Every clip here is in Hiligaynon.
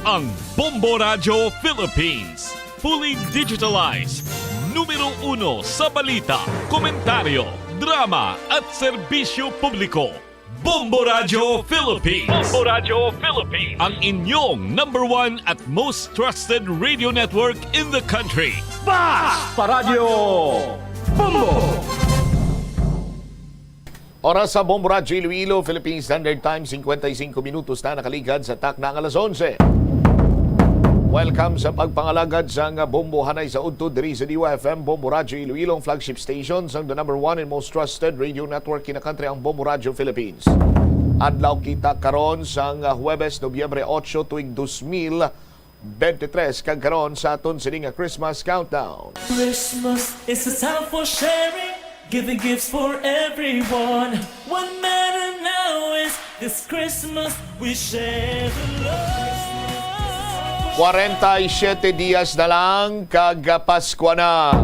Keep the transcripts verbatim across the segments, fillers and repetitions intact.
Ang Bombo Radyo Philippines, fully digitalized, numero uno sa balita, komentaryo, drama at serbisyo publiko. Bombo Radyo Philippines. Bombo Radyo Philippines. Ang inyong number one at most trusted radio network in the country. Basta Radyo Bombo! Oras sa Bombo Radyo Iloilo, Philippine Standard Time, cincuenta y cinco minutos na nakaligad sa takna nga alas onse. Welcome sa pagpangalagad sang Bombo hanay sa udto diri sa D Y F M, Bombo Radyo Iloilo, ang flagship station sang the number one and most trusted radio network in the country, ang Bombo Radyo Philippines. Adlaw kita karon sang Huwebes, Nobyembre ocho, tuig dos mil bente tres, kag karon sa aton sini nga Christmas countdown. Christmas is a time for sharing, giving gifts for everyone. What matter now is this Christmas we share the love. Kwarenta y siyete dias na lang kag Paskwa na.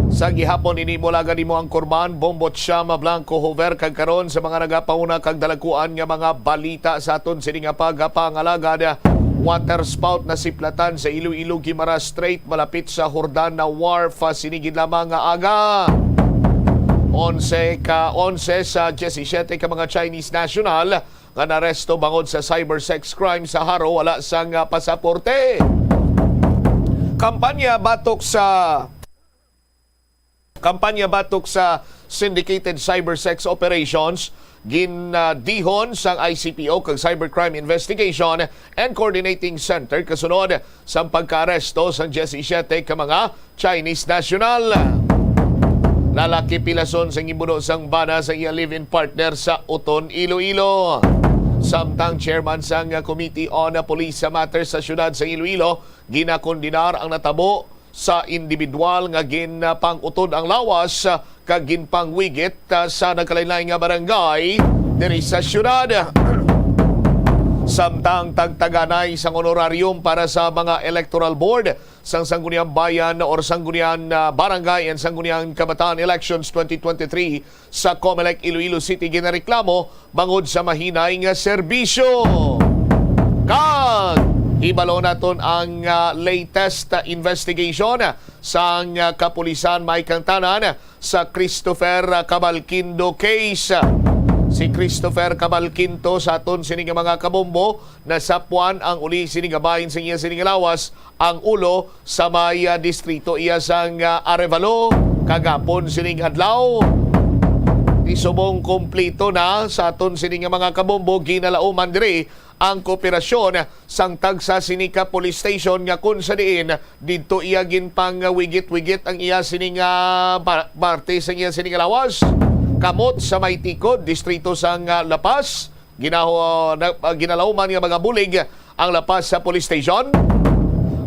Sa gihapon, ini mo laga nimo ang Kurban, Bombo Chama Blanco Hover, kag karon sa mga nagapauna kag dalagkuan nga mga balita sa aton sini nga pagapangalagad. Water spout nasiplatan sa Iloilo Guimaras Strait, malapit sa Jordan na Wharf, ah, sini gid lamang nga aga. Onse ka, onse sa diyesisiyete ka mga Chinese national nga naresto bangod sa cyber sex crime sa Jaro wala sang, ah, pasaporte. Kampanya batok sa Kampanya batok sa syndicated cyber sex operations, gindihon sang I C P O kag Cybercrime Investigation and Coordinating Center kasunod sang pagkaaresto sang diyesisiyete ka mga Chinese national. Lalaki pilason sang gibuno sang bana sa iya live-in partner sa Oton, Iloilo. Samtang chairman sang Committee on Police Matters sa siyudad sa Iloilo, ginakondenar ang natabo sa individual nga ginpang-utod ang lawas, ah, kag ginpangwigit, ah, sa nagkalainlain nga barangay diri sa siyudad. Samtang tagtaganay sang honorarium para sa mga electoral board sang Sangguniang Bayan or Sangguniang, ah, Barangay and Sangguniang Kabataan Elections twenty twenty-three, sa Comelec Iloilo City ginareklamo bangod sa mahinay nga serbisyo. Kag hibalo naton ang, ah, latest, ah, investigation sang, ah, kapulisan may kangtanan sa Christopher, ah, Cabalquindo case. Si Christopher Cabalquinto, sa aton sini nga mga kabombo, nasapwan ang uli sini nga bahin sa iya sini nga lawas, ang ulo sa may, ah, distrito iya sang, ah, Arevalo kagapon sining adlaw. Ti subong kompleto na sa aton sini nga mga kabombo, ginalauman diri ang kooperasyon sang tagsa sini ka police station nga kun sa diin didto iya ginpangwigit-wigit ang iya sini nga pa-, parte sa iya sini nga lawas. Kamot sa may Tikod, distrito sang, ah, La Paz, Ginaho-, na, ah, ginalauman nga mga bulig ang lapas sa police station.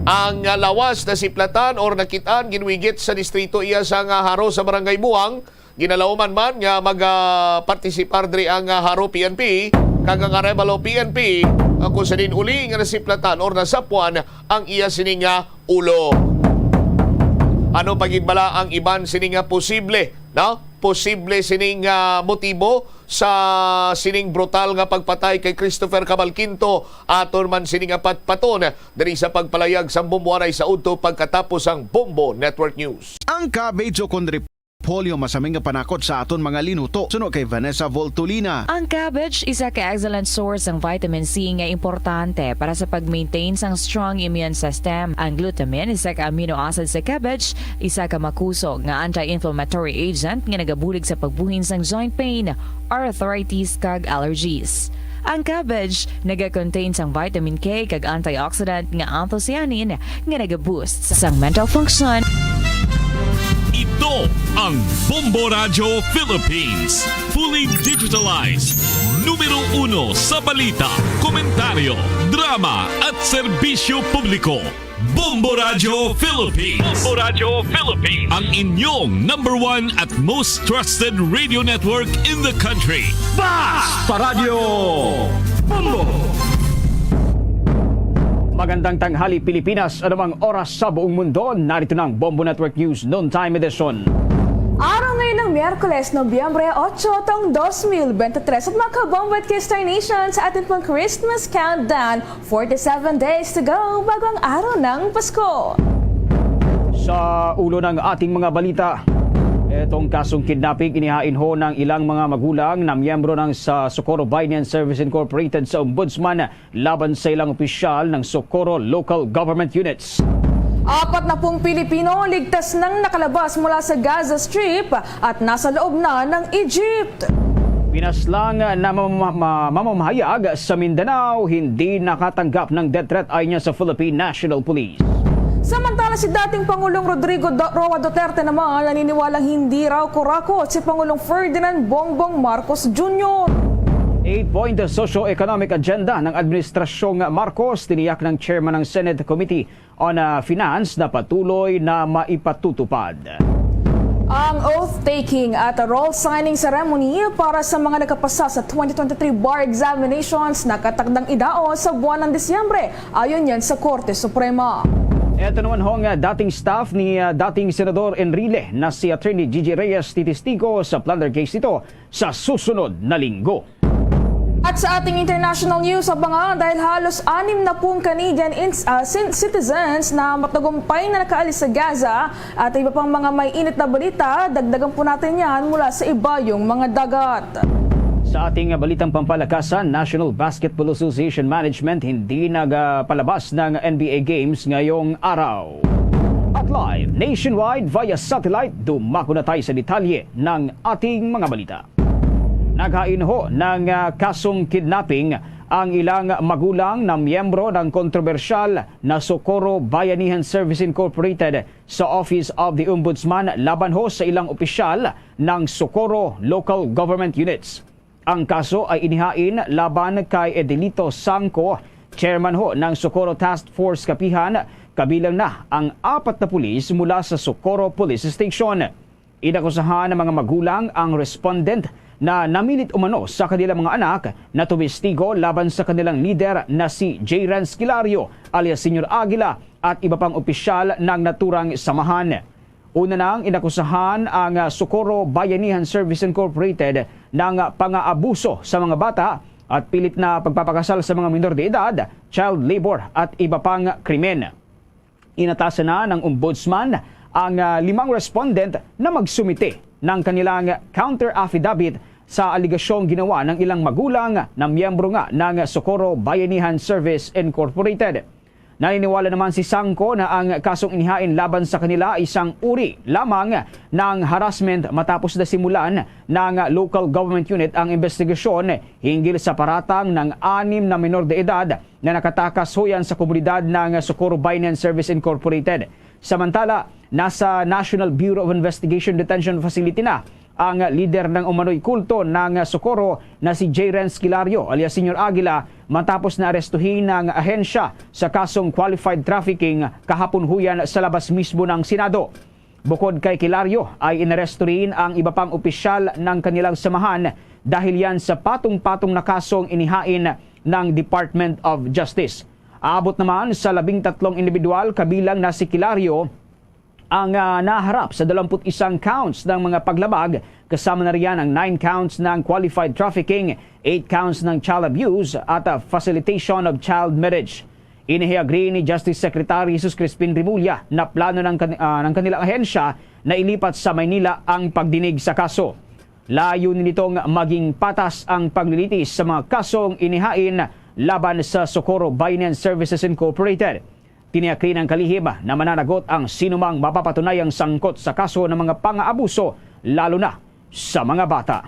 Ang, ah, lawas nasiplatan or nakit-an ginwigit sa distrito iya sang, ah, Jaro sa Barangay Buang. Ginalauman man nga mag, ah, partisipar diri ang, ah, Jaro P N P kag ang Arevalo P N P, ah, kung sa diin uli nga nasiplatan or nasapwan ang iya sini nga ulo. Ano pa gid bala ang iban sini nga posible, no? Posible sini nga motibo sa sining brutal nga pagpatay kay Christopher Cabalquinto, aton man sini nga patpaton diri sa pagpalayag sang bombo anay sa udto pagkatapos ang Bombo Network News. Ang cabbage ukon repolyo masami nga panakot sa aton mga linuto, suno kay Vanessa Voltolina. Ang cabbage isa ka excellent source sang vitamin C nga importante para sa pag-maintain sang strong immune system. Ang glutamine, isa ka amino acid sa cabbage, isa ka makusog nga anti-inflammatory agent nga nagabulig sa pagbuhin sang joint pain, arthritis, kag allergies. Ang cabbage naga-contain sang vitamin K kag antioxidant nga anthocyanin nga naga-boost sang mental function. Ito ang Bombo Radyo Philippines, fully digitalized, numero uno sa balita, komentaryo, drama at serbisyo publiko. Bombo Radyo Philippines. Bombo Radyo Philippines. Ang inyong number one at most trusted radio network in the country. Basta Radyo Bombo! Magandang tanghali, Pilipinas. Anumang oras sa buong mundo, narito na ang Bombo Network News Noontime Edition. Araw ngayon ng Miyerkules, Nobyembre otso, taong dos mil bente tres, at mga kabombo at K-Star Nation, sa ating pang Christmas countdown, forty-seven days to go bago ang araw ng Pasko. Sa ulo ng ating mga balita, itong kasong kidnapping, inihain ho ng ilang mga magulang na miyembro ng sa Socorro Bayanihan Service Incorporated sa Ombudsman laban sa ilang opisyal ng Socorro Local Government Units. Apat na pung Pilipino ligtas nang nakalabas mula sa Gaza Strip at nasa loob na ng Egypt. Pinaslang na mamama-, ma-, mamamahayag sa Mindanao hindi nakatanggap ng death threat, ayon niya sa Philippine National Police. Samantala, si dating Pangulong Rodrigo Do-, Roa Duterte naman naniniwalang hindi raw kurakot si Pangulong Ferdinand Bongbong Marcos Junior. Eight-point socio-economic agenda ng Administrasyong Marcos, tiniyak ng chairman ng Senate Committee on, ah, Finance na patuloy na maipatutupad. Ang oath-taking at roll signing ceremony para sa mga nakapasa sa twenty twenty-three bar examinations nakatakdang idaos sa buwan ng Disyembre, ayon yan sa Korte Suprema. Eto naman ho nga dating staff ni, ah, dating Senador Enrile na si Attorney Gigi Reyes titistigo sa plunder case nito sa susunod na linggo. At sa ating international news, abangan, dahil halos anim na pung Canadian ins-, ah, cin-, citizens na matagumpay na nakaalis sa Gaza at iba pang mga may init na balita, dagdagan po natin yan mula sa ibayong mga dagat. Sa ating balitang pampalakasan, National Basketball Association Management hindi nagpalabas ng N B A Games ngayong araw. At live nationwide via satellite, dumako na tayo sa detalye ng ating mga balita. Naghain ho ng, ah, kasong kidnapping ang ilang magulang na miyembro ng kontrobersyal na Socorro Bayanihan Service Incorporated sa Office of the Ombudsman laban ho sa ilang opisyal ng Socorro Local Government Units. Ang kaso ay inihain laban kay Edelito Sangco, chairman ho ng Socorro Task Force Kapihan, kabilang na ang apat na pulis mula sa Socorro Police Station. Inakusahan ng mga magulang ang respondent na namilit umano sa kanilang mga anak na tumistigo laban sa kanilang lider na si J. Renz Kilario alias Señor Aguila at iba pang opisyal ng naturang samahan. Una nang inakusahan ang, ah, Socorro Bayanihan Service Incorporated ng pangaabuso sa mga bata at pilit na pagpapakasal sa mga minor de edad, child labor at iba pang krimen. Inatasan na ng Ombudsman ang, ah, limang respondent na magsumite ng kanilang counter affidavit sa alegasyong ginawa ng ilang magulang na miyembro nga ng Socorro Bayanihan Service Incorporated. Naniniwala naman si Sangco na ang kasong inihain laban sa kanila ay isang uri lamang ng harassment matapos na simulan ng local government unit ang investigasyon hinggil sa paratang ng anim na minor de edad na nakatakas huyan sa komunidad ng Socorro Bayanihan Service Incorporated. Samantala, nasa National Bureau of Investigation Detention Facility na ang lider ng umano'y kulto ng Socorro na si J. Renz Kilario alias Señor Aguila matapos na arestuhin ng ahensya sa kasong qualified trafficking kahapon huyan sa labas mismo ng Senado. Bukod kay Kilario ay inaresto rin ang iba pang opisyal ng kanilang samahan dahil yan sa patong-patong na kasong inihain ng Department of Justice. Aabot naman sa labing tatlong individual kabilang na si Kilario ang, ah, naharap sa dalawampu't isang counts ng mga paglabag, kasama na riyan ang nine counts ng qualified trafficking, eight counts ng child abuse, at, ah, facilitation of child marriage. Inihayag rin ni Justice Secretary Jesus Crispin Remulla na plano ng kan-, ah, ng kanilang ahensya na ilipat sa Maynila ang pagdinig sa kaso. Layunin nitong maging patas ang paglilitis sa mga kasong inihain laban sa Socorro Bayanihan Services Incorporated. Tiniyak rin ng kalihim na mananagot ang sinumang mapapatunayang sangkot sa kaso ng mga pang-aabuso, lalo na sa mga bata.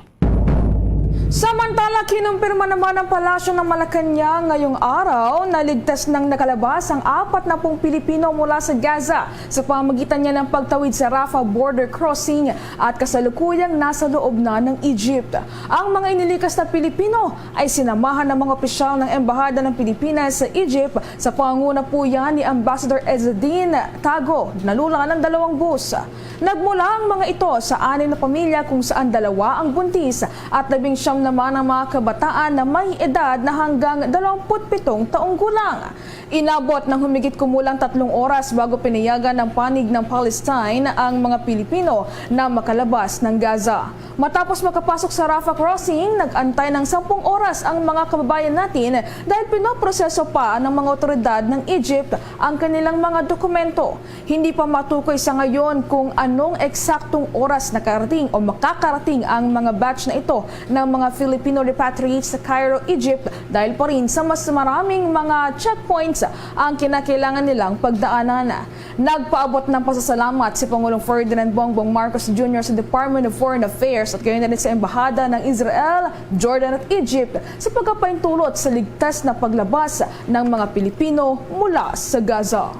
Samantala, kinumpirma naman ng Palasyo ng Malacañang ngayong araw na ligtas nang nakalabas ang apat na pung Pilipino mula sa Gaza sa pamamagitan niya ng pagtawid sa Rafah border crossing at kasalukuyang nasa loob na ng Egypt. Ang mga inilikas na Pilipino ay sinamahan ng mga opisyal ng Embahada ng Pilipinas sa Egypt sa pangunguna po yan ni Ambassador Ezzedine Tago. Dinala ng dalawang bus. Nagmula ang mga ito sa anim na pamilya kung saan dalawa ang buntis at labing siyam naman ang mga kabataan na may edad na hanggang dalawampu't pitong taong gulang. Inabot ng humigit kumulang tatlong oras bago pinayagan ng panig ng Palestine ang mga Pilipino na makalabas ng Gaza. Matapos makapasok sa Rafah Crossing, nag-antay ng sampung oras ang mga kababayan natin dahil pinoproseso pa ng mga otoridad ng Egypt ang kanilang mga dokumento. Hindi pa matukoy sa ngayon kung anong eksaktong oras nakarating o makakarating ang mga batch na ito ng mga Filipino repatriates sa Cairo, Egypt, dahil pa rin sa mas maraming mga checkpoints ang kinakailangan nilang pagdaanan. Nagpaabot ng pasasalamat si Pangulong Ferdinand Bongbong Marcos Junior sa Department of Foreign Affairs at gayon na rin sa Embahada ng Israel, Jordan at Egypt sa pagkapaintulot sa ligtas na paglabas ng mga Pilipino mula sa Gaza.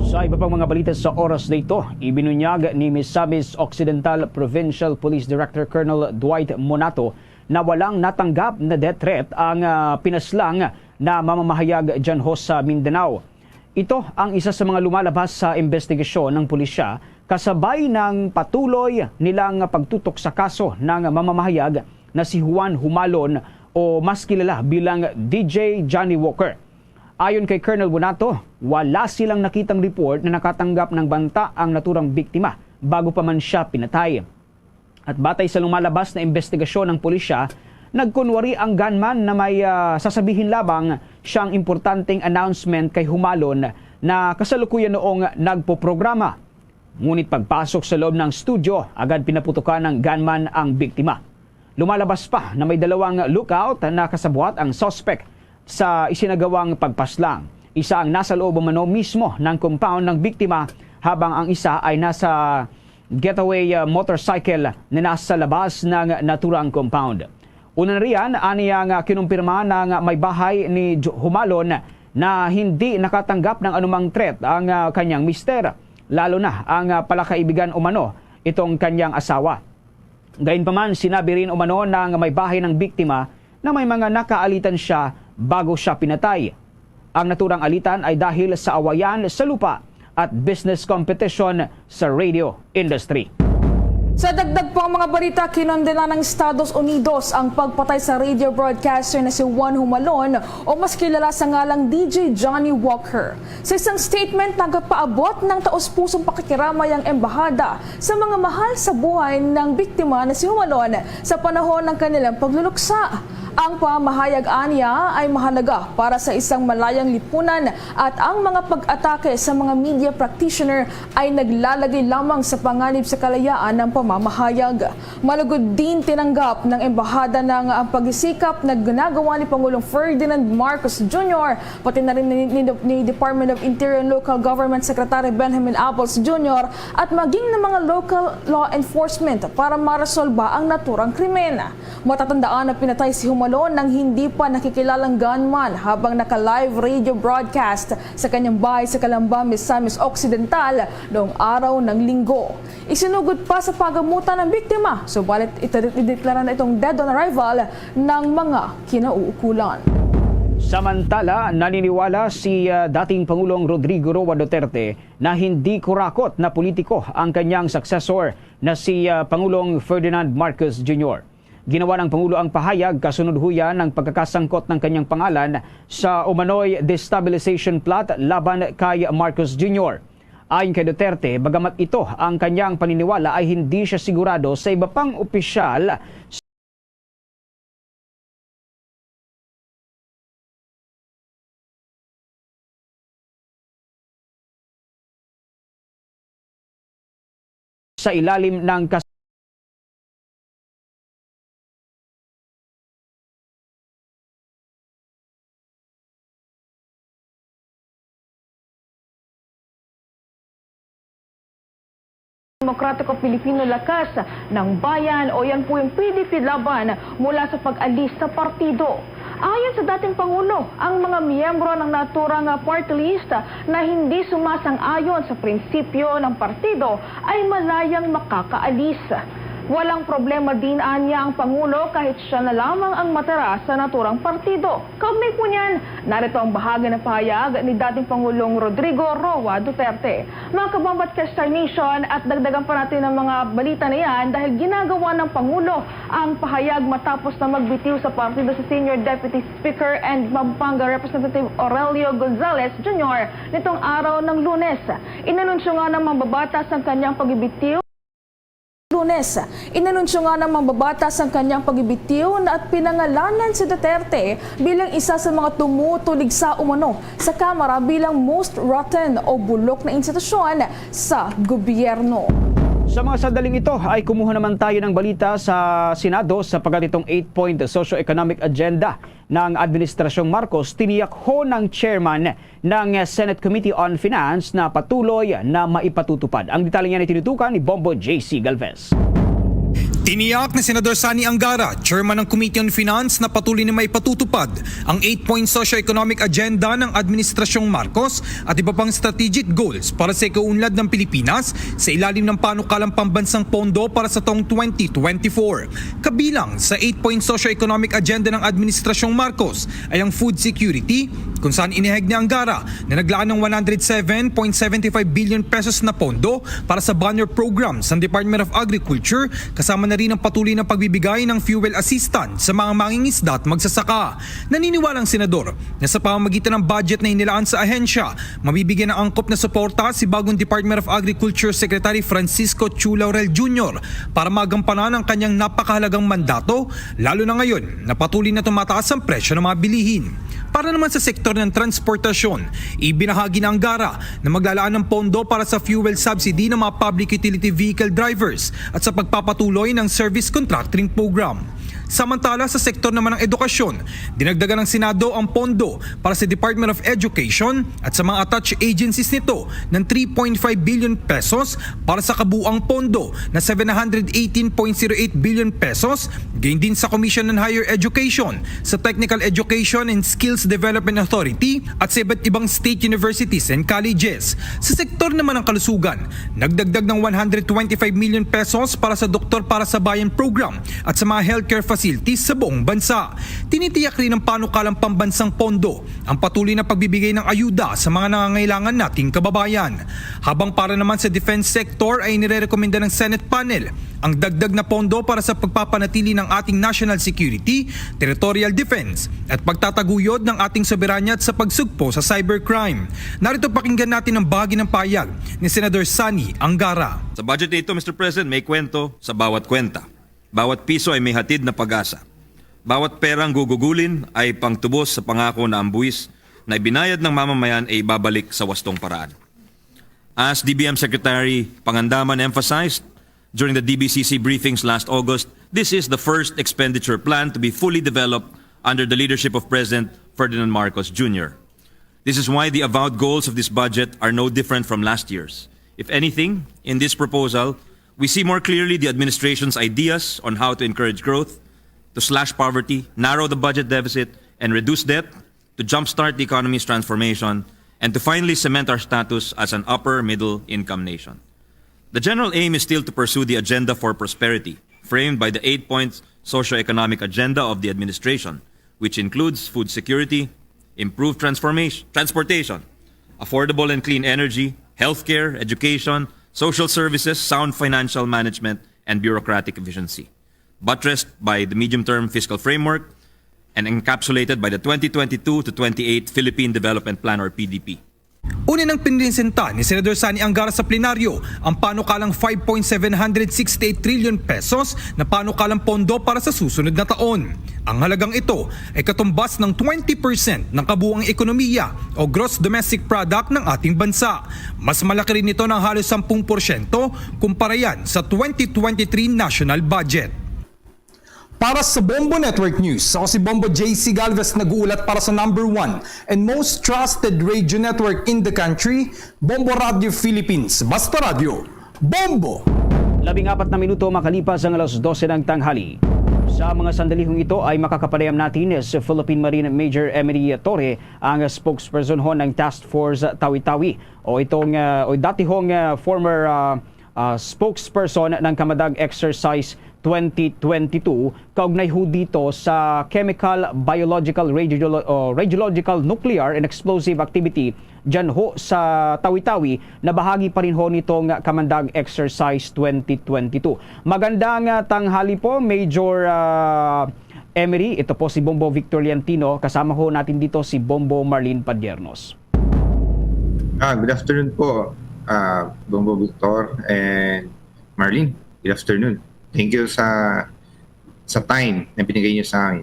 Sa iba pang mga balita sa oras na ito, ibinunyag ni Misamis Occidental Provincial Police Director Colonel Dwight Monato na walang natanggap na death threat ang, ah, pinaslang na mamamahayag dyan ho sa Mindanao. Ito ang isa sa mga lumalabas sa investigasyon ng pulisya kasabay ng patuloy nilang pagtutok sa kaso ng mamamahayag na si Juan Humalon o mas kilala bilang D J Johnny Walker. Ayon kay Colonel Bonato, wala silang nakitang report na nakatanggap ng banta ang naturang biktima bago pa man siya pinatay. At batay sa lumalabas na investigasyon ng pulisya, nagkunwari ang gunman na may, ah, sasabihin lamang siyang importanteng announcement kay Humalon na kasalukuyan noong nagpoprograma. Ngunit pagpasok sa loob ng studio, agad pinaputukan ng gunman ang biktima. Lumalabas pa na may dalawang lookout na kasabwat ang suspect sa isinagawang pagpaslang. Isa ang nasa loob umano mismo ng compound ng biktima, habang ang isa ay nasa getaway, uh, motorcycle na nasa labas ng naturang compound. Una na riyan, aniya nga kinumpirma ng may bahay ni Jo-, Humalon na hindi nakatanggap ng anumang threat ang, uh, kanyang mister, lalo na ang, uh, palakaibigan umano itong kanyang asawa. Gayunpaman, sinabi rin umano ng may bahay ng biktima na may mga nakaalitan siya bago siya pinatay. Ang naturang alitan ay dahil sa awayan sa lupa at business competition sa radio industry. Sa dagdag pang mga balita, kinondena ng Estados Unidos ang pagpatay sa radio broadcaster na si Juan Humalon o mas kilala sa ngalang D J Johnny Walker. Sa isang statement, nagpaabot ng taos-pusong pakikiramay ang embahada sa mga mahal sa buhay ng biktima na si Humalon sa panahon ng kanilang pagluluksa. Ang pamahayag aniya ay mahalaga para sa isang malayang lipunan at ang mga pag-atake sa mga media practitioner ay naglalagay lamang sa panganib sa kalayaan ng pamamahayag. Malugod din tinanggap ng embahada ng, ah, pagsisikap na ginagawa ni Pangulong Ferdinand Marcos Junior, pati na rin ni, ni, ni Department of Interior and Local Government Secretary Benjamin Abalos Junior at maging ng mga local law enforcement para maresolba ang naturang krimen. Matatandaan na pinatay si Humalon ng hindi pa nakikilalang gunman habang naka-live radio broadcast sa kanyang bahay sa Calamba, Misamis Occidental noong araw ng Linggo. Isinugod pa sa pagamutan ang biktima, subalit ito, ideklara na itong dead on arrival ng mga kinauukulan. Samantala, naniniwala si, ah, dating Pangulong Rodrigo Roa Duterte na hindi kurakot na politiko ang kanyang successor na si, ah, Pangulong Ferdinand Marcos Junior. Ginawa ng Pangulo ang pahayag kasunod huya ng pagkakasangkot ng kanyang pangalan sa umano'y destabilization plot laban kay Marcos Junior. Ayon kay Duterte, bagamat ito ang kanyang paniniwala, ay hindi siya sigurado sa iba pang opisyal sa ilalim ng kas- Demokratiko Pilipino Lakas ng Bayan o yan po yung P D P Laban mula sa pag-alis sa partido. Ayon sa dating Pangulo, ang mga miyembro ng naturang party list na hindi sumasang-ayon sa prinsipyo ng partido ay malayang makakaalis. Walang problema din anya ang Pangulo kahit siya na lamang ang matira sa naturang partido. Kaugnay po niyan, narito ang bahagi ng pahayag ni dating Pangulong Rodrigo Roa Duterte. Mga kabombo at ka-Star Nation, at dagdagan pa natin ang mga balita na yan dahil ginagawa ng Pangulo ang pahayag matapos na magbitiw sa partido si Senior Deputy Speaker and Pampanga Representative Aurelio Gonzalez Junior nitong araw ng Lunes. Inanunsyo nga ng mambabatas ang kanyang pagbibitiw Lunes. Inanunsyo nga ng mambabatas ang kanyang pagbibitiw na at pinangalanan si Duterte bilang isa sa mga tumutulig sa umano sa Kamara bilang most rotten o bulok na institusyon sa gobyerno. Sa mga sandaling ito ay kumuha naman tayo ng balita sa Senado sapagkat itong eight-point socio-economic agenda ng Administrasyong Marcos tiniyak ho ng chairman ng Senate Committee on Finance na patuloy na maipatutupad. Ang detalye niyan ay tinutukan ni Bombo J C Galvez. Tiniyak ni Senador Sonny Angara, chairman ng Committee on Finance, na patuloy na maipatutupad ang eight-point socio-economic agenda ng Administrasyong Marcos at iba pang strategic goals para sa ikaunlad ng Pilipinas sa ilalim ng panukalang pambansang pondo para sa taong twenty twenty-four. Kabilang sa eight-point socio-economic agenda ng Administrasyong Marcos ay ang food security, kung saan inihayag ni Angara na naglaan ng one hundred seven point seven five billion pesos na pondo para sa banner program sa Department of Agriculture, kasama na rin ang patuloy na pagbibigay ng fuel assistance sa mga mangingisda at magsasaka. Naniniwala ang senador na sa pamamagitan ng budget na inilaan sa ahensya, mabibigyan ng angkop na suporta si bagong Department of Agriculture Secretary Francisco Chu Laurel Junior para magampanan ang kanyang napakahalagang mandato, lalo na ngayon na patuloy na tumataas ang presyo ng mga bilihin. Para naman sa sektor ng transportasyon, ibinahagi ng Angara na maglalaan ng pondo para sa fuel subsidy ng mga public utility vehicle drivers at sa pagpapatuloy ng service contracting program. Samantala, sa sektor naman ng edukasyon, dinagdagan ng Senado ang pondo para sa Department of Education at sa mga attached agencies nito ng three point five billion pesos para sa kabuang pondo na seven hundred eighteen point zero eight billion pesos, gayon din sa Commission on Higher Education, sa Technical Education and Skills Development Authority at sa iba't ibang state universities and colleges. Sa sektor naman ng kalusugan, nagdagdag ng one hundred twenty-five million pesos para sa Doktor para sa Bayan program at sa mga healthcare facilities sa buong bansa. Tinitiyak rin ng panukalang pambansang pondo ang patuloy na pagbibigay ng ayuda sa mga nangangailangan nating kababayan. Habang para naman sa defense sector ay inirerekomenda ng Senate panel ang dagdag na pondo para sa pagpapanatili ng ating national security, territorial defense, at pagtataguyod ng ating soberanya at sa pagsugpo sa cybercrime. Narito, pakinggan natin ang bahagi ng pahayag ni Senador Sonny Angara. Sa budget na ito, Mister President, may kwento sa bawat kwenta. Bawat piso ay may hatid na pag-asa. Bawat perang gugugulin ay pangtubos sa pangako na ang buwis na ibinayad ng mamamayan ay ibabalik sa wastong paraan. As D B M Secretary Pangandaman emphasized during the D B C C briefings last August, this is the first expenditure plan to be fully developed under the leadership of President Ferdinand Marcos Junior. This is why the avowed goals of this budget are no different from last year's. If anything, in this proposal, we see more clearly the administration's ideas on how to encourage growth, to slash poverty, narrow the budget deficit, and reduce debt, to jumpstart the economy's transformation, and to finally cement our status as an upper middle income nation. The general aim is still to pursue the agenda for prosperity, framed by the eight-point socio-economic agenda of the administration, which includes food security, improved transformation, transportation, affordable and clean energy, healthcare, education, social services, sound financial management, and bureaucratic efficiency, buttressed by the medium-term fiscal framework and encapsulated by the twenty twenty-two to twenty-eight Philippine Development Plan, or P D P. Una nang pinresenta ni Senador Sonny Angara sa plenaryo ang panukalang five point seven hundred sixty-eight trillion pesos na panukalang pondo para sa susunod na taon. Ang halagang ito ay katumbas ng twenty percent ng kabuuang ekonomiya o gross domestic product ng ating bansa. Mas malaki rin ito ng halos sampung porsyento kumpara yan sa twenty twenty-three national budget. Para sa Bombo Network News, ako si Bombo J C Galvez, nag-uulat para sa number one and most trusted radio network in the country, Bombo Radio Philippines. Basta radyo, Bombo! Labing apat na minuto makalipas ang alas dose ng tanghali. Sa mga sandalihong ito ay makakapanayam natin si Philippine Marine Major Emily Torre, ang spokesperson ho ng Task Force Tawi-Tawi, o itong, ah, o dati hong, ah, former, ah, ah, spokesperson ng Kamandag Exercise twenty twenty-two, kaugnay ho dito sa Chemical, Biological, Radiolo-, o Radiological, Nuclear, and Explosive Activity dyan ho sa Tawi-Tawi, na bahagi pa rin ho nitong Kamandag Exercise twenty twenty-two. Magandang, ah, tanghali po, Major, ah, Emery. Ito po si Bombo Victor Liantino. Kasama ho natin dito si Bombo Marlene Padiernos. Ah, good afternoon po, ah, Bombo Victor and Marlene. Good afternoon. Thank you sa, sa time na binigay niyo sa amin,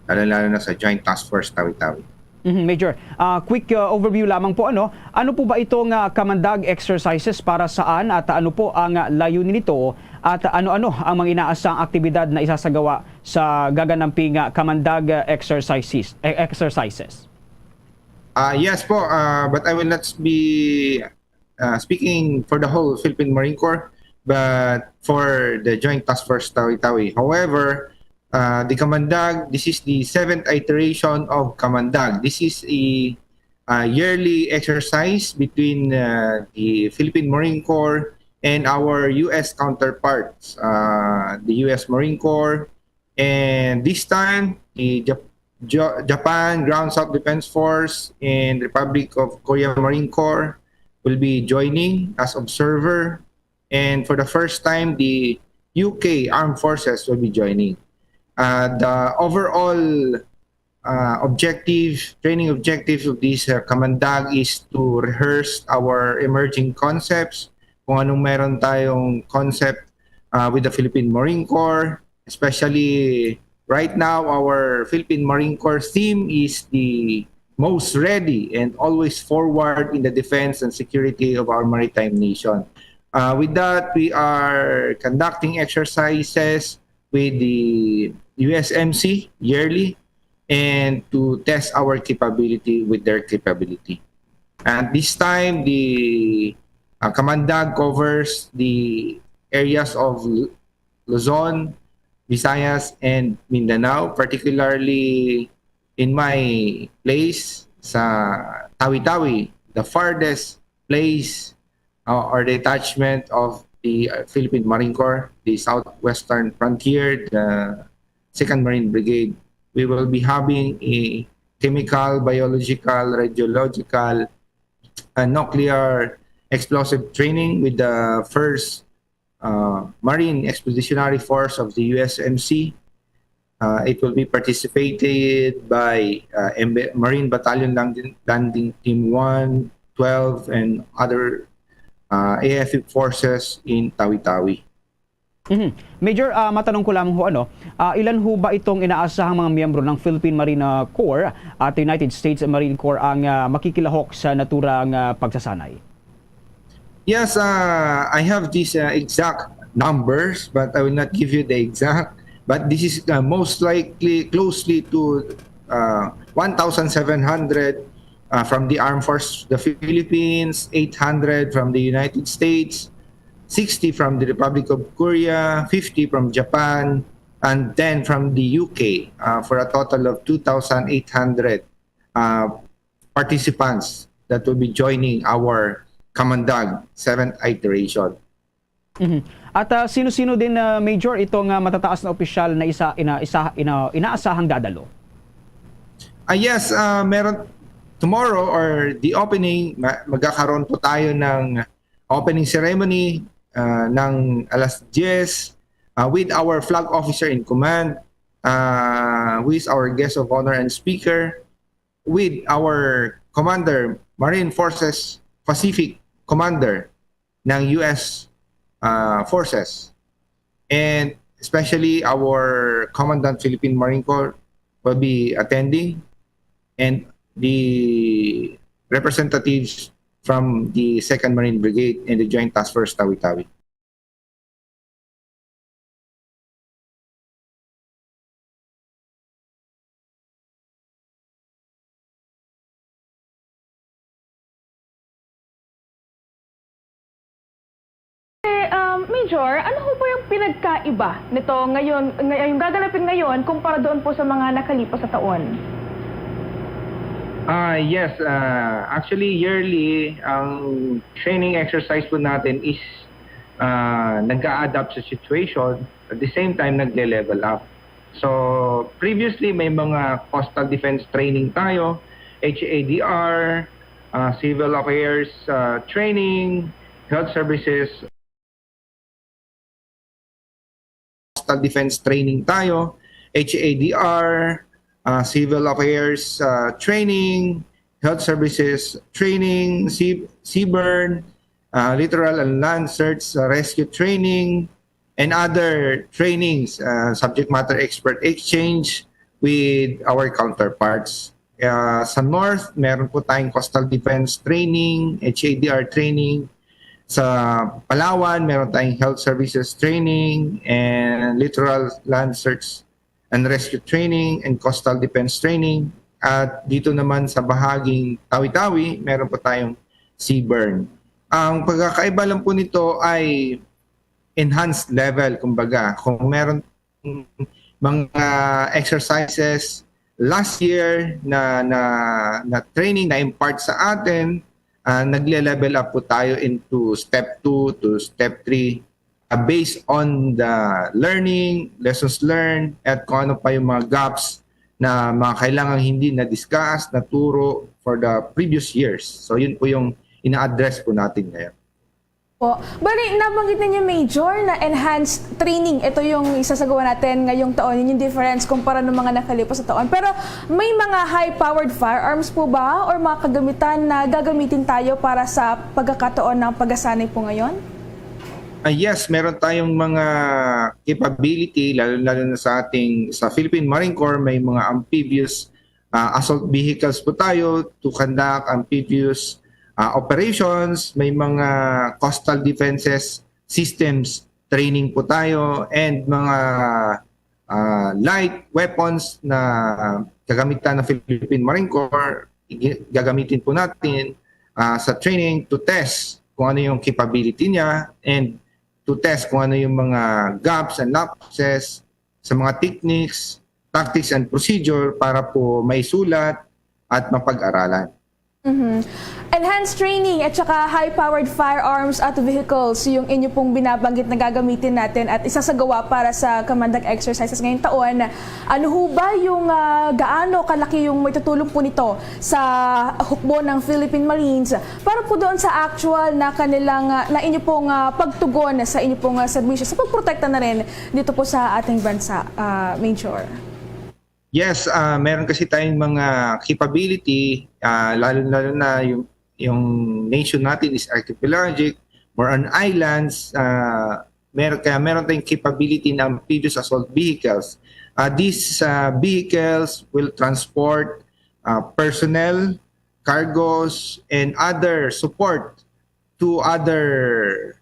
lalo-lalo na sa Joint Task Force Tawi-Tawi. Mhm, Major. Ah, quick, ah, overview lamang po, ano? Ano po ba itong, ah, Kamandag exercises, para saan at ano po ang, ah, layunin nito at ano-ano ang mga inaasang aktibidad na isasagawa sa gaganamping, ah, Kamandag, ah, exercises, eh, exercises? Ah, yes po, ah, but I will not be, ah, speaking for the whole Philippine Marine Corps, but for the Joint Task Force Tawi-Tawi. However, uh, the Kamandag, this is the seventh iteration of Kamandag. This is a, uh, yearly exercise between, uh, the Philippine Marine Corps and our U S counterparts, uh, the U S Marine Corps. And this time, the Jap-, Jo-, Japan Ground Self-Defense Force and Republic of Korea Marine Corps will be joining as observer. And for the first time, the U K Armed Forces will be joining. Uh, the overall, uh, objective, training objectives of this, uh, Kamandag is to rehearse our emerging concepts, kung anong meron tayong concept, uh, with the Philippine Marine Corps, especially right now, our Philippine Marine Corps theme is the most ready and always forward in the defense and security of our maritime nation. Uh, with that, we are conducting exercises with the U S M C yearly and to test our capability with their capability. And this time, the, uh, Kamandag covers the areas of Lu-, Luzon, Visayas, and Mindanao, particularly in my place sa Tawi-Tawi, the farthest place, uh, or detachment of the, uh, Philippine Marine Corps, the southwestern frontier, the Second Marine Brigade. We will be having a chemical, biological, radiological, and nuclear explosive training with the first, uh, Marine Expeditionary Force of the U S M C. Uh, it will be participated by, uh, M B, Marine Battalion Landing, Landing Team one, twelve, and other, uh, A F F forces in Tawi-Tawi. Mhm. Major, ah, matanong ko lamang ho, ano, ah, ilan ho ba itong inaasahang mga miyembro ng Philippine Marine, ah, Corps at United States Marine Corps ang, ah, makikilahok sa naturang, ah, pagsasanay? Yes, uh, I have these, uh, exact numbers, but I will not give you the exact. But this is, uh, most likely closely to, uh, one thousand seven hundred, uh, from the Armed Force of the Philippines, eight hundred from the United States, sixty from the Republic of Korea, fifty from Japan, and ten from the U K, uh, for a total of two thousand eight hundred, uh, participants that will be joining our Kamandag seventh iteration. Mhm. At, ah, sino-sino din, ah, Major, itong, ah, matataas na opisyal na isa, ina-, isa, ina-, inaasahang dadalo? Ah, yes, ah, meron tomorrow or the opening, ma-, magkakaroon po tayo ng opening ceremony, ah, ng alas diyes, ah, with our flag officer in command, ah, who is our guest of honor and speaker, with our commander, Marine Forces Pacific Commander ng U S, ah, forces. And especially our Commandant Philippine Marine Corps will be attending, and the representatives from the Second Marine Brigade and the Joint Task Force Tawi-Tawi. Eh, um, Major, ano ho ba yung pinagkaiba nito ngayon, ngay-, yung gaganapin ngayon kumpara doon po sa mga nakalipas na taon? Ah, yes, ah, actually, yearly, ang training exercise po natin is ah, nag-a-adapt sa situation, at the same time, nagle-level up. So, previously, may mga coastal defense training tayo, H A D R, ah, civil affairs, ah, training, health services, coastal defense training tayo, H A D R, ah, civil affairs, ah, training, health services training, C-, CBRN, ah, littoral and land search, ah, rescue training, and other trainings, ah, subject matter expert exchange with our counterparts. Ah, sa North, meron po tayong coastal defense training, H A D R training. Sa Palawan, meron tayong health services training and littoral land search and rescue training and coastal defense training. At dito naman sa bahaging Tawi-Tawi, meron po tayong CBRN. Ang pagkakaiba lang po nito ay enhanced level, kumbaga. Kung meron mga exercises last year na, na, na training na impart sa atin, ah, nagle-level up po tayo into step two to step three, ah, based on the learning, lessons learned, at kung ano pa yung mga gaps na mga kailangang hindi na-discuss, naturo for the previous years. So, yun po yung ina-address po natin ngayon. Po. Bali, nabanggit ninyo, Major, na enhanced training. Ito yung isasagawa natin ngayong taon, yun yung difference kumpara ng mga nakalipas na taon. Pero may mga high-powered firearms po ba or mga kagamitan na gagamitin tayo para sa pagkakataon ng paghasanay po ngayon? Ah, yes, meron tayong mga capability, lalo, lalo na sa ating, sa Philippine Marine Corps, may mga amphibious, ah, assault vehicles po tayo to conduct amphibious, ah, operations, may mga coastal defenses systems training po tayo, and mga, ah, light weapons na gagamitan ng Philippine Marine Corps, gi-, gagamitin po natin, ah, sa training to test kung ano yung capability niya and to test kung ano yung mga gaps and lapses sa mga techniques, tactics, and procedure para po maisulat at mapag-aralan. Mhm. Enhanced training at saka high-powered firearms at vehicles yung inyo pong binabanggit na gagamitin natin at isasagawa para sa Kamandag exercises ngayong taon. Ano ho ba yung, ah, gaano kalaki yung maitutulong po nito sa hukbo ng Philippine Marines para po doon sa actual na kanilang, ah, na inyo pong, ah, pagtugon sa inyo pong, ah, serbisyo sa pagprotekta na rin dito po sa ating bansa, ah, Major? Yes, ah, meron kasi tayong mga capability, ah, lalo, lalo na yung, yung nation natin is archipelagic, more on islands, ah, meron, kaya meron tayong capability ng amphibious assault vehicles. Ah, these, ah, vehicles will transport, ah, personnel, cargos, and other support to other,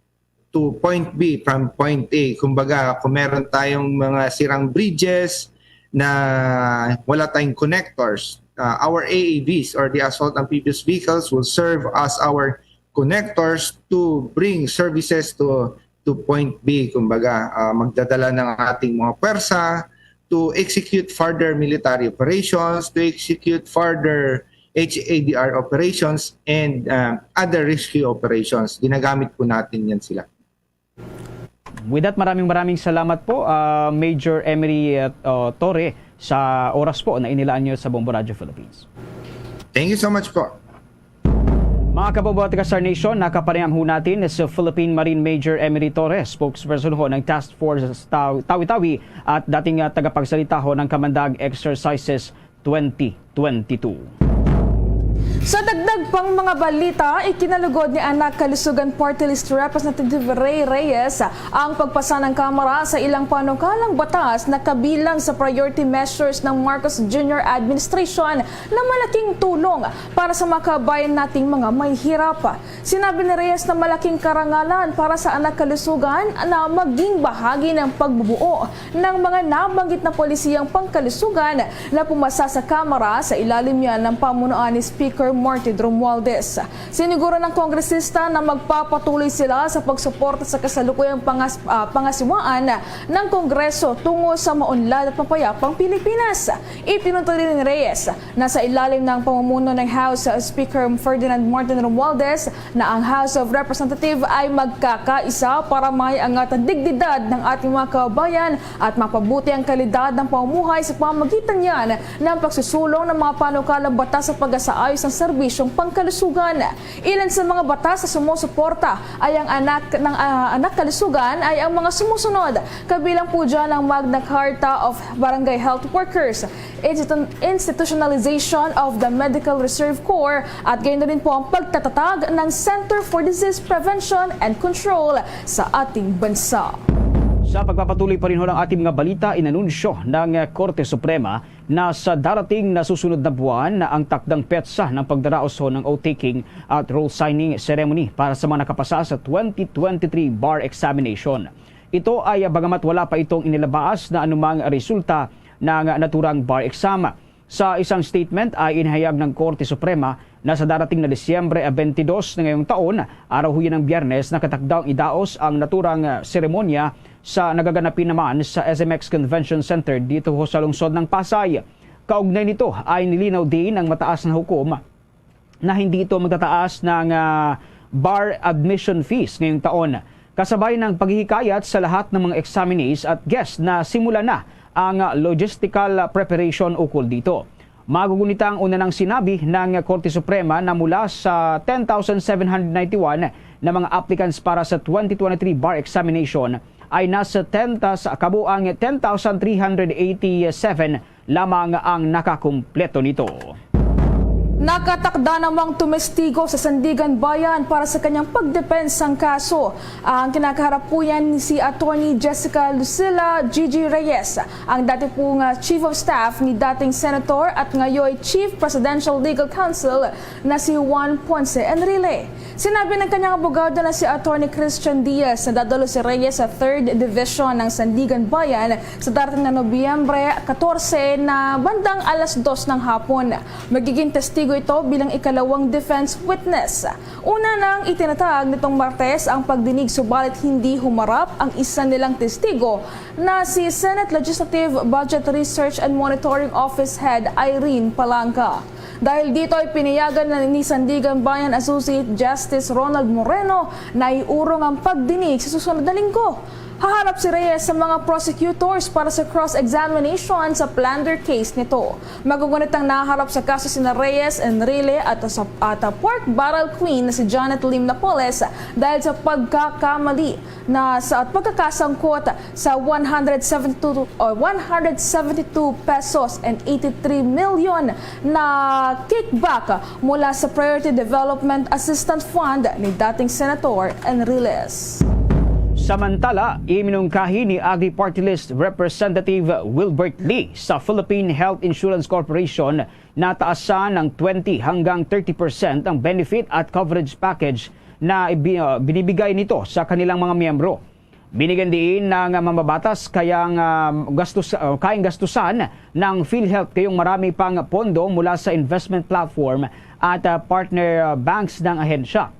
to point B from point A. Kumbaga, kung meron tayong mga sirang bridges na wala tayong connectors, uh, our A A Vs or the assault amphibious vehicles will serve as our connectors to bring services to to point B. Kumbaga, uh, magdadala ng ating mga pwersa to execute further military operations, to execute further H A D R operations, and uh, other rescue operations. Ginagamit po natin yan sila. With that, maraming maraming salamat po, uh, Major Emery uh, Torre, sa oras po na inilaan niyo sa Bombo Radio Philippines. Thank you so much po. Mga kababayan, taga Star Nation, nakapanayam ho natin si Philippine Marine Major Emery Torres, spokesperson ho ng Task Force Tawi-Tawi at dating uh, tagapagsalita ho ng Kamandag Exercises twenty twenty-two. Sa dagdag pang mga balita, ikinalugod ni Anak Kalusugan Party List Representative Rey Reyes ang pagpasa ng Kamara sa ilang panukalang batas na kabilang sa priority measures ng Marcos Junior Administration na malaking tulong para sa mga kabayan nating mga mahihirap. Sinabi ni Reyes na malaking karangalan para sa Anak Kalusugan na maging bahagi ng pagbubuo ng mga nabanggit na polisiyang pangkalusugan na pumasa sa Kamara sa ilalim niya ng pamunuan ni Speaker Martin Romualdez. Siniguro ng kongresista na magpapatuloy sila sa pagsuporta sa kasalukuyang pangas-, ah, pangasiwaan ng Kongreso tungo sa maunlad at mapayapang Pilipinas. Ipinunto rin ni Reyes na sa ilalim ng pamumuno ng House Speaker Ferdinand Martin Romualdez, Na ang House of Representatives ay magkakaisa para may angat ang dignidad ng ating mga kababayan at mapabuti ang kalidad ng pamumuhay sa pamagitan niyan ng pagsusulong ng mga panukalang batas sa pag-asaayos ng serbisyong pangkalusugan. Ilan sa mga batas na sumusuporta ay ang anak ng, ah, anak kalusugan ay ang mga sumusunod, kabilang po dyan ang Magna Carta of Barangay Health Workers, institu-, institutionalization of the Medical Reserve Corps, at gayon din po ang pagtatatag ng Center for Disease Prevention and Control sa ating bansa. Sa pagpapatuloy pa rin ho ng ating mga balita, inanunsyo ng Korte Suprema na sa darating na susunod na buwan na ang takdang petsa ng pagdaraos ho ng oath-taking at roll signing ceremony para sa mga nakapasa sa twenty twenty-three bar examination. Ito ay, ah, bagamat wala pa itong inilabas na anumang resulta ng naturang bar exam. Sa isang statement ay inihayag ng Korte Suprema na sa darating na Disyembre twenty-two na ngayong taon, araw ho yan ng Biyernes, nakatakdang idaos ang naturang, ah, seremonya sa nagaganapin naman sa S M X Convention Center dito ho sa lungsod ng Pasay. Kaugnay nito ay nilinaw din ang mataas na hukom na hindi ito magtataas ng, ah, bar admission fees ngayong taon, kasabay ng paghihikayat sa lahat ng mga examinees at guests na simulan na ang, ah, logistical, ah, preparation ukol dito. Magugunita ang una nang sinabi ng Korte Suprema na mula sa ten thousand seven hundred ninety-one na mga applicants para sa twenty twenty-three bar examination, ay nasa ten ta-, sa kabuang ten thousand three hundred eighty-seven lamang ang nakakumpleto nito. Nakatakda namang tumestigo sa Sandiganbayan para sa kanyang pagdepensa sa kaso ang kinakaharap po yan ni si Attorney Jessica Lucila Gigi Reyes, ang dati po nga Chief of Staff ni dating Senator at ngayon Chief Presidential Legal Counsel na si Juan Ponce Enrile. Sinabi ng kanyang abogado na si Attorney Christian Diaz na dadalo si Reyes sa Third Division ng Sandiganbayan sa darating na Nobyembre katorse na bandang alas dos ng hapon. Magiging testigo ito bilang ikalawang defense witness. Una nang itinatag nitong Martes ang pagdinig, subalit hindi humarap ang isa nilang testigo na si Senate Legislative Budget Research and Monitoring Office Head Irene Palanca. Dahil dito ay pinayagan na ni Sandiganbayan Associate Justice Ronald Moreno na iurong ang pagdinig sa susunod na linggo. Haharap si Reyes sa mga prosecutors para sa cross-examination sa plunder case nito. Magugunit ang naharap sa kaso sina Reyes, Enrile at sa, at, ah, pork barrel queen na si Janet Lim Napoles dahil sa pagkakamali na sa, at pagkakasangkot sa one hundred seventy-two, o one hundred seventy-two pesos and eighty-three million na kickback mula sa Priority Development Assistance Fund ni dating Senator Enriles. Samantala, iminungkahi ni Agri Party List Representative Wilbert Lee sa Philippine Health Insurance Corporation na taasan ng twenty hanggang thirty percent ang benefit at coverage package na ibi-, uh, binibigay nito sa kanilang mga miyembro. Binigyan diin ng mambabatas kayang, um, gastus-, uh, kayang gastusan ng PhilHealth kayong marami pang pondo mula sa investment platform at, uh, partner, uh, banks ng ahensya.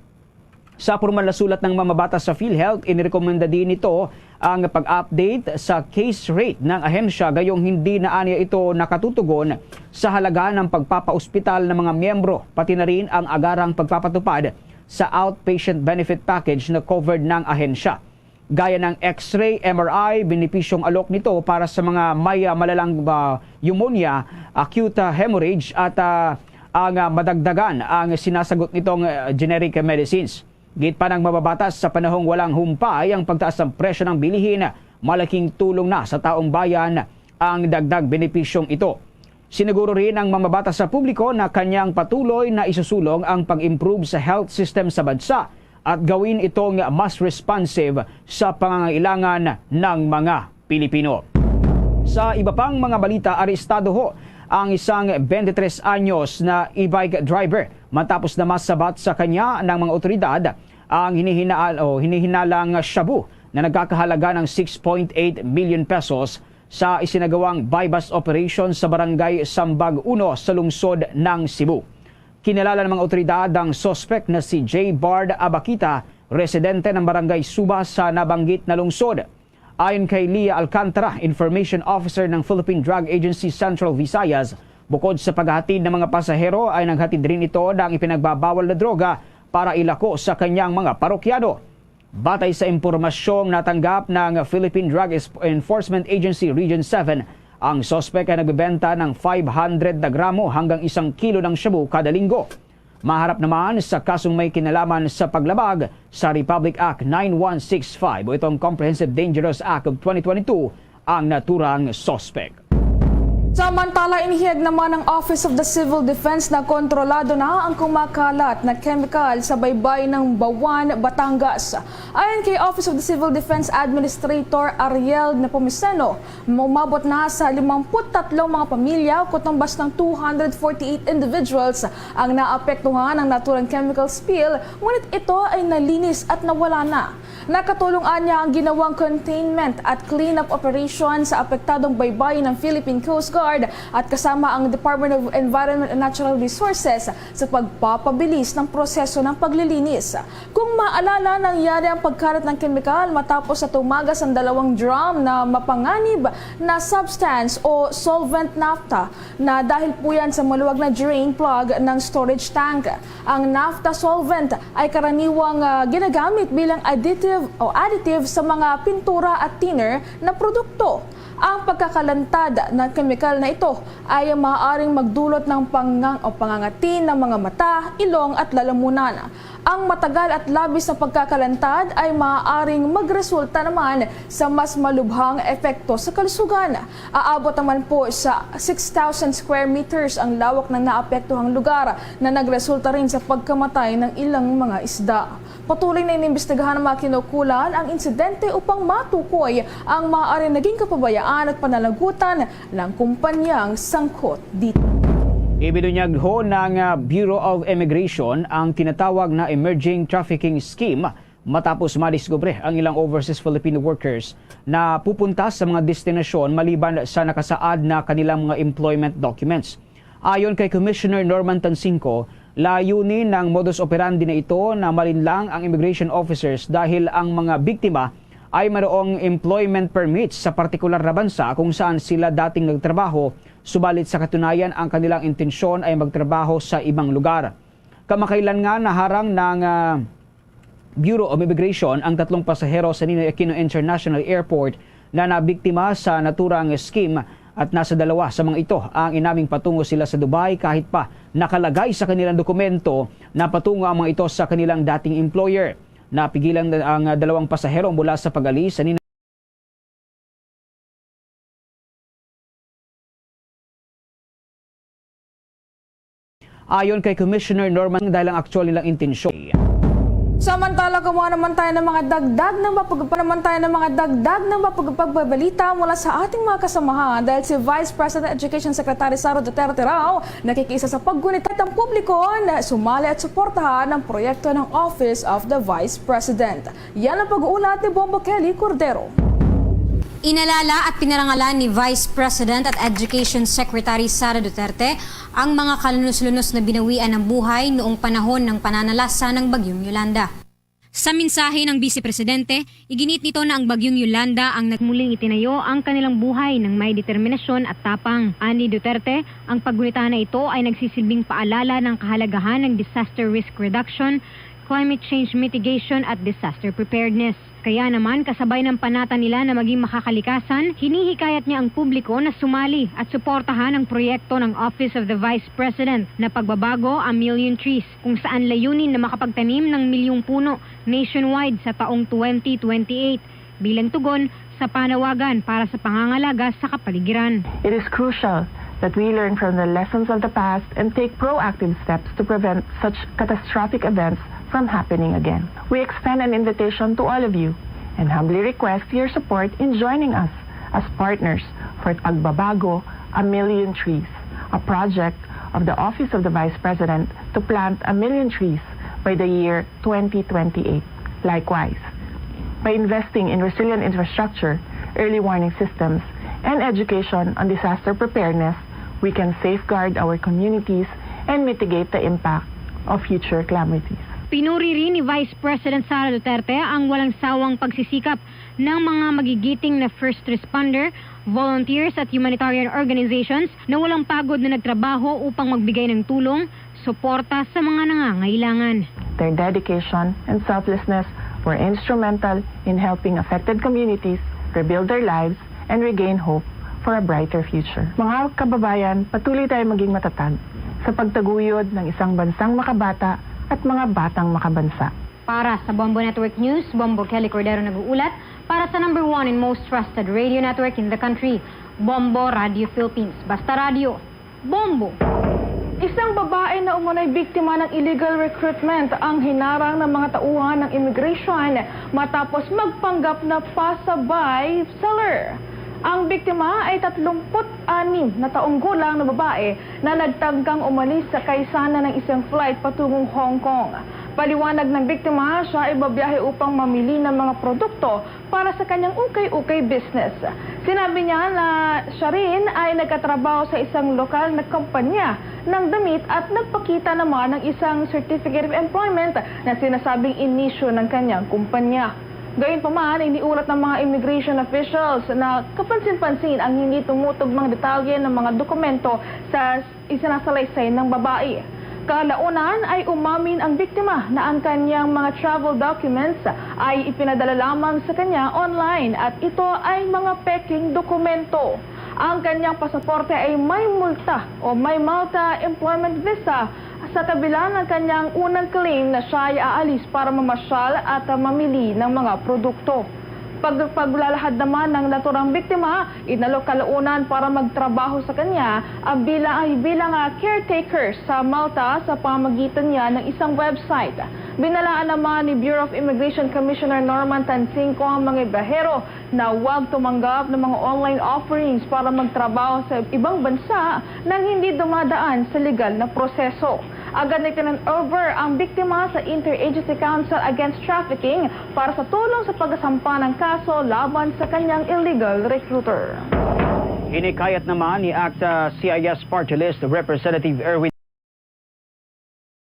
Sa pormal na sulat ng mambabatas sa PhilHealth, inirekomenda din nito ang pag-update sa case rate ng ahensya gayong hindi na anya ito nakatutugon sa halaga ng pagpapaospital ng mga miyembro, pati na rin ang agarang pagpapatupad sa outpatient benefit package na covered ng ahensya, gaya ng X-ray, M R I, benepisyong alok nito para sa mga may, ah, malalang, ah, pneumonia, acute, ah, hemorrhage, at, ah, ang, ah, madagdagan ang sinasagot nitong, ah, generic medicines. Gid pa ng mambabatas, sa panahong walang humpay ang pagtaas ng presyo ng bilihin, malaking tulong na sa taong bayan ang dagdag benepisyong ito. Siniguro rin ang mambabatas sa publiko na kanyang patuloy na isusulong ang pag-improve sa health system sa bansa at gawin itong mas responsive sa pangangailangan ng mga Pilipino. Sa iba pang mga balita, arestado ho ang isang twenty-three anyos na e-bike driver matapos na masabat sa kanya ng mga otoridad ang hinihinaal-, o hinihinalang shabu na nagkakahalaga ng six point eight million pesos sa isinagawang buy-bust operation sa Barangay Sambag Uno sa lungsod ng Cebu. Kinilala ng mga otoridad ang suspek na si J Bard Abakita, residente ng Barangay Suba sa nabanggit na lungsod. Ayon kay Leah Alcantara, Information Officer ng Philippine Drug Agency Central Visayas, bukod sa paghahatid ng mga pasahero ay naghatid rin ito ng ipinagbabawal na droga para ilako sa kanyang mga parokyano. Batay sa impormasyong natanggap ng Philippine Drug Es-, Enforcement Agency Region seven, ang suspek ay nagbebenta ng five hundred na gramo hanggang isang kilo ng shabu kada linggo. Maharap naman sa kasong may kinalaman sa paglabag sa Republic Act nine one six five o itong Comprehensive Dangerous Act of twenty twenty-two ang naturang suspek. Samantala, inihayag naman ng Office of the Civil Defense na kontrolado na ang kumakalat na kemikal sa baybay ng Bawan, Batangas. Ayon kay Office of the Civil Defense Administrator Ariel Nepomuceno, umabot na sa limampu't tatlong mga pamilya o katumbas ng two hundred forty-eight individuals ang naapektuhan ng naturang chemical spill, ngunit ito ay nalinis at nawala na. Nakatulong anya ang ginawang containment at cleanup operation sa apektadong baybayin ng Philippine Coast Guard at kasama ang Department of Environment and Natural Resources sa pagpapabilis ng proseso ng paglilinis. Kung maalala, nangyari ang pagkalat ng kemikal matapos na tumagas ang dalawang drum na mapanganib na substance o solvent naphtha na dahil po yan sa maluwag na drain plug ng storage tank. Ang naphtha solvent ay karaniwang, ah, ginagamit bilang additive o additive sa mga pintura at thinner na produkto. Ang pagkakalantad ng kemikal na ito ay maaaring magdulot ng pangang-, o pangangati ng mga mata, ilong at lalamunan. Ang matagal at labis na pagkakalantad ay maaaring magresulta naman sa mas malubhang epekto sa kalusugan. Aabot naman po sa six thousand square meters ang lawak ng naapektuhang lugar na nagresulta rin sa pagkamatay ng ilang mga isda. Patuloy na inimbestigahan ng mga kinukulan ang insidente upang matukoy ang maaaring naging kapabayaan at pananagutan ng kumpanyang sangkot dito. Ibinunyag ho ng, ah, Bureau of Immigration ang tinatawag na Emerging Trafficking Scheme matapos madiskubre ang ilang overseas Filipino workers na pupunta sa mga destinasyon maliban sa nakasaad na kanilang mga employment documents. Ayon kay Commissioner Norman Tansingco, layunin ng modus operandi na ito na malinlang ang immigration officers dahil ang mga biktima ay mayroong employment permits sa partikular na bansa kung saan sila dating nagtrabaho, subalit sa katunayan ang kanilang intensyon ay magtrabaho sa ibang lugar. Kamakailan nga naharang ng, ah, Bureau of Immigration ang tatlong pasahero sa Ninoy Aquino International Airport na nabiktima sa naturang scheme at nasa dalawa sa mga ito ang inaming patungo sila sa Dubai kahit pa nakalagay sa kanilang dokumento na patungo ang mga ito sa kanilang dating employer. Napigilan ang dalawang pasahero mula sa pag-alis sa Ninoy Ayon kay Commissioner Norman, dahil ang aktual nilang intensyon. Samantala, kumuha naman tayo ng mga dagdag na mapag-, naman tayo ng mga dagdag na mapagpagbabalita mula sa ating mga kasamahan dahil si Vice President Education Secretary Sara Duterte raw nakikiisa sa paggunit ang publiko na sumali at suportahan ang proyekto ng Office of the Vice President. Yan ang pag-uulat ni Bombo Kelly Cordero. Inalala at pinarangalan ni Vice President at Education Secretary Sara Duterte ang mga kalunos-lunos na binawian ng buhay noong panahon ng pananalasa ng Bagyong Yolanda. Sa mensahe ng Vice Presidente, iginiit nito na ang Bagyong Yolanda ang nagmuling itinayo ang kanilang buhay ng may determinasyon at tapang. Ani Duterte, ang paggunita na ito ay nagsisilbing paalala ng kahalagahan ng disaster risk reduction, climate change mitigation at disaster preparedness. Kaya naman, kasabay ng panata nila na maging makakalikasan, hinihikayat niya ang publiko na sumali at suportahan ang proyekto ng Office of the Vice President na Pagbabago, A Million Trees, kung saan layunin na makapagtanim ng milyong puno nationwide sa taong twenty twenty-eight bilang tugon sa panawagan para sa pangangalaga sa kapaligiran. It is crucial that we learn from the lessons of the past and take proactive steps to prevent such catastrophic events from happening again. We extend an invitation to all of you and humbly request your support in joining us as partners for Pagbabago, A Million Trees, a project of the Office of the Vice President to plant a million trees by the year twenty twenty-eight. Likewise, by investing in resilient infrastructure, early warning systems, and education on disaster preparedness, we can safeguard our communities and mitigate the impact of future calamities. Pinuri rin ni Vice President Sara Duterte ang walang sawang pagsisikap ng mga magigiting na first responder, volunteers at humanitarian organizations na walang pagod na nagtrabaho upang magbigay ng tulong, suporta sa mga nangangailangan. Their dedication and selflessness were instrumental in helping affected communities rebuild their lives and regain hope for a brighter future. Mga kababayan, patuloy tayo maging matatag sa pagtaguyod ng isang bansang makabata at mga batang makabansa. Para sa Bombo Network News, Bombo Kelly Cordero nag-uulat para sa number one and most trusted radio network in the country, Bombo Radio Philippines. Basta Radio, Bombo! Isang babae na umunay biktima ng illegal recruitment ang hinarang ng mga tauhan ng immigration matapos magpanggap na pasabay seller. Ang biktima ay tatlumpu't anim na taong gulang na babae na nagtangkang umalis sa kaisana ng isang flight patungong Hong Kong. Paliwanag ng biktima, siya ay babiyahe upang mamili ng mga produkto para sa kanyang ukay-ukay business. Sinabi niya na siya rin ay nagkatrabaho sa isang lokal na kumpanya ng damit at nagpakita naman ng isang certificate of employment na sinasabing inisyu ng kanyang kumpanya. Gayunpaman, iniulat ng mga immigration officials na kapansin-pansin ang hindi tumutugmang detalye ng mga dokumento sa isinasalaysay ng babae. Kalaunan ay umamin ang biktima na ang kanyang mga travel documents ay ipinadala lamang sa kanya online at ito ay mga peking dokumento. Ang kanyang pasaporte ay may multa o may Malta Employment Visa sa kabila ng kanyang unang claim na siya ay aalis para mamasyal at mamili ng mga produkto. Pag-, paglalahad naman ng naturang biktima, inalok kalaunan para magtrabaho sa kanya ang bila-, ay bilang, ah, caretaker sa Malta sa pamagitan niya ng isang website. Binalaan naman ni Bureau of Immigration Commissioner Norman Tansinco ang mga biyahero na huwag tumanggap ng mga online offerings para magtrabaho sa ibang bansa nang hindi dumadaan sa legal na proseso. Agad na itinurn over ang biktima sa Interagency Council Against Trafficking para sa tulong sa pagkasampa ng kaso laban sa kanyang illegal recruiter. Hinikayat naman ni ACT-CIS Party List Representative Erwin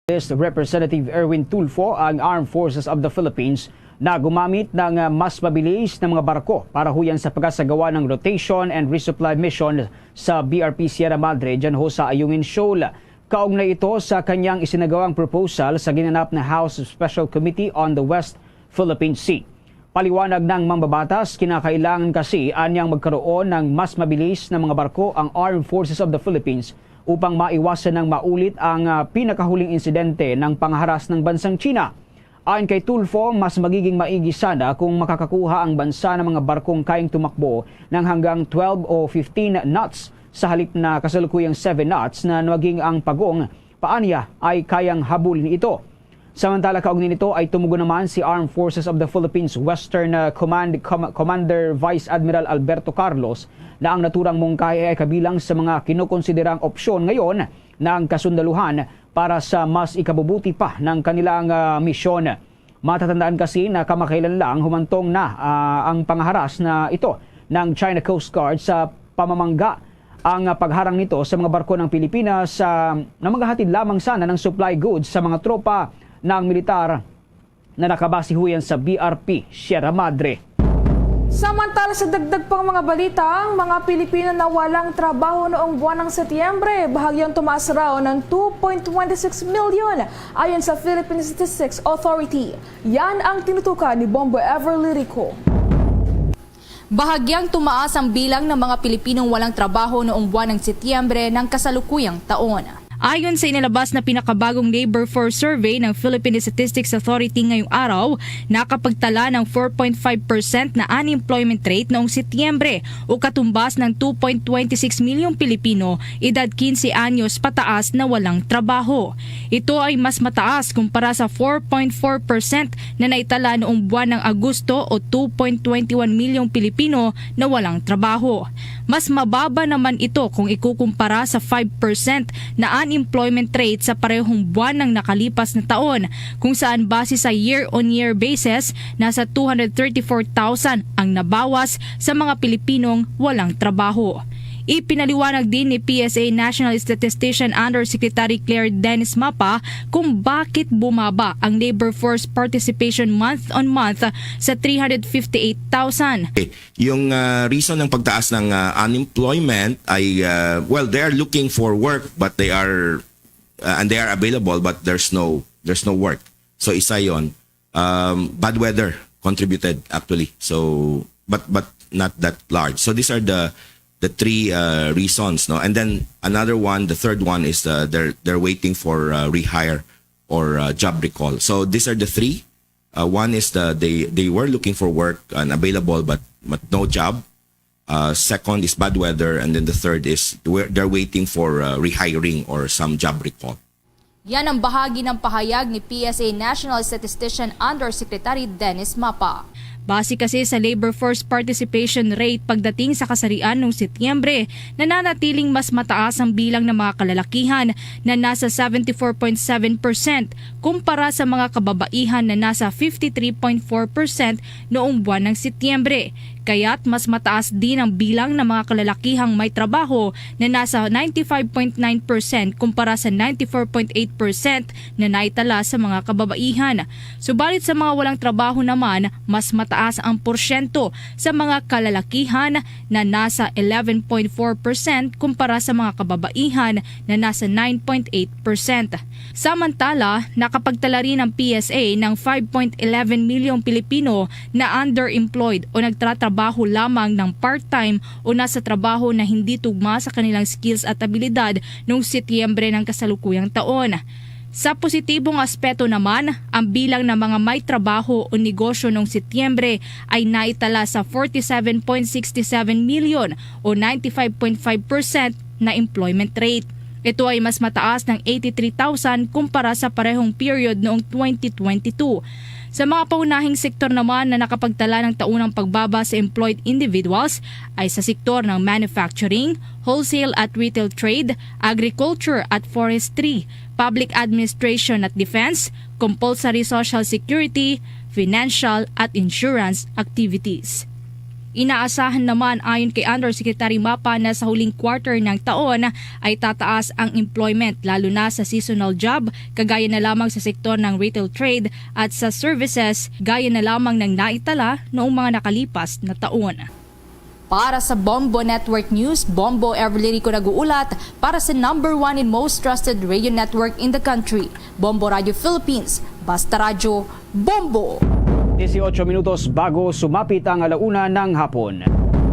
List Representative Erwin Tulfo ang Armed Forces of the Philippines na gumamit ng, ah, mas mabilis na mga barko para huyan sa pagkasagawa ng rotation and resupply mission sa B R P Sierra Madre dyan ho sa Ayungin Shoal. Kaugnay ito sa kanyang isinagawang proposal sa ginanap na House Special Committee on the West Philippine Sea. Paliwanag ng mambabatas, kinakailangan kasi anyang magkaroon ng mas mabilis na mga barko ang Armed Forces of the Philippines upang maiwasan ng maulit ang, ah, pinakahuling insidente ng pangharas ng bansang China. Ayon kay Tulfo, mas magiging maigi sana kung makakakuha ang bansa ng mga barkong kayang tumakbo ng hanggang twelve o fifteen knots sa halip na kasalukuyang seven knots na naging ang pagong paanya ay kayang habulin ito. Samantala, kaugnay nito ay tumugon naman si Armed Forces of the Philippines Western, uh, Command Com-, Commander Vice Admiral Alberto Carlos na ang naturang mungkahi ay kabilang sa mga kinukonsiderang opsyon ngayon ng kasundaluhan para sa mas ikabubuti pa ng kanilang, uh, misyon. Matatandaan kasi na kamakailan lang humantong na, ah, ang pangaharas na ito ng China Coast Guard sa pamamangga ang, ah, pagharang nito sa mga barko ng Pilipinas, ah, na maghahatid lamang sana ng supply goods sa mga tropa ng militar na nakabase huyan sa B R P Sierra Madre. Samantala, sa dagdag pang mga balita, ang mga Pilipino na walang trabaho noong buwan ng Setyembre, bahagyang tumaas raw ng two point twenty six million, ayon sa Philippine Statistics Authority. Yan ang tinutukan ni Bombo Everly Rico. Bahagyang tumaas ang bilang ng mga Pilipinong walang trabaho noong buwan ng Setyembre ng kasalukuyang taon. Ayon sa inilabas na pinakabagong labor force survey ng Philippine Statistics Authority ngayong araw, nakapagtala ng four point five percent na unemployment rate noong Setyembre, o katumbas ng two point twenty six milyong Pilipino edad quince anyos pataas na walang trabaho. Ito ay mas mataas kumpara sa four point four percent na naitala noong buwan ng Agosto, o two point twenty one milyong Pilipino na walang trabaho. Mas mababa naman ito kung ikukumpara sa five percent na unemployment rate sa parehong buwan ng nakalipas na taon, kung saan base sa year-on-year basis, nasa two hundred thirty-four thousand ang nabawas sa mga Pilipinong walang trabaho. Ipinaliwanag din ni P S A National Statistician Undersecretary Claire Dennis Mapa kung bakit bumaba ang labor force participation month-on-month sa three hundred fifty-eight thousand. Yung, ah, reason ng pagtaas ng, ah, unemployment ay, ah, well, they are looking for work, but they are uh, and they are available, but there's no, there's no work. So isa yon. Um, bad weather contributed, actually. So, but, but not that large. So these are the, the three, uh, reasons, no? And then another one, the third one is, uh, they're, they're waiting for, uh, rehire or, uh, job recall. So these are the three. Uh, one is the, they, they were looking for work and available, but, but no job. Uh, second is bad weather, and then the third is we're, they're waiting for, uh, rehiring or some job recall. Yan ang bahagi ng pahayag ni P S A National Statistician Undersecretary Dennis Mapa. Base kasi sa labor force participation rate pagdating sa kasarian noong Setyembre, nananatiling mas mataas ang bilang ng mga kalalakihan na nasa seventy-four point seven percent kumpara sa mga kababaihan na nasa fifty-three point four percent noong buwan ng Setyembre. Kaya't mas mataas din ang bilang ng mga kalalakihang may trabaho na nasa ninety-five point nine percent kumpara sa ninety-four point eight percent na naitala sa mga kababaihan. Subalit sa mga walang trabaho naman, mas mataas ang porsyento sa mga kalalakihan na nasa eleven point four percent kumpara sa mga kababaihan na nasa nine point eight percent. Samantala, nakapagtala rin ang P S A ng five point eleven milyong Pilipino na underemployed o nagtatrabaho lamang ng part-time o nasa trabaho na hindi tugma sa kanilang skills at abilidad noong Setyembre ng kasalukuyang taon. Sa positibong aspeto naman, ang bilang ng mga may trabaho o negosyo noong Setyembre ay naitala sa forty-seven point sixty-seven million o ninety-five point five percent na employment rate. Ito ay mas mataas ng eighty-three thousand kumpara sa parehong period noong twenty twenty-two. Sa mga paunahing sektor naman na nakapagtala ng taunang pagbaba sa employed individuals ay sa sektor ng manufacturing, wholesale at retail trade, agriculture at forestry, public administration at defense, compulsory social security, financial at insurance activities. Inaasahan naman, ayon kay Undersecretary Mapa, na sa huling quarter ng taon ay tataas ang employment, lalo na sa seasonal job, kagaya na lamang sa sektor ng retail trade at sa services, gaya na lamang ng naitala noong mga nakalipas na taon. Para sa Bombo Network News, Bombo Everly Rico nag-uulat para sa number one and most trusted radio network in the country, Bombo Radio Philippines. Basta radyo, Bombo! Dieciocho minutos bago sumapit ang alauna ng hapon.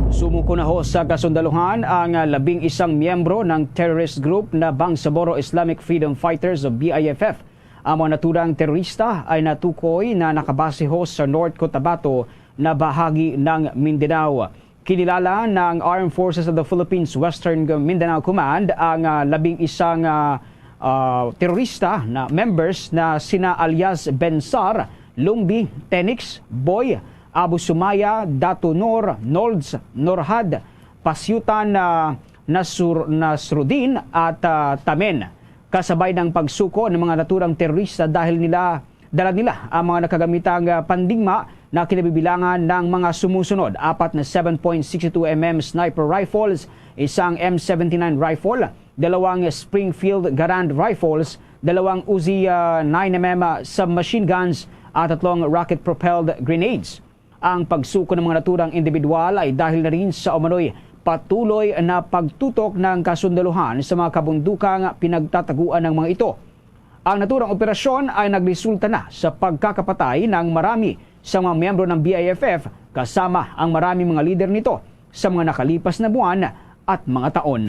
Sumuko na ho sa kasundaluhan ang labing isang miyembro ng terrorist group na Bangsamoro Islamic Freedom Fighters o B I F F. Ang mga naturang terorista ay natukoy na nakabase ho sa North Cotabato na bahagi ng Mindanao. Kinilala ng Armed Forces of the Philippines Western Mindanao Command ang, ah, labing isang, ah, ah, terorista na members na sina alias Bensar, Lumbi, Tenix, Boy, Abu Sumaya, Datu Nur, Nolds, Norhad, Pasyutan, ah, Nasur-, Nasrudin at, ah, Tamen. Kasabay ng pagsuko ng mga naturang terorista dahil nila, dala nila ang mga nakagamitang, ah, pandigma na kinabibilangan ng mga sumusunod: apat na seven point six two M M sniper rifles, isang M seventy-nine rifle, dalawang Springfield Garand rifles, dalawang Uzi, ah, nine M M, ah, submachine guns, at tatlong rocket-propelled grenades. Ang pagsuko ng mga naturang individual ay dahil na rin sa umano'y patuloy na pagtutok ng kasundaluhan sa mga kabundukang pinagtataguan ng mga ito. Ang naturang operasyon ay nagresulta na sa pagkakapatay ng marami sa mga miyembro ng B I F F, kasama ang maraming mga lider nito sa mga nakalipas na buwan at mga taon.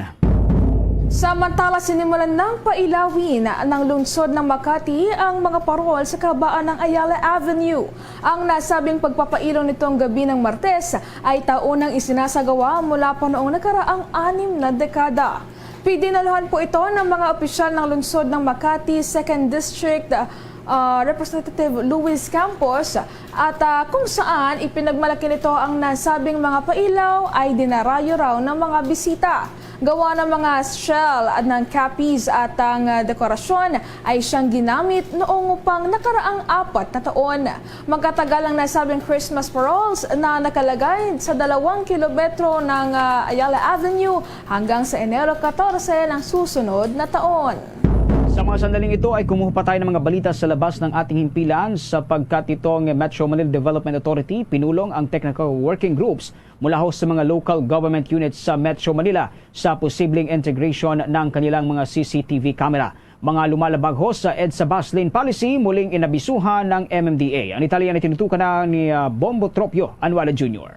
Samantala, sinimulan ng pailawin ng lungsod ng Makati ang mga parol sa kahabaan ng Ayala Avenue. Ang nasabing pagpapailaw nitong gabi ng Martes ay taunang isinasagawa mula pa noong nakaraang anim na dekada. Pidinaluhan po ito ng mga opisyal ng lungsod ng Makati, Second District, ah, Representative Luis Campos, at, ah, kung saan ipinagmalaki nito ang nasabing mga pailaw ay dinarayo raw ng mga bisita. Gawa ng mga shell at ng cappies at ang, ah, dekorasyon ay siyang ginamit noong pang nakaraang apat na taon. Magkatagal ang nasabing Christmas parols na nakalagay sa dalawang kilometro ng, ah, Ayala Avenue hanggang sa Enero katorse ng susunod na taon. Sa mga sandaling ito ay kumuha pa tayo ng mga balita sa labas ng ating himpilan, sapagkat itong Metro Manila Development Authority pinulong ang technical working groups mula ho sa mga local government units sa Metro Manila sa posibleng integration ng kanilang mga C C T V camera. Mga lumalabag ho sa EDSA bus lane policy muling inabisuhan ng M M D A. Ang detalye na tinutukan na ni, ah, Bombo Tropio Anuada Junior.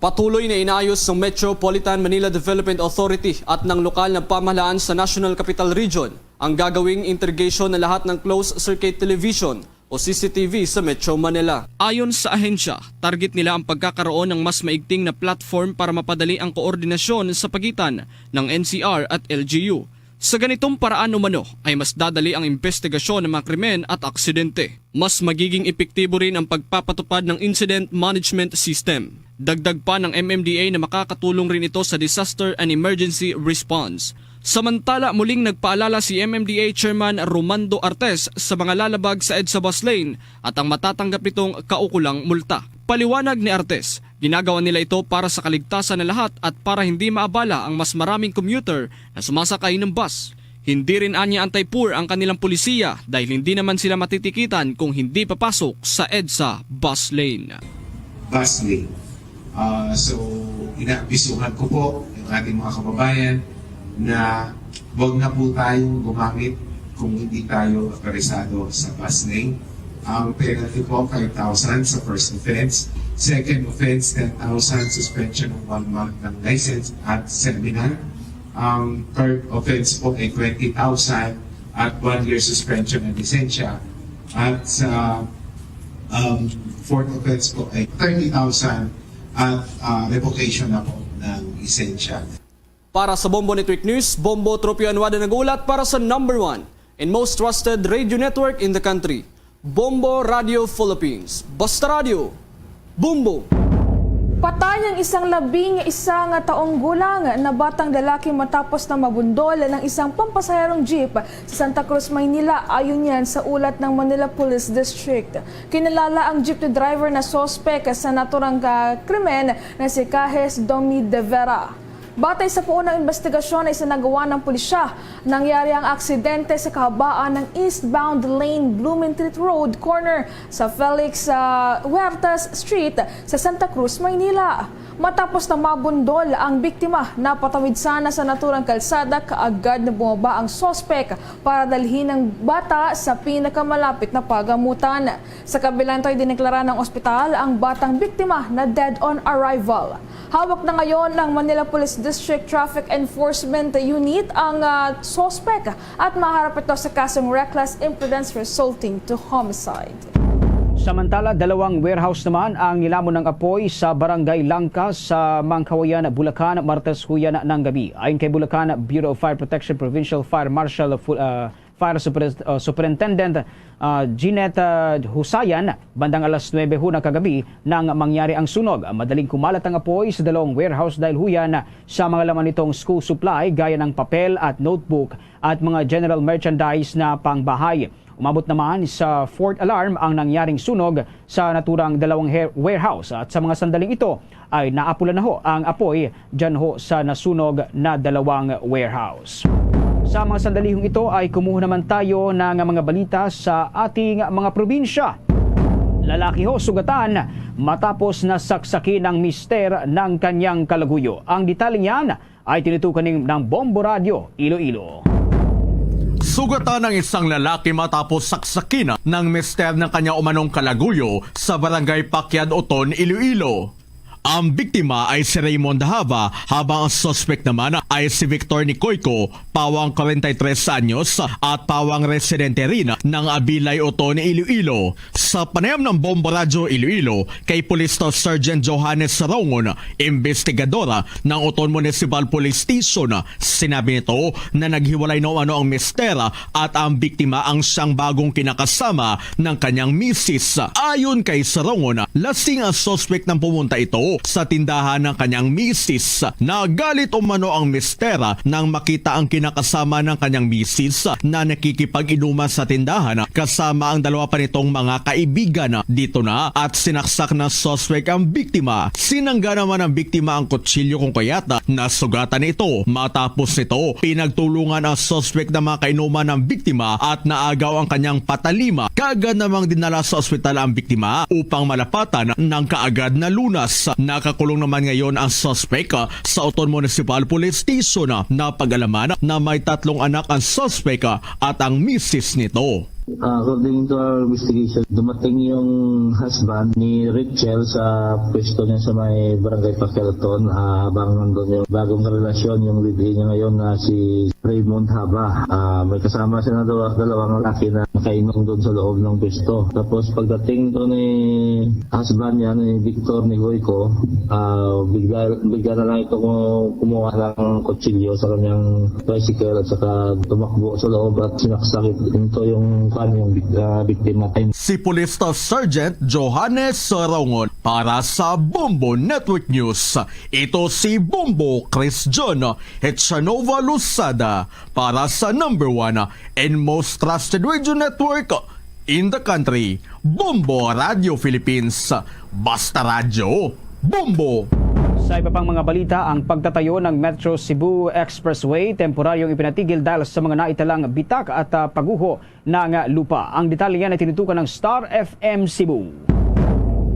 Patuloy na inayos ng Metropolitan Manila Development Authority at ng lokal na pamahalaan sa National Capital Region ang gagawing integration ng lahat ng closed circuit television o C C T V sa Metro Manila. Ayon sa ahensya, target nila ang pagkakaroon ng mas maigting na platform para mapadali ang koordinasyon sa pagitan ng N C R at L G U. Sa ganitong paraan umano ay mas dadali ang imbestigasyon ng mga krimen at aksidente. Mas magiging epektibo rin ang pagpapatupad ng incident management system. Dagdag pa ng M M D A na makakatulong rin ito sa disaster and emergency response. Samantala, muling nagpaalala si M M D A Chairman Romando Artes sa mga lalabag sa EDSA bus lane at ang matatanggap nitong kaukulang multa. Paliwanag ni Artes, ginagawa nila ito para sa kaligtasan ng lahat at para hindi maabala ang mas maraming commuter na sumasakay ng bus. Hindi rin anya anti-poor ang kanilang pulisiya dahil hindi naman sila matitikitan kung hindi papasok sa EDSA bus lane. Bus lane. Ah, so, inaabisuhan ko po yung ating mga kababayan na wag na po tayong gumamit kung hindi tayo aperisado sa bus lane. Ang penalty po, five thousand sa first offense. Second offense, ten thousand, suspension ng one month ng license at seminar. Ang third offense po ay twenty thousand at one year suspension ng lisensya. At sa um, fourth offense po ay thirty thousand at ah, revocation na po ng lisensya. Para sa Bombo Network News, Bombo Tropio Anuada nag-uulat para sa number one and most trusted radio network in the country, Bombo Radio Philippines. Basta Radio, Bombo! Patay ang isang labing isa nga taong gulang na batang lalaki matapos na mabundol ng isang pampasaherong jeep sa Santa Cruz, Maynila, ayon yan sa ulat ng Manila Police District. Kinalala ang jeepney driver na suspek sa naturang ah, krimen na si Cajes Domi de Vera. Batay sa puunang investigasyon na isinagawa ng pulisya, nangyari ang aksidente sa kahabaan ng eastbound lane Blumentritt Road corner sa Felix ah, Huertas Street sa Santa Cruz, Maynila. Matapos na mabundol ang biktima, napatawid sana sa naturang kalsada, kaagad na bumaba ang suspek para dalhin ang bata sa pinakamalapit na pagamutan. Sa kabila nito, idineklara ng ospital ang batang biktima na dead on arrival. Hawak na ngayon ng Manila Police District Traffic Enforcement Unit ang ah, suspek at maharap ito sa kasong reckless imprudence resulting to homicide. Samantala, dalawang warehouse naman ang nilamon ng apoy sa Barangay Langka sa Mangkawayan, Bulacan, Martes huyan ng gabi. Ayon kay Bulacan Bureau of Fire Protection Provincial Fire Marshal Fu- ah, Fire Super- ah, Superintendent ah, Jeanette ah, Husayan, bandang alas nuebe ho ng kagabi nang mangyari ang sunog. Madaling kumalat ang apoy sa dalawang warehouse dahil huyan sa mga laman nitong school supply gaya ng papel at notebook at mga general merchandise na pangbahay. Umabot naman sa fourth alarm ang nangyaring sunog sa naturang dalawang he- warehouse at sa mga sandaling ito ay naapula na ho ang apoy dyan ho sa nasunog na dalawang warehouse. Sa mga sandalihong ito ay kumuha naman tayo ng mga balita sa ating mga probinsya. Lalaki ho sugatan matapos na saksakin ng mister ng kanyang kalaguyo. Ang detalye niyan ay tinutukan ning- ng Bombo Radyo Iloilo. Sugatan ang isang lalaki matapos saksakin ng mister ng kanya umanong kalaguyo sa barangay Pakyad Oton, Iloilo. Ang biktima ay si Raymond Hava, habang ang suspect naman ay si Victor Nicoico, pawang kwarenta y tres anyos at pawang residente rin ng Abilay, Oton, Iloilo. Sa panayam ng Bombo Radyo Iloilo kay Police Staff Sergeant Johannes Sarongon, investigador ng Oton Municipal Police Station, sinabi nito na naghiwalay na umano ang mister at ang biktima ang siyang bagong kinakasama ng kanyang misis. Ayon kay Sarongon, lasing ang suspect nang pumunta ito sa tindahan ng kanyang misis. Nagalit umano ang mister nang makita ang kinakasama ng kanyang misis na nakikipag-inuman sa tindahan kasama ang dalawa pa nitong mga kaibigan. kaibigan. Dito na at sinaksak ng suspect ang biktima. Sinangga naman ng biktima ang kutsilyo kung kaya't nasugatan ito. Matapos nito, pinagtulungan ang suspect ng mga kainuman ng biktima at naagaw ang kanyang patalima. Kaagad namang dinala sa ospital ang biktima upang malapatan ng kaagad na lunas. Nakakulong naman ngayon ang suspect, ah, sa Oton Municipal Police Station. Napag-alaman na may tatlong anak ang suspect, ah, at ang misis nito. Ah, according to our investigation, dumating yung husband ni Rachel sa pwesto niya sa may barangay Pakialaton, ah, habang nandun yung bagong relasyon, yung live-in niya ngayon na si Raymond Haba. Ah, may kasama siya na dalawa, dalawang lalaki na nakainom doon sa loob ng pwesto. Tapos pagdating doon ni husband niya, ni Victor, ni Goico, ah, bigla, bigla na lang ito kumu-, kumuha ng kutsilyo sa kanyang tricycle at saka tumakbo sa loob at sinaksak ito yung, kan, yung bik-, ah, biktima. Si Police Staff Sergeant Johannes Sarongon para sa Bombo Network News. Ito si Bombo Chris John Hetsanova Losada para sa number one and most trusted radio network in the country, Bombo Radio Philippines. Basta Radyo, Bombo! Sa iba pang mga balita, ang pagtatayo ng Metro Cebu Expressway temporaryong ipinatigil dahil sa mga naitalang bitak at, ah, paguho ng lupa. Ang detalye yan ay tinutukan ng Star F M Cebu.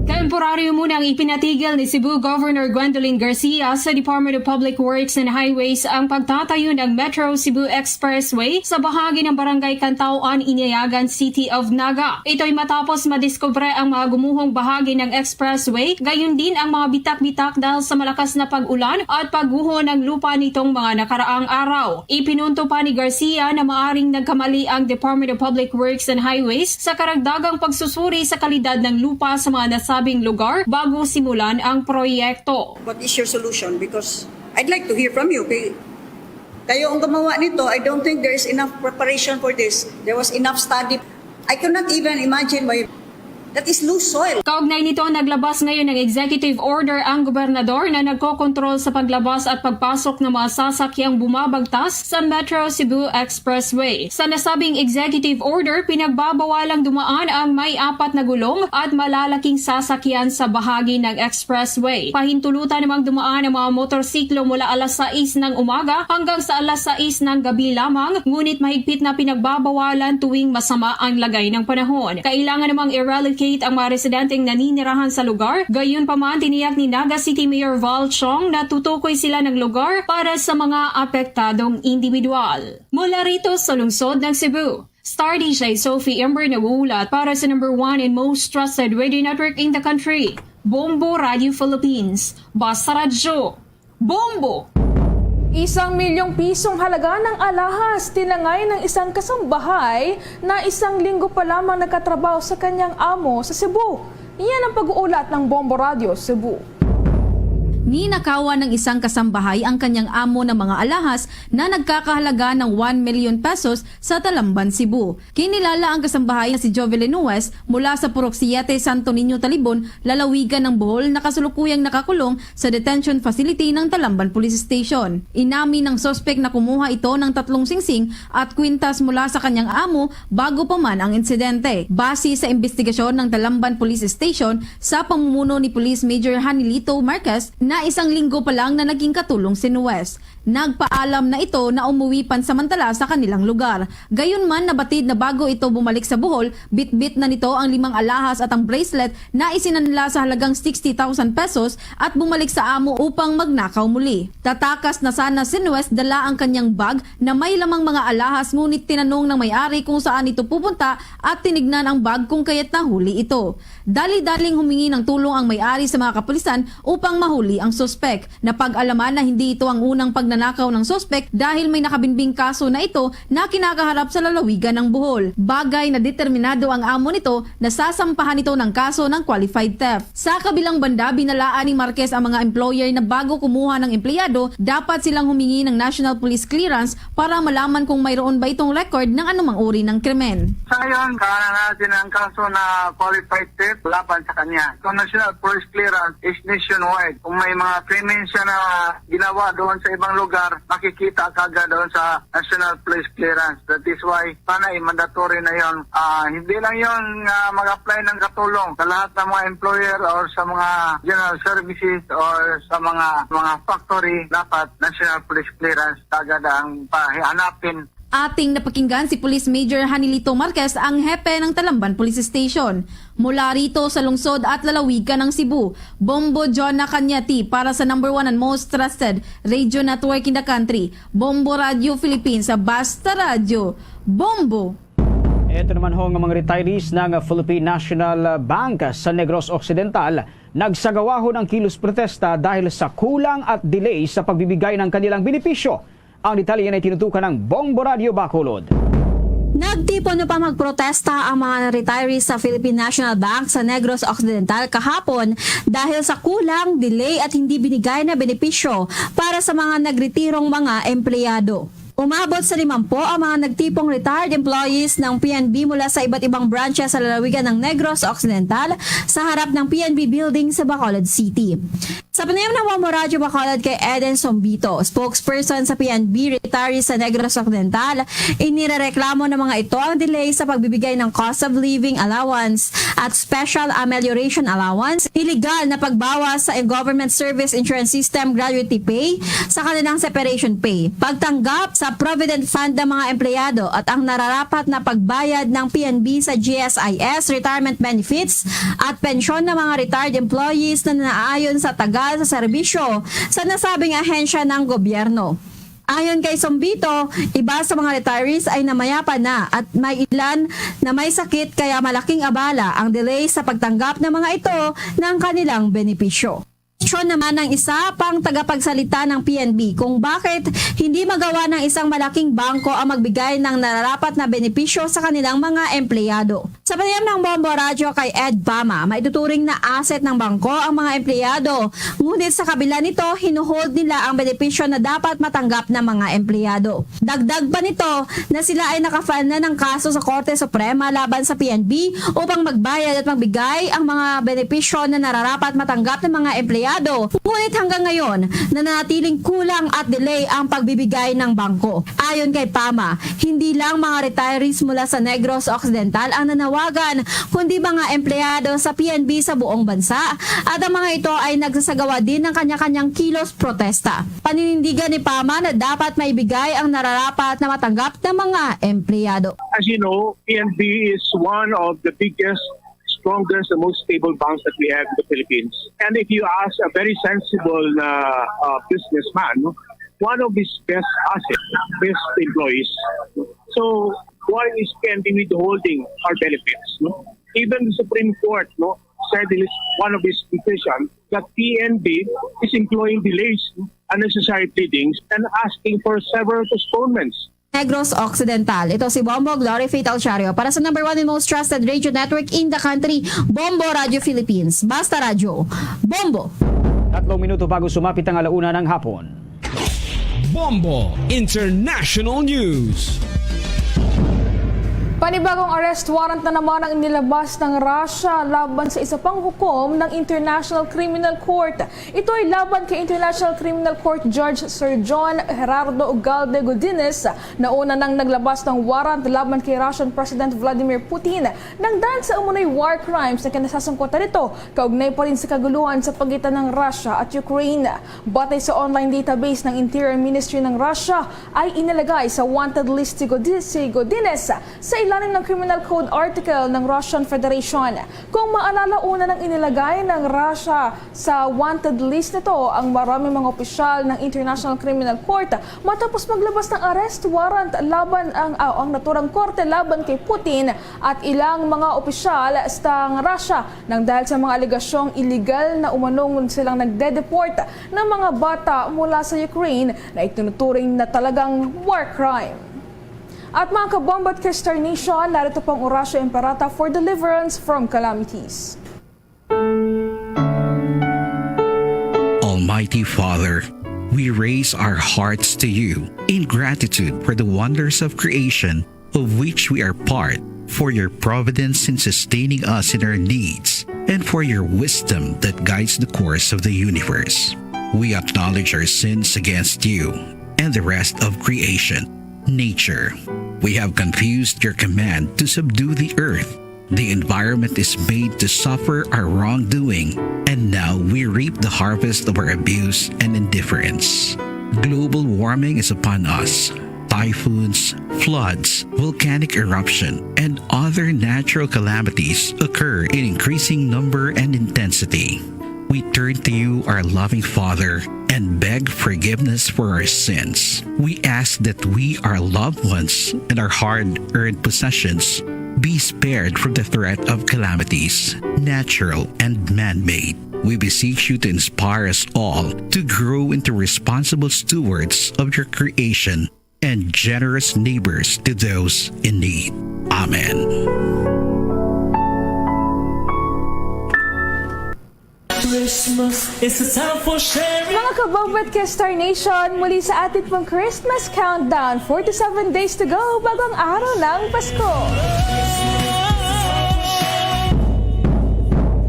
Temporaryo muna ang ipinatigil ni Cebu Governor Gwendolyn Garcia sa Department of Public Works and Highways ang pagtatayo ng Metro Cebu Expressway sa bahagi ng Barangay Cantao-an, Inayagan, City of Naga. Ito'y matapos madiskubre ang mga gumuhong bahagi ng expressway, gayon din ang mga bitak-bitak dahil sa malakas na pag-ulan at pagguho ng lupa nitong mga nakaraang araw. Ipinunto pa ni Garcia na maaring nagkamali ang Department of Public Works and Highways sa karagdagang pagsusuri sa kalidad ng lupa sa mga nasabing lugar bago simulan ang proyekto. What is your solution? Because I'd like to hear from you. Kay, kayo ang gumawa nito, I don't think there is enough preparation for this. There was enough study. I cannot even imagine why that is loose soil. Kaugnay nito, naglabas ngayon ng executive order ang gobernador na nagkokontrol sa paglabas at pagpasok ng mga sasakyang bumabagtas sa Metro Cebu Expressway. Sa nasabing executive order, pinagbabawalang dumaan ang may apat na gulong at malalaking sasakyan sa bahagi ng expressway. Pahintulutan namang dumaan ang mga motorsiklo mula alas sais ng umaga hanggang sa alas sais ng gabi lamang, ngunit mahigpit na pinagbabawalan tuwing masama ang lagay ng panahon. Kailangan namang i-relocate ang mga residenteng naninirahan sa lugar. Gayunpaman, tiniyak ni Naga City Mayor Val Chong na tutukoy sila ng lugar para sa mga apektadong individual. Mula rito sa lungsod ng Cebu, Star D J Sophie Ember nag-uulat para sa number one and most trusted radio network in the country, Bombo Radio Philippines. Basta Radyo, Bombo! Isang milyong pisong halaga ng alahas tinangay ng isang kasambahay na isang linggo pa lamang nagkatrabaho sa kanyang amo sa Cebu. Iyan ang pag-uulat ng Bombo Radio Cebu. Ninakawan ng isang kasambahay ang kanyang amo ng mga alahas na nagkakahalaga ng one million pesos sa Talamban, Cebu. Kinilala ang kasambahay na si Jovelyn Nuez mula sa Purok Siete, Santo Niño, Talibon, lalawigan ng Bohol, na kasulukuyang nakakulong sa detention facility ng Talamban Police Station. Inamin ng suspek na kumuha ito ng tatlong singsing at kwintas mula sa kanyang amo bago pa man ang insidente. Base sa imbestigasyon ng Talamban Police Station sa pamumuno ni Police Major Hanilito Marquez, na isang linggo pa lang na naging katulong si Nuez. Nagpaalam na ito na umuwi pansamantala sa kanilang lugar. Gayunman, nabatid na bago ito bumalik sa Bohol, bitbit na nito ang limang alahas at ang bracelet na isinanla sa halagang sixty thousand pesos at bumalik sa amo upang magnakaw muli. Tatakas na sana si Nuez dala ang kanyang bag na may lamang mga alahas, ngunit tinanong ng may-ari kung saan ito pupunta at tinignan ang bag kung kaya't nahuli ito. Dali-daling humingi ng tulong ang may-ari sa mga kapulisan upang mahuli ang suspek. Napag-alaman na hindi ito ang unang pagnanakaw ng suspek dahil may nakabinbing kaso na ito na kinakaharap sa lalawigan ng Bohol, bagay na determinado ang amo nito na sasampahan ito ng kaso ng qualified theft. Sa kabilang banda, binalaan ni Marquez ang mga employer na bago kumuha ng empleyado, dapat silang humingi ng National Police Clearance para malaman kung mayroon ba itong record ng anumang uri ng krimen. Sa ngayon, kahanan natin ang kaso na qualified theft laban sa kanya. Ang National Police Clearance is nationwide. Kung may mga krimen siya na ginawa doon sa ibang lugar, makikita ka agad doon sa National Police Clearance. That is why, sana i-mandatory na yon. Ah, hindi lang yon nga mag-apply ng katulong sa lahat ng mga employer or sa mga general services or sa mga mga factory, dapat National Police Clearance agad ang pahanapin. Ating napakinggan si Police Major Hanilito Marquez, ang hepe ng Talamban Police Station. Mula rito sa lungsod at lalawigan ng Cebu, Bombo John Nakanyati para sa number one and most trusted radio network in the country, Bombo Radio Philippines, sa Basta Radio, Bombo! Ito naman ho nga mga retirees ng Philippine National Bank sa Negros Occidental nagsagawa ho ng kilos protesta dahil sa kulang at delay sa pagbibigay ng kanilang benepisyo. Ang detalye na itinutukan ng Bombo Radio Bacolod. Nagtipon na pa magprotesta ang mga retirees sa Philippine National Bank sa Negros Occidental kahapon dahil sa kulang, delay at hindi binigay na benepisyo para sa mga nagretirong mga empleyado. Umabot sa limampu ang mga nagtipong retired employees ng P N B mula sa iba't ibang branches sa lalawigan ng Negros Occidental sa harap ng P N B building sa Bacolod City. Sa panayam ng Bombo Radyo Bacolod kay Eden Sombito, spokesperson sa P N B retirees sa Negros Occidental, inirereklamo ng mga ito ang delay sa pagbibigay ng cost of living allowance at special amelioration allowance, iligal na pagbawas sa government service insurance system gratuity pay sa kanilang separation pay, pagtanggap sa provident fund ng mga empleyado at ang nararapat na pagbayad ng P N B sa G S I S retirement benefits at pensyon ng mga retired employees na naayon sa tagal sa serbisyo sa nasabing ahensya ng gobyerno. Ayon kay Sombito, iba sa mga retirees ay namayapa na at may ilan na may sakit, kaya malaking abala ang delay sa pagtanggap ng mga ito ng kanilang benepisyo. Question naman ng isa pang tagapagsalita ng P N B kung bakit hindi magawa ng isang malaking bangko ang magbigay ng nararapat na benepisyo sa kanilang mga empleyado. Sa panayam ng Bombo Radyo kay Ed Pama, maituturing na asset ng bangko ang mga empleyado, ngunit sa kabila nito, hinuhold nila ang benepisyo na dapat matanggap ng mga empleyado. Dagdag pa nito na sila ay nakafile na ng kaso sa Korte Suprema laban sa P N B upang magbayad at magbigay ang mga benepisyo na nararapat matanggap ng mga empleyado. Ngunit hanggang ngayon, nananatiling kulang at delay ang pagbibigay ng bangko. Ayon kay Pama, hindi lang mga retirees mula sa Negros Occidental ang nanawagan, kundi mga empleyado sa P N B sa buong bansa, at ang mga ito ay nagsasagawa din ng kanya-kanyang kilos protesta. Paninindigan ni Pama na dapat maibigay ang nararapat na matanggap ng mga empleyado. As you know, P N B is one of the biggest, strongest, and most stable banks that we have in the Philippines. And if you ask a very sensible uh, uh, businessman, no, one of his best assets, best employees. So why is P N B withholding our benefits? No? Even the Supreme Court, no, said in its, one of its decisions that P N B is employing delays, unnecessary pleadings, and asking for several postponements. Negros Occidental. Ito si Bombo Glory Faith Alchario para sa number one and most trusted radio network in the country, Bombo Radio Philippines. Basta Radyo, Bombo! Tatlong minuto bago sumapit ang alauna ng hapon. Bombo International News. Panibagong arrest warrant na naman ang inilabas ng Russia laban sa isa pang hukom ng International Criminal Court. Ito ay laban kay International Criminal Court Judge Sir John Gerardo Ugalde Godinez, na una nang naglabas ng warrant laban kay Russian President Vladimir Putin nang dahil sa umunoy war crimes na kinasasangkutan nito kaugnay pa rin sa kaguluhan sa pagitan ng Russia at Ukraine. Batay sa online database ng Interior Ministry ng Russia, ay inilagay sa wanted list si Godi-, si Godinez sa ilalim ng Criminal Code Article ng Russian Federation. Kung maalala, una nang inilagay ng Russia sa wanted list nito ang maraming mga opisyal ng International Criminal Court matapos maglabas ng arrest warrant laban ang, ah, ang naturang korte laban kay Putin at ilang mga opisyal sa Russia nang dahil sa mga alegasyong iligal na umanong silang nagde-deport ng mga bata mula sa Ukraine na itinuturing na talagang war crime. At mga kabombo at K-Star Nation, narito po ang Orasyo Imperata for deliverance from calamities. Almighty Father, we raise our hearts to you in gratitude for the wonders of creation of which we are part, for your providence in sustaining us in our needs, and for your wisdom that guides the course of the universe. We acknowledge our sins against you and the rest of creation, nature. We have confused your command to subdue the earth. The environment is made to suffer our wrongdoing, and now we reap the harvest of our abuse and indifference. Global warming is upon us. Typhoons, floods, volcanic eruption, and other natural calamities occur in increasing number and intensity. We turn to you, our loving Father, and beg forgiveness for our sins. We ask that we, our loved ones, and our hard earned possessions be spared from the threat of calamities, natural and man made. We beseech you to inspire us all to grow into responsible stewards of your creation and generous neighbors to those in need. Amen. Christmas is a time for sharing. Mga kabombo at ka-Star Nation, muli sa atin pong Christmas Countdown. Forty-seven days to go bago ang araw ng Pasko.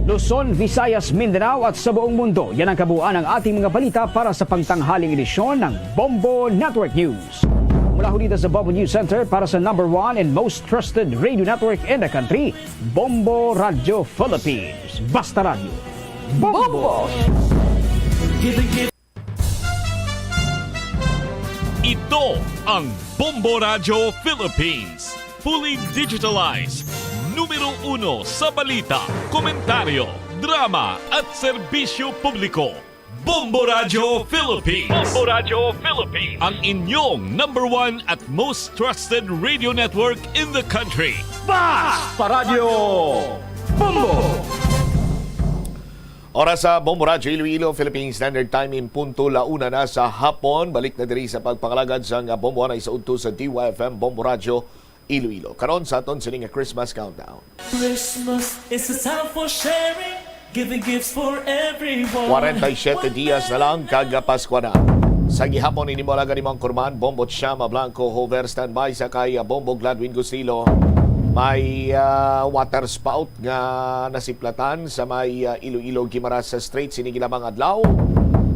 Luzon, Visayas, Mindanao at sa buong mundo, yan ang kabuuan ng ating mga balita para sa pangtanghaling edisyon ng Bombo Network News. Mula ho dito sa Bombo News Center para sa number one and most trusted radio network in the country, Bombo Radio Philippines. Basta Radio. Bombo! Ito ang Bombo Radio Philippines. Fully digitalized. Numero uno sa balita, komentaryo, drama at serbisyo publiko. Bombo Radio Philippines. Bombo Radio Philippines. Ang inyong number one at most trusted radio network in the country. Basta Radio Bombo! Oras sa Bombo Radyo Iloilo, Philippine Standard Time, in punto la una na sa hapon. Balik na diri sa pagpangalagad sang Bombo Anay sa udto sa D Y F M Bombo Radyo Iloilo. Karon sa aton sini nga Christmas countdown. Christmas is a time for sharing, giving gifts for everyone. Kwarenta y siyete dias na lang kag Paskwa na. Sa gihapon, ini mo alaga ni Mang Kurman, Bombo Chama Blanco, Hover, standby sa kay Bombo Gladwin Gustilo. May, ah, water spout nga nasiplatan sa may, ah, Iloilo Guimaras Strait sini gilamang adlaw.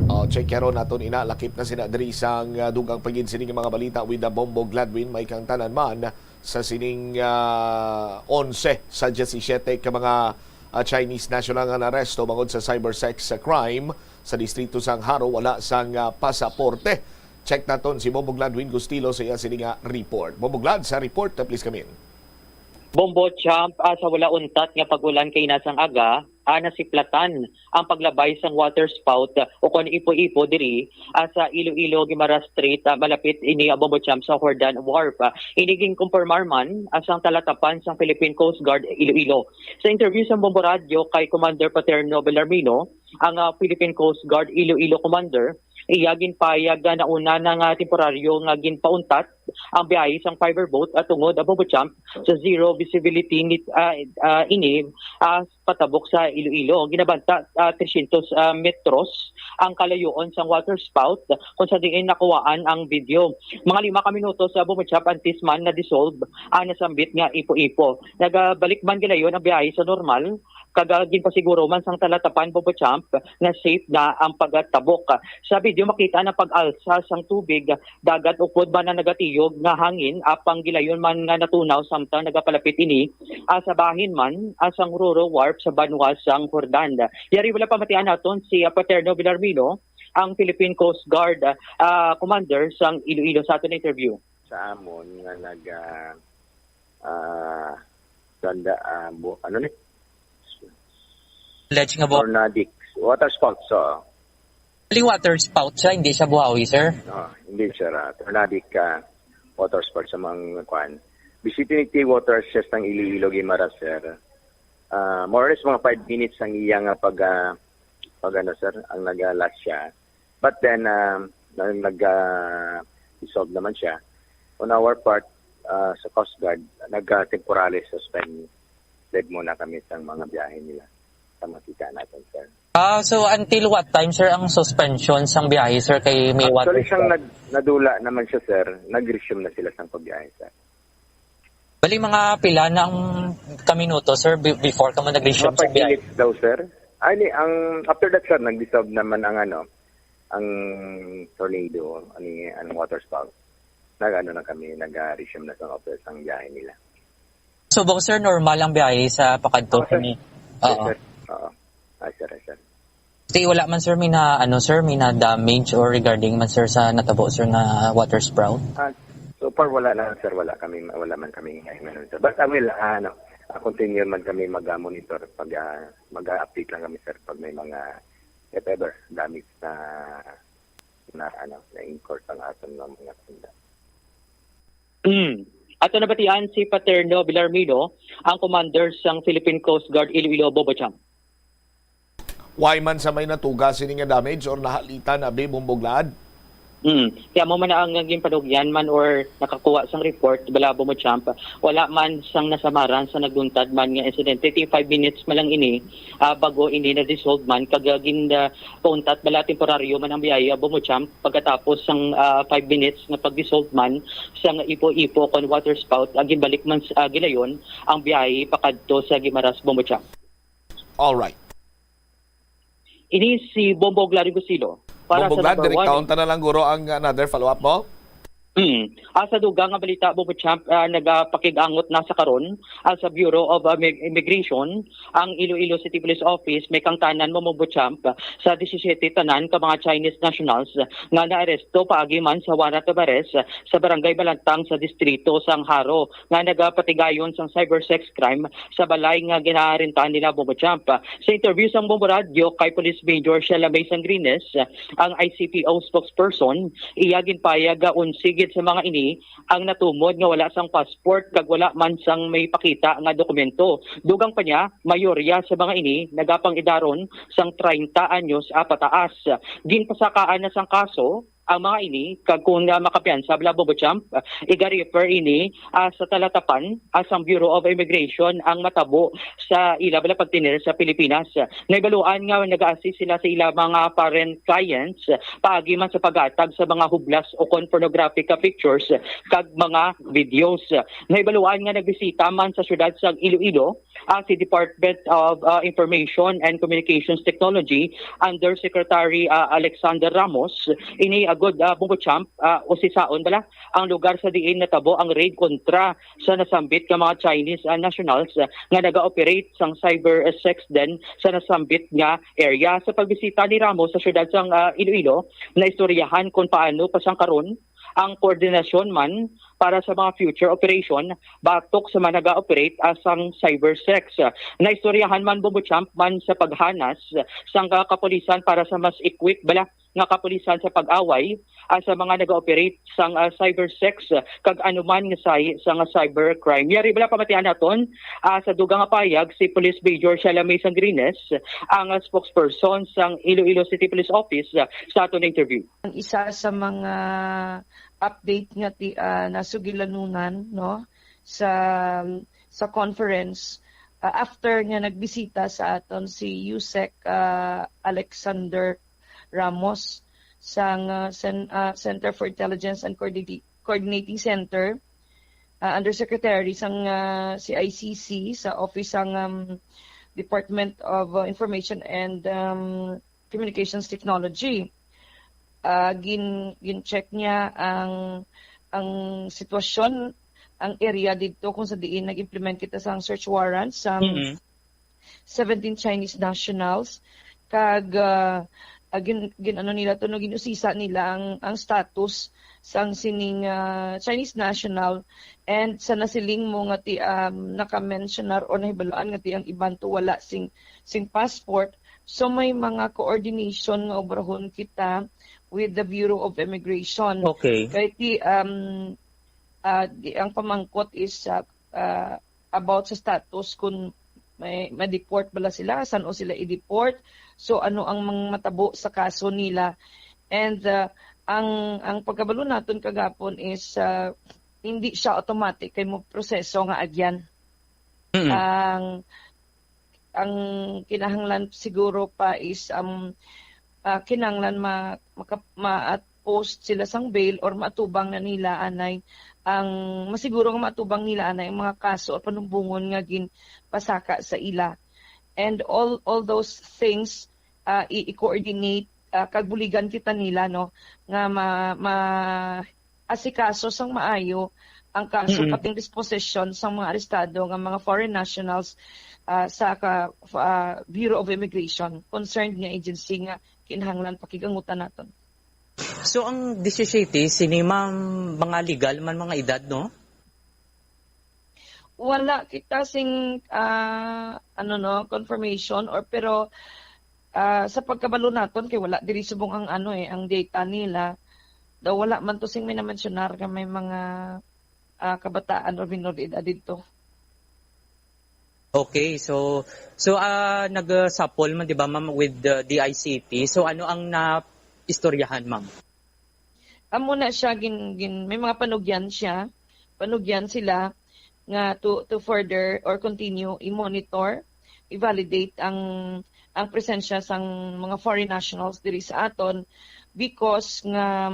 Oh, check karon naton ina, lakip na sina diri sang, ah, dugang pa gid sini nga mga balita with the Bombo Gladwin. May kang tanan man sa sining, ah, onse sa diyesisiyete ka mga, ah, Chinese national nga naaresto bangod sa cyber sex sa crime sa distrito sang Jaro wala sang, ah, pasaporte. Check naton si Bombo Gladwin Gustilo sa iya sini nga report. Bombo Glad, sa report, ah, please come in. Bombo Champ, ah, sa wala untat nga pag-ulan kay nasang aga, ah, nasiplatan ang paglabay sang water spout, ah, o kon ipo-ipo diri, ah, sa Iloilo Guimaras Strait, ah, malapit ini, ah, Bombo Champ, sa Jordan Wharf. Ah, ini ginkumpirmar man, ah, sang talatapan sang Philippine Coast Guard Iloilo. Sa interview sa Bombo Radyo kay Commander Paterno Bellarmino, ang, ah, Philippine Coast Guard Iloilo Commander, iya ginpahayag nga nauna na nga temporaryo nga ginpauntat ang biyahe sang fiberboat at tungod ang Bombo Champ sa zero visibility nit-, ah, ah, ini, ah, patabok sa Iloilo. Ginabanta, ah, trescientos, ah, metros ang kalayoon sang water spout kung sa diin nakuhaan ang video. Mga lima ka minuto sa Bombo Champ antes man na-dissolve ang nasambit nga ipo-ipo. Nagabalik man gilayon ang biyahe sa normal, kag, ah, ginpasiguro man sang talatapan Bombo Champ nga safe na ang pagtabok. Sa video, makita ang pag-alsa sang tubig dagat upod man ang nagatiyog nga hangin, apang gilayon man nga natunaw samtang nagapalapit ini, ah, sa bahin man, ah, sang Roro Wharf sa banwa sang Jordan. Yari wala pamatian naton si, ah, Paterno Villarmino, ang Philippine Coast Guard, ah, Commander sang Iloilo sa aton interview. Sa amon nga nag, ah, ah, ganda, ah, bu-, ano ni? Alleged nga bu- Tornadic water spout, so. Actually, water spout siya, hindi siya buhawi, sir. Ah, hindi, sir. Ah, tornadic, ah, water spout sa mga kwan. Visiting water siya sang Iloilo Guimaras, sir. Ah, more or less mga five minutes ang iya nga pag, ah, pag ano, sir, ang nag-last siya. But then, ah, na-, nag, ah, dissolve naman siya. On our part, ah, sa Coast Guard, nag, ah, temporarily suspended muna kami sa mga biyahe nila sa makita natin, sir. Ah, so until what time, sir, ang suspension sang biyahe, sir, kay may water spout? Actually, sang nag-, nadula naman siya, sir, nag-resume na sila sang pagbiyahe, sir. Bali, mga pila na ang ka minuto, sir, be-, before ka mo nag-resume sa biyahe? Mga five minutes daw, sir. Ay, ni, ang, after that, sir, nag-dissolve naman ang, ano, ang tornado, ani, ang water spout, nag-ano na kami, nag-resume na sa office ang biyahe nila. So, bako, sir, normal ang biyahe sa pakadto Oo, sir. ni... Yes, Oo. sir. Oo. Ay, sir, ay, sir. Stay, wala man, sir, may na, ano, sir, may na damage or regarding man, sir, sa natabo, sir, nga water sprout? Ah, so far, wala na, sir. Wala kami, wala man kami ngayon, sir. But, I will, ah, ano, ah, continue man kami mag-monitor. Pag, ah, mag-update lang kami, sir, pag may mga, if ever, damage na, na, ano, na-incur ang aton nga mga tinda. Mm. Ato nabatian si Paterno Villarmino, ang commander sang Philippine Coast Guard Iloilo, Bobo Champ. Why man sa may natuga sini nga damage or nahalitan abi, Bombo Glad? Mm. Kaya mo man ang ginpanugyan man or nakakuha sang report, bala, Bobo Champ, wala man sang nasamaran sa nagduntad man nga insidente. Ti five minutes man lang ini, ah, bago ini na-dissolve man, kag ah, gin ah, pauntat, bala, temporaryo man ang biyahe, ah, Bobo Champ, pagkatapos sang ah, five minutes nga pag-dissolve man sang ipo-ipo kon water spout, ah, ginbalik man sa ah, gilayon ang biyahe pakadto sa Guimaras, Bobo Champ. All right. Ini si Bombo Glad Gusilo para Bombo sa Glad, number diri one. Kaunta na lang, guro, ang another follow-up mo. Hmm. Ah, sa dugang nga balita, Bobo Champ, ah, nagapakig-angot na sa karon, ah, sa Bureau of ah, Mig- Immigration, ang Iloilo City Police Office, may kangtanan mo, Bobo Champ, ah, sa disisiete tanan ka mga Chinese nationals, ah, nga naaresto paagi man sa warrant of arrest, ah, sa Barangay Balantang sa distrito sang Jaro, nga nagapatigayon sang cyber sex crime sa balay nga ginarentan nila, Bobo Champ. Sa interview sang Bombo Radyo kay Police Major Sheila May Sangrines, ang I C P O spokesperson, iya ginpayag nga onse gid sa mga ini ang natumod nga wala sang passport kag wala man sang may pakita nga dokumento. Dugang pa niya, mayorya sa mga ini nagapang-idaron sang treinta anyos, ah, pataas. Ginpasakaan na sang kaso ang mga ini, kag kung ah, makapiyansa, bala, Bobo Champ, ah, iga-refer ini ah, sa talatapan, ah, sang Bureau of Immigration ang matabo sa ila, bala, pagtener sa Pilipinas. Nahibaluan nga nag-assist sila sa ila mga foreign clients, ah, paagi man sa paghatag sa mga hublas o kon pornographic ah, pictures, ah, kag mga videos. Nahibaluan nga nagbisita man sa siyudad sang Iloilo ah, si Department of ah, Information and Communications Technology Undersecretary ah, Alexander Ramos. Ini agod, ah, Bombo Champ, ah, usisaon, bala, ang lugar sa diin natabo ang raid kontra sa nasambit nga mga Chinese ah, nationals, ah, nga naga-operate sang cyber ah, sex den sa nasambit nga area. Sa pagbisita ni Ramos sa siyudad sang ah, Iloilo, naistoryahan kung paano pa sang karon ang koordinasyon man para sa mga future operation batok sa mga naga-operate ah, sang cyber sex. Naistoryahan man, Bombo Champ, man sa paghanas sang ah, kapulisan para sa mas equipped, bala, nga kapulisan sa pag-away ah, sa mga naga-operate sang ah, cyber sex, ah, kag anuman nga sahi sang ah, cyber crime. Yari, bala, pamatian naton ah, sa dugang nga payag si Police Major Sheila May Sangrines, ang ah, spokesperson sang Iloilo City Police Office, ah, sa aton interview. Ang isa sa mga update nga ti, ah, nasugilanunan, no, sa sa conference, ah, after nga nagbisita sa aton si USEC, ah, Alexander Ramos sang ah, Cen- ah, Center for Intelligence and Coordinati- Coordinating Center, ah, Undersecretary sang ah, C I C C sa Office sang um, Department of ah, Information and um, Communications Technology. Ah, gin gin-check niya ang ang sitwasyon, ang area didto kung sa diin nag-implement kita sang search warrant sa Mm-mm. seventeen Chinese nationals, kag ah, ah, gin, gin ano nila to, no, ginusisa nila ang ang status sang sining ah, Chinese national, and sa nasiling mo nga ti um, naka-mentionar o nahibaluan nga ti ang iban to wala sing sing passport. So may mga coordination nga obrahon kita with the Bureau of Immigration. Okay. Kay ti um, ah, di, ang pamangkot is ah, ah, about sa status kung may ma-deport bala sila, san-o sila i-deport, so ano ang mang matabo sa kaso nila. And ah, ang ang pagkabalo naton kagapon is ah, hindi siya automatic kay mo proseso nga agyan. Mm-mm. Ang ang kinahanglan siguro pa is um, ah, kinahanglan ma, maka, ma-post sila sang bail or maatubang na nila anay ang masiguro nga maatubang nila anay ang mga kaso o panumbongon nga ginpasaka sa ila. And all all those things ah, i- i-coordinate ah, kag buligan kita nila, no, nga ma-, ma-, asikaso sang maayo ang kaso, mm, pati ang disposition sang mga arestado nga mga foreign nationals, ah, sa ka-, ah, Bureau of Immigration, concerned nga agency nga kinahanglan pakigangutan naton. So, ang disisiyete, sini, ma'am, mga legal man, mga edad, no? Wala kita sing, ah, ano, no, confirmation or, pero, ah, sa pagkabalo naton kay wala diri subong ang, ano, eh, ang data nila. Daw wala man to sing may na-mensionar nga may mga, ah, kabataan or minor de edad didto. Okay, so, so, ah, nagsapol man, di ba, ma'am, with the D I C T. So, ano ang naistoryahan, ma'am? Amo na siya, gin-, gin-, may mga panugyan siya, panugyan sila nga to, to further or continue i-monitor, i-validate ang, ang presensya sang mga foreign nationals diri sa aton, because nga,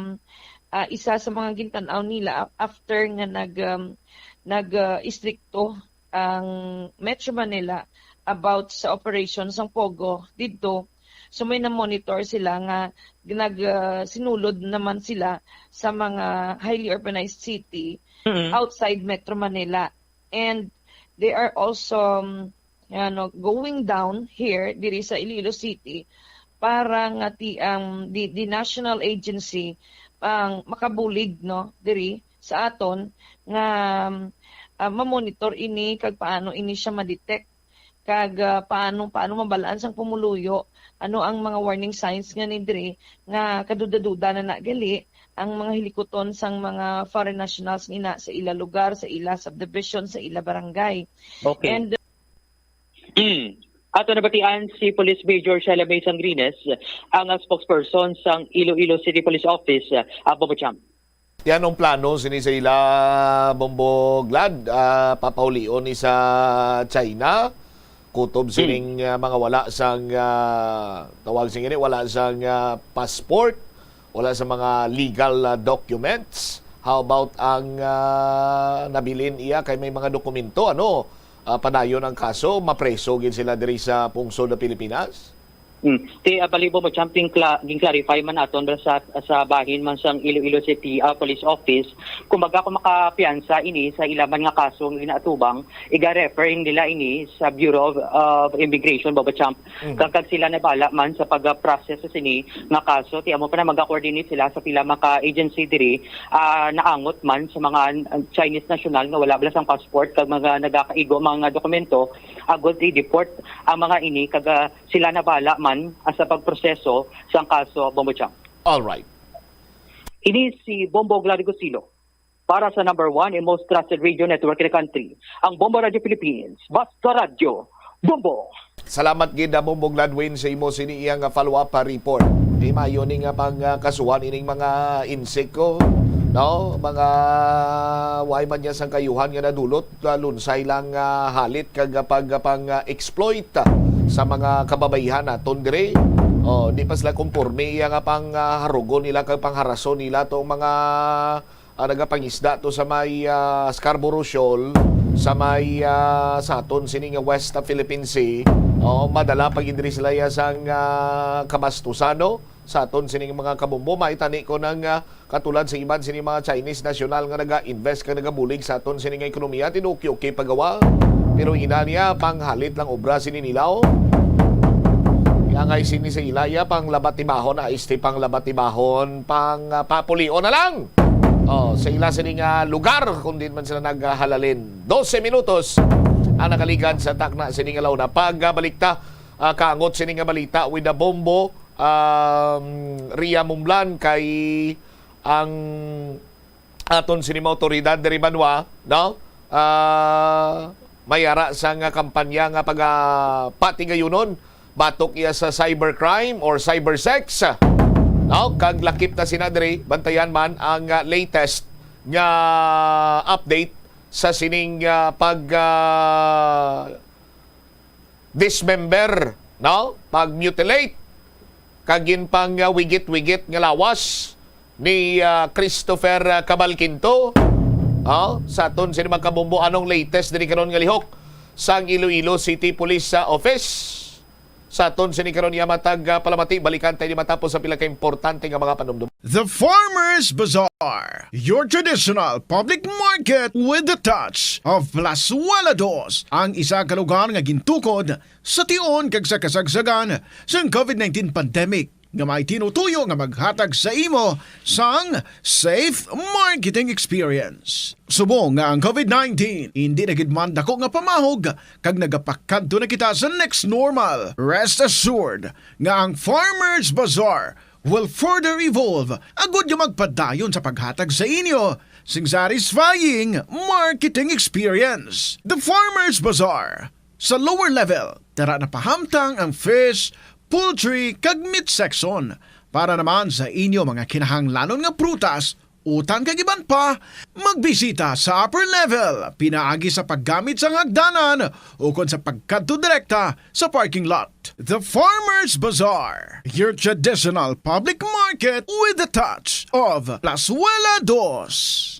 ah, isa sa mga gintan-aw nila after nga nag, um, nag, ah, istrikto ang Metro Manila about sa operation sang POGO didto. So, may na-monitor sila nga nag, ah, sinulod naman sila sa mga highly urbanized city, mm, outside Metro Manila. And they are also, um, ano, going down here, diri sa Iloilo City, para nga ti-, ang, di, di national agency ang makabulig, no, diri sa aton nga, um, ah, ma-monitor ini kag paano ini siya ma-detect kag, ah, paano, paano mabalaan sang pumuluyo ano ang mga warning signs nga ni diri nga kaduda-duda na na gali ang mga hilikuton sang mga foreign nationals nga ina sa ila lugar, sa ila subdivision, sa ila barangay. Okay. And Mm. Ato nabatian si Police Major Sheila May Sangrines, ang, ah, spokesperson sang Iloilo City Police Office, ah, Bombo Champ. Yan ang plano sini sa ila, Bombo Glad, ah, papaulion ni sa China, kutob, hmm, sining, ah, mga wala sang, ah, tawag sing ini, wala sang, ah, passport, wala sa mga legal, ah, documents. How about ang, ah, nabilin iya kay may mga dokumento, ano? Ah, padayon ang kaso, mapreso gid sila diri sa pungsod ng Pilipinas? Mm. Ti, ah, bali, Bombo Champ, ginkla-, ginklarify man naton sa, sa bahin man sang Iloilo City, ah, Police Office. Kumbaga, kung makapiyansa ini sa ila man nga kaso nga ginaatubang, iga-refer nila ini sa Bureau of, of Immigration, Bombo Champ. Mhm. Kag, kag sila na bala man sa pag-process sa sini nga kaso, ti amo pa na maga-coordinate sila sa pila mga ka-agency diri, ah, naangot man sa mga, ah, Chinese national nga wala bala sang passport kag mga nagakaigo mga dokumento, agod i-deport ang mga ini kag, ah, sila na bala man, ah, sa pagproseso sang kaso, Bombo Chang. All right. Ini si Bombo Gladys Gusilo. Para sa number one and most trusted radio network in the country, ang Bombo Radio Philippines. Basta Radyo, Bombo! Salamat gid, ah, Bombo Gladwin, sa imo sini iya nga follow-up, ah, report. Di maayo ni nga pang, ah, kasuhan ining mga insik ko, no? Mga way man niya sang kayuhan nga nadulot, ah, lunsay lang, ah, halit kag, ah, pag, ah, pang, ah, exploit, ah, sa mga kababaihan naton diri. Oh, di pa sila komporme iya nga pang, ah, harugon nila kag pangharason nila tong mga ah, nagapangisda to sa may, ah, Scarborough Shoal, sa may, ah, sa aton sini nga West, ah, Philippine Sea. Oh, madala pa gid diri sila ya sang, ah, kabastusan, no? Sa aton sini nga mga kabombo, maitani ko nang, ah, katulad sa iban sini mga Chinese national nga naga-invest kag nagabulig sa aton sini nga ekonomiya, tinuki-uki pagawa. Pero ina niya, panghalit lang obra sini nila, oh. Angay sini sa ila ya, pang labat tibahon, ah, este pang labat tibahon, pang, ah, papulion na lang. Oh, sa ila sini nga lugar kung diin man sila naghalalin. Dose minutos ang nakaligad sa takna sini nga launa. Pag, ah, balikta, ah, kaangot sini nga balita with the Bombo, um, Ria Mumlan kay ang aton sini mga awtoridad diri banwa, no? Ah, may ara sa nga kampanya nga pagapatigayunon batok iya sa cybercrime or cybersex. No? Kag lakip na sina diri, bantayan man ang, ah, latest nga update sa sining, ah, pag, ah, dismember, no? Pag-mutilate, kag ginpang, ah, wigit-wigit nga lawas ni, ah, Christopher, ah, Cabalquinto. Oh, sa aton sini mga kabombo, anong latest diri karon nga lihok sang Iloilo City Police, ah, Office? Sa aton sini karon nga matag, ah, palamati, balikan tayo ni matapos sa pila ka importante nga mga panumdum. The Farmers Bazaar, your traditional public market with the touch of Plazuela Dos, ang isa ka lugar nga gintukod sa tion kag sa kasagsagan sang covid nineteen pandemic nga may tinutuyo nga maghatag sa imo sang safe marketing experience. Subong nga ang covid nineteen indi na gid man dako nga pamahog kag nagapakadto na kita sa next normal, rest assured nga ang Farmers Bazaar will further evolve agud nga magpadayon sa paghatag sa inyo sing satisfying marketing experience. The Farmers Bazaar, sa lower level, tara na pahamtang ang fish, poultry, kag meat section. Para naman sa inyo mga kinahanglanon nga prutas, utan kag iban pa, magbisita sa upper level pinaagi sa paggamit sang hagdanan ukon sa pagkadto direkta sa parking lot. The Farmers Bazaar, your traditional public market with the touch of Plazuela Dos.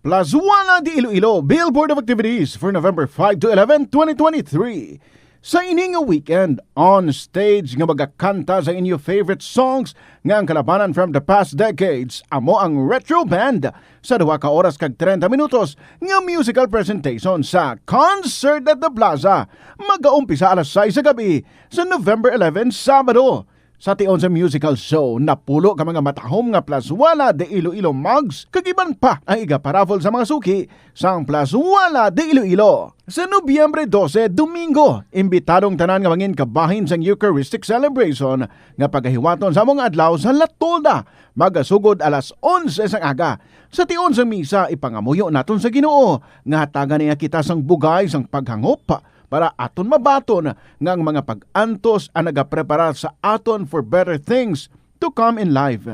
Plazuela de Iloilo, Billboard of Activities for November five to eleven, twenty twenty-three. Sa ini nga weekend, on stage nga magakanta sa inyo favorite songs nga ang kalabanan from the past decades, amo ang Retro Band sa duha ka oras kag treinta minutos nga musical presentation sa Concert at the Plaza. Magaumpisa alas sais sa gabi sa November eleven, Sabado. Sa tion sa musical show, napulo ka mga matahom nga Plazuela de Iloilo mugs kag iban pa ang igaparaffle sa mga suki sang Plazuela de Iloilo. Sa Nobyembre dose, Domingo, imbitado ang tanan nga mangin kabahin sang Eucharistic Celebration nga pagahiwaton sa among adlaw sa La Tolda, magasugod alas onse sang aga. Sa tion sang misa, ipangamuyo naton sa Ginoo nga hatagan niya kita sang bugay sang paghangop para aton mabaton nga ang mga pag-antos ang nagapreparar sa aton for better things to come in life.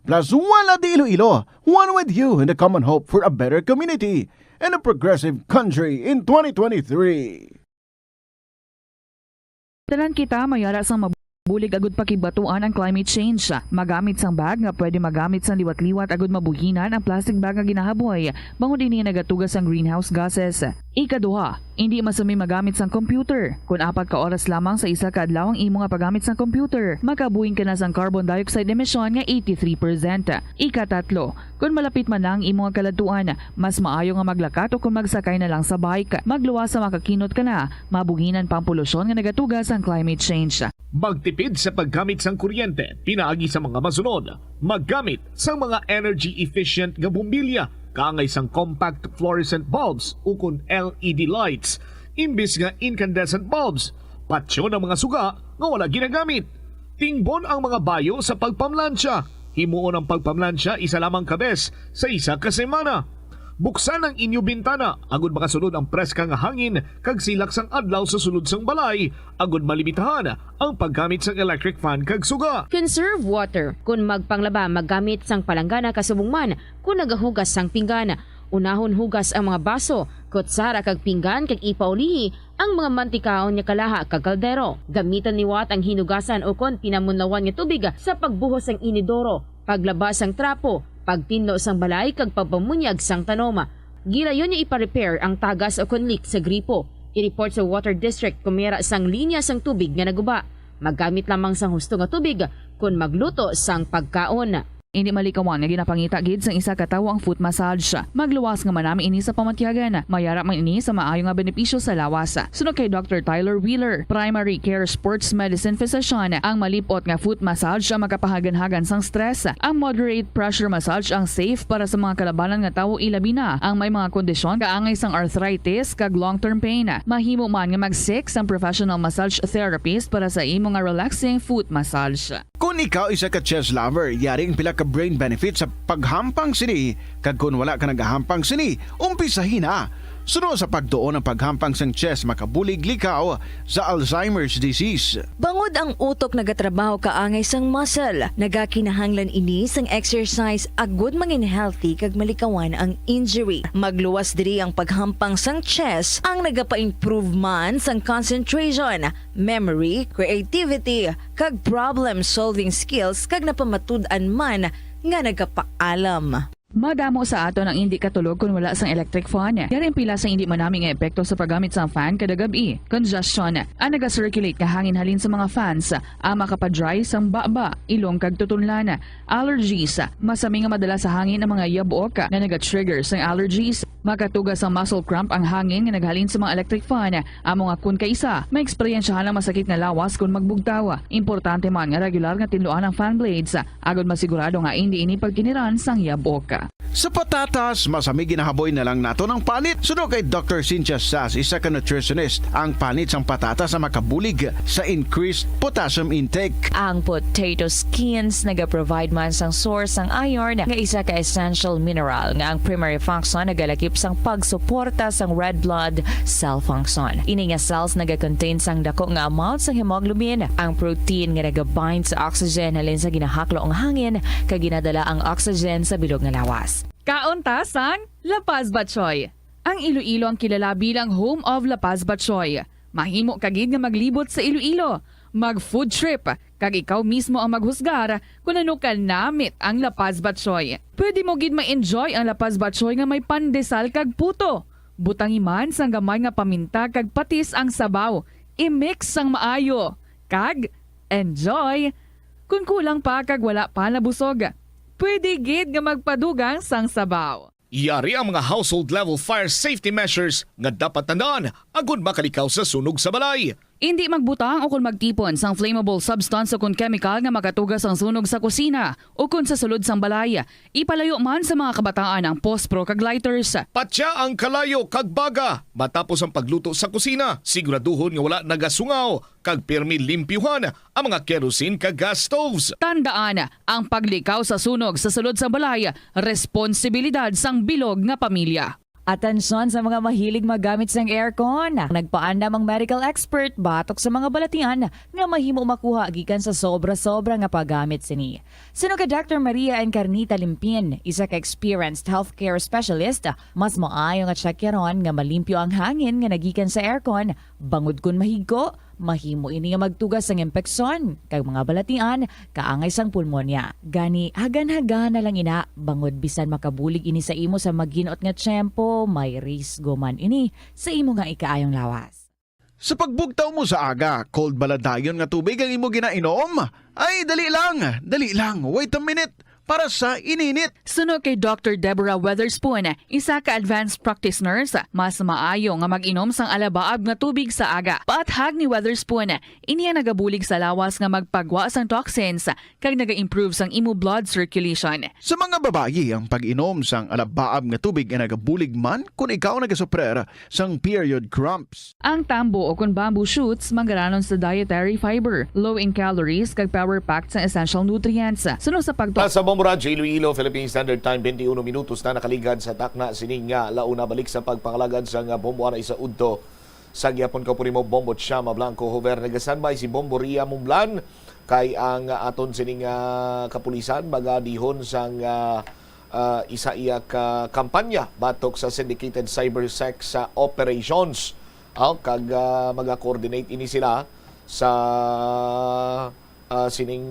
Plazuela de Iloilo, one with you in the common hope for a better community and a progressive country in twenty twenty-three. Tanan kita may ara sang mabulig agud pakigbatuan ang climate change. Magamit sang bag nga pwede magamit sang liwat-liwat agud mabuhinan ang plastic bag nga ginahaboy, bangod ini nagatuga sang greenhouse gases. Ikaduha, indi masumi magamit sang computer kon apat ka oras lamang sa isa ka adlaw ang imo nga paggamit sang computer. Makabuhin ka na sang carbon dioxide emission nga eighty-three percent. Ikatatlo, kon malapit man na ang imo nga kaladtuan, mas maayo nga maglakat ukon magsakay na lang sa bike. Magluwas sa makakinot ka na, mabuhinan pa ang polusyon nga nagatuga sang climate change. Magtipid sa paggamit sang kuryente pinaagi sa mga masunod. Maggamit sang mga energy efficient nga bombilya kaangay sang compact fluorescent bulbs ukon L E D lights imbis nga incandescent bulbs. Patyon ang mga suga nga wala ginagamit. Tingbon ang mga bayo sa pagpamlansya. Himuon ang pagpamlansya isa lamang ka bes sa isa ka semana. Buksan ang inyo bintana agud makasulod ang preska nga hangin kag silak sang adlaw sa sulod sang balay, agud malimitahan ang paggamit sang electric fan kag suga. Conserve water. Kon magpanglaba, maggamit sang palanggana kasubong man kon nagahugas sang pinggan. Unahon hugas ang mga baso, kutsara kag pinggan kag ipaulihi ang mga mantikaon nga kalaha kag kaldero. Gamitan liwat ang hinugasan ukon pinamunlawan nga tubig sa pagbuhos sang inidoro, paglaba sang trapo, pagtinlo sang balay kag pagpamunyag sang tanom. Gilayon nga ipa-repair ang tagas ukon leak sa gripo. I-report sa water district kon may ara sang linya sang tubig nga naguba. Maggamit lamang sang husto nga tubig kon magluto sang pagkaon. Indi malikawan nga ginapangita gid sang isa ka tawo ang foot massage. Magluwas nga manami ini sa pamatyagan. May ara man ini sa maayo nga benepisyo sa lawas. Suno kay Doctor Tyler Wheeler, primary care sports medicine physician, ang malip-ot nga foot massage ang makapahaganhagan sang stress. Ang moderate pressure massage ang safe para sa mga kalabanan nga tawo, ilabi na ang may mga kondisyon kaangay sang arthritis kag long-term pain. Mahimo man nga mag-seek sang professional massage therapist para sa imo nga relaxing foot massage. Kon ikaw isa ka chess lover, yari ang pila ka brain benefits sa paghampang sini, kag kon wala ka nagahampang sini, umpisahi na. Suno sa pagtuon, ang paghampang sang chess makabulig likaw sa Alzheimer's disease. Bangod ang utok nagatrabaho kaangay sang muscle, nagakinahanglan ini sang exercise agud mangin healthy kag malikawan ang injury. Magluwas diri ang paghampang sang chess, ang nagapa-improve man sang concentration, memory, creativity, kag problem-solving skills, kag napamatud-an man nga nagapaalam. Madamo sa aton ang indi katulog kon wala sang electric fan. Yari ang pila sa indi manami nga epekto sa paggamit sang fan kada gab-i. Congestion. Ang naga-circulate nga hangin halin sa mga fans, ang makapa-dry sang baba, ilong kag tutunlan. Allergies. Masami nga madala sa hangin ang mga yabuok nga naga-trigger sang allergies. Makatuga sang muscle cramp ang hangin nga naghalin sa mga electric fan. Amo nga kon kaisa, maeksperiensyahan ang masakit nga lawas kon magbugtaw. Importante man nga regular nga tinluan ang fan blades, agod masigurado nga indi ini pagkiniran sang yabok. Sa patatas, masami ginahaboy na lang naton ang panit. Suno kay Doctor Cynthia Sass, isa ka nutritionist, ang panit sang patatas ang makabulig sa increased potassium intake. Ang potato skins nagaprovide man sang source sang iron, nga isa ka essential mineral nga ang primary function nagalakip sang pagsuporta sang red blood cell function. Ini nga cells nagakontain sang dako nga amount sang hemoglobin, ang protein nga nagabind sa oxygen halin sa ginahaklo nga hangin kag ginadala ang oxygen sa bilog nga lawas. Kaon ta sang La Paz Batchoy. Ang Iloilo ang kilala bilang home of La Paz Batchoy. Mahimo ka gid nga maglibot sa Iloilo, mag-food trip, kag ikaw mismo ang maghusgar kon ano ka namit ang La Paz Batchoy. Pwede mo gid ma-enjoy ang La Paz Batchoy nga may pandesal kag puto. Butangi man sang gamay nga paminta kag patis ang sabaw. I-mix sang maayo. Kag enjoy! Kon kulang pa kag wala pa nabusog, pwede gid nga magpadugang sang sabaw. Yari ang mga household level fire safety measures nga dapat tandaan agud makalikaw sa sunog sa balay. Indi magbutang o kon magtipon sang flammable substance o kon chemical nga makatuga sang sunog sa kusina o kon sa sulod sang balay. Ipalayo man sa mga kabataan ang pospro kag lighters. Patya ang kalayo kag baga matapos ang pagluto sa kusina. Siguraduhon nga wala nagasungaw kag pirmi limpyuhan ang mga kerosene kag gas stoves. Tandaan, ang paglikaw sa sunog sa sulod sang balay, responsibilidad sang bilog nga pamilya. Atensyon sa mga mahilig maggamit sang aircon. Nagpaandam ang medical expert batok sa mga balatian nga mahimo makuha gikan sa sobra-sobra nga paggamit sini. Suno kay Doctor Maria Encarnita Limpin, isa ka experienced healthcare specialist, mas maayo nga tsakyaron nga malimpyo ang hangin nga nagikan sa aircon, bangod kon mahigko, mahimo ini nga magtuga sang impeksyon kag mga balatian kaangay sang pulmonya. Gani, hagan-hagan na lang ina, bangod bisan makabulig ini sa imo sa maginot nga tiyempo, may risgo man ini sa imo nga ikaayong lawas. Sa pagbugtaw mo sa aga, cold bala dayon nga tubig ang imo ginainom? Ay, dali lang, dali lang, wait a minute, para sa ininit. Suno kay Doctor Deborah Weatherspoon, isa ka advanced practice nurse, mas maayo nga mag-inom sang alabaab nga tubig sa aga. Paathag ni Weatherspoon, ini ang nagabulig sa lawas nga magpagwa sang toxins kag naga-improve sang imo blood circulation. Sa mga babayi, ang pag-inom sang alabaab nga tubig ay nagabulig man kon ikaw nagasuprer sang period cramps. Ang tambo o kon bamboo shoots manggaranon sa dietary fiber, low in calories, kag power-packed sa essential nutrients. Suno sa pagto- Sa Bombo Radyo Iloilo, Philippine Standard Time, twenty-one minutos na nakaligad sa takna sining nga launa. Balik sa pagpangalagad sang Bombo anay sa udto sa gihapon, kaupod nimo Bombo Chama Blanco. Hover, nagasanbay si Bombo Ria Mumlan kay ang aton sining, ah, kapulisan magadihon sang, ah, ah, isa iya ka kampanya batok sa syndicated cyber sex, ah, operations. Aw, kag, ah, maga-coordinate ini sila sa, ah, sining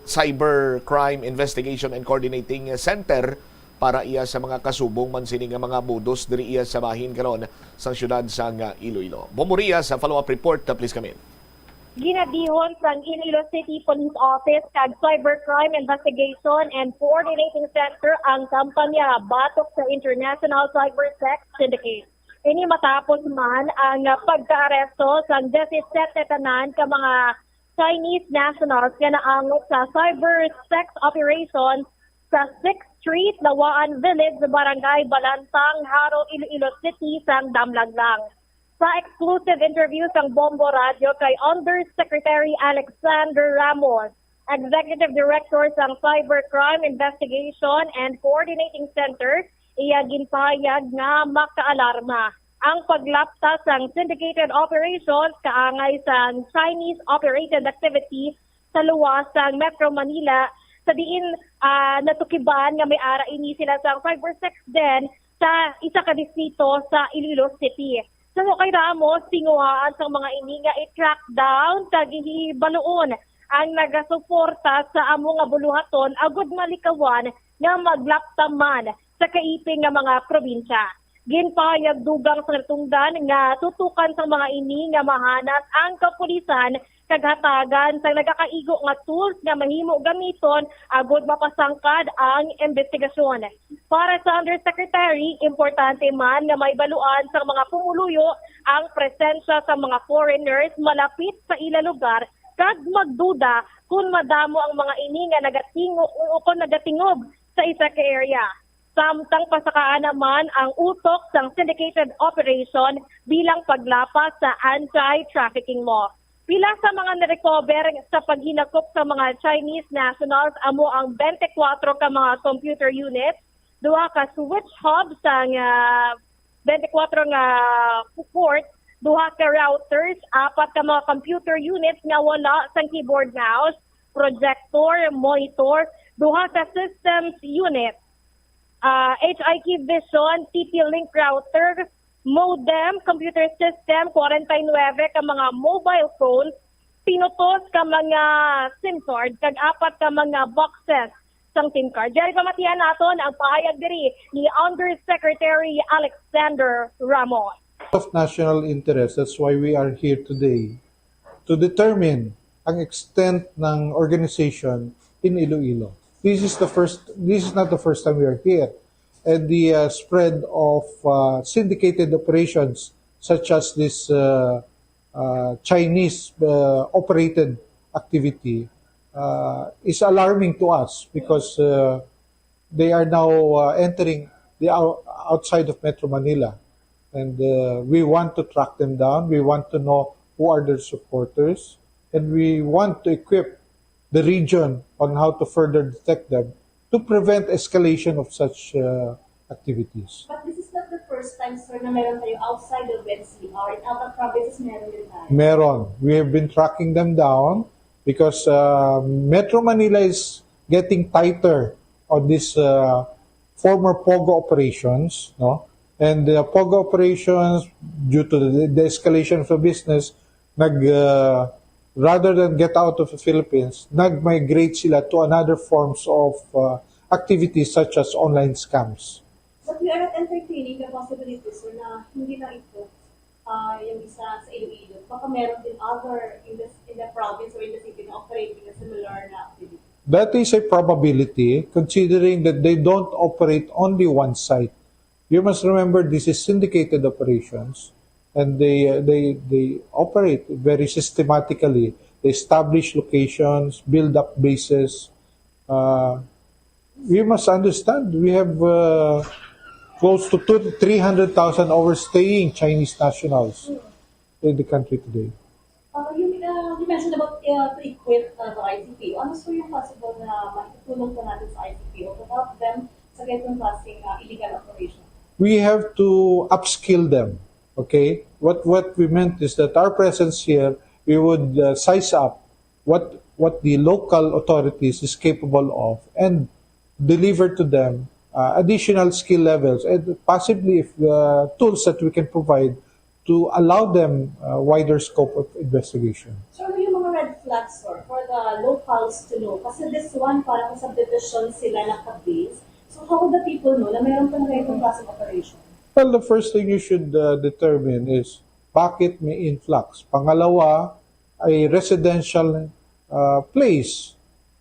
Cyber Crime Investigation and Coordinating Center para iya sa mga kasubong man sini nga mga modus diri iya sa bahin karon sa siyudad sang Iloilo. Bombo Ria sa follow-up report, uh, please come in. Ginadihon sang Iloilo City Police Office kag Cybercrime Investigation and Coordinating Center ang kampanya batok sa International Cyber Sex Syndicate. Ini matapos man ang pagkaaresto sang diyesisete tanan ka mga Chinese nationals nga naangot sa cyber sex operation sa Sixth Street, Lawaan Village, Barangay Balantang, Jaro, Iloilo City, sang damlag lang. Sa exclusive interview sang Bombo Radio kay Undersecretary Alexander Ramos, Executive Director sang Cybercrime Investigation and Coordinating Center, iya ginpahayag nga makaalarma ang paglapta sang syndicated operations kaangay sang Chinese operated activity sa luwas sang Metro Manila, sa diin, ah, natukiban nga may ara ini sila sang cyber sex den sa isa ka distrito sa Iloilo City. Suno kay Ramos, tinguhaan sang mga ini nga i-track down kag hibaluon ang nagasuporta sa amo nga buluhaton agud malikawan nga maglaptaman sa kaiping nga mga probinsya. Ginpahayag dugang sa natungdan nga tutukan sang mga ini nga mahanas ang kapulisan kag hatagan sang nagakaigo nga tools nga mahimo gamiton agud mapasangkad ang imbestigasyon. Para sa Undersecretary, importante man nga maibaluan sang mga pumuluyo ang presensya sa mga foreigners malapit sa ila lugar kag magduda kon madamo ang mga ini nga nagatingo o kon nagatingob sa isa ka area. Samtang pasakaan naman ang utok sang syndicated operation bilang paglapas sa anti-trafficking law. Pila sa mga na-recover sa paghinakop sa mga Chinese nationals amo ang twenty-four ka mga computer units, duha ka switch hub sang ah, twenty-four nga port, duha ka routers, apat ka mga computer units nga wala sang keyboard, mouse, projector, monitor, duha ka systems unit, ah, H I Q Vision, T P Link router, modem, computer system, forty-nine ka mga mobile phones, pinutos ka mga SIM card, kag apat ka mga boxes sang SIM card. Diri pamatian naton ang pahayag diri ni Undersecretary Alexander Ramos. Of national interest. That's why we are here today to determine ang extent ng organization in Iloilo. This is the first. This is not the first time we are here, and the uh, spread of uh, syndicated operations such as this uh, uh, Chinese uh, operated activity uh, is alarming to us because uh, they are now uh, entering the out- outside of Metro Manila. And uh, we want to track them down. We want to know who are their supporters. And we want to equip the region on how to further detect them to prevent escalation of such uh, activities. But this is not the first time, sir, na meron tayo outside of N C R. In other provinces, meron din tayo. Meron. We have been tracking them down because uh, Metro Manila is getting tighter on this uh, former POGO operations, no? And the POGO operations, due to the, the escalation of the business, nag uh, rather than get out of the Philippines, nag-migrate sila to another forms of uh, activities such as online scams. But we are not entertaining the possibility, sir, na hindi na ito uh, yung isa sa Iloilo. Baka meron din other in the, in the province or in the city na operating a similar na activity. That is a probability considering that they don't operate only one site. You must remember this is syndicated operations and they uh, they they operate very systematically. They establish locations, build up bases. Uh, we must understand we have uh, close to two, three hundred thousand overstaying Chinese nationals in the country today. Uh, you, uh, you mentioned about uh, to equip uh, the I C P O. Ano so yung possible na maitutulong po natin sa I C P O to help them sa ganitong klaseng uh, illegal operation? We have to upskill them. Okay? What what we meant is that our presence here, we would uh, size up what what the local authorities is capable of and deliver to them uh, additional skill levels and possibly if uh, tools that we can provide to allow them uh, wider scope of investigation. So ano yung mga red flags, sir, for the locals to know? Kasi this one, parang sa subdivision sila nakabase. So how would the people know na meron pang ganitong klaseng operation? Well, the first thing you should uh, determine is bakit may influx. Pangalawa, a residential uh, place,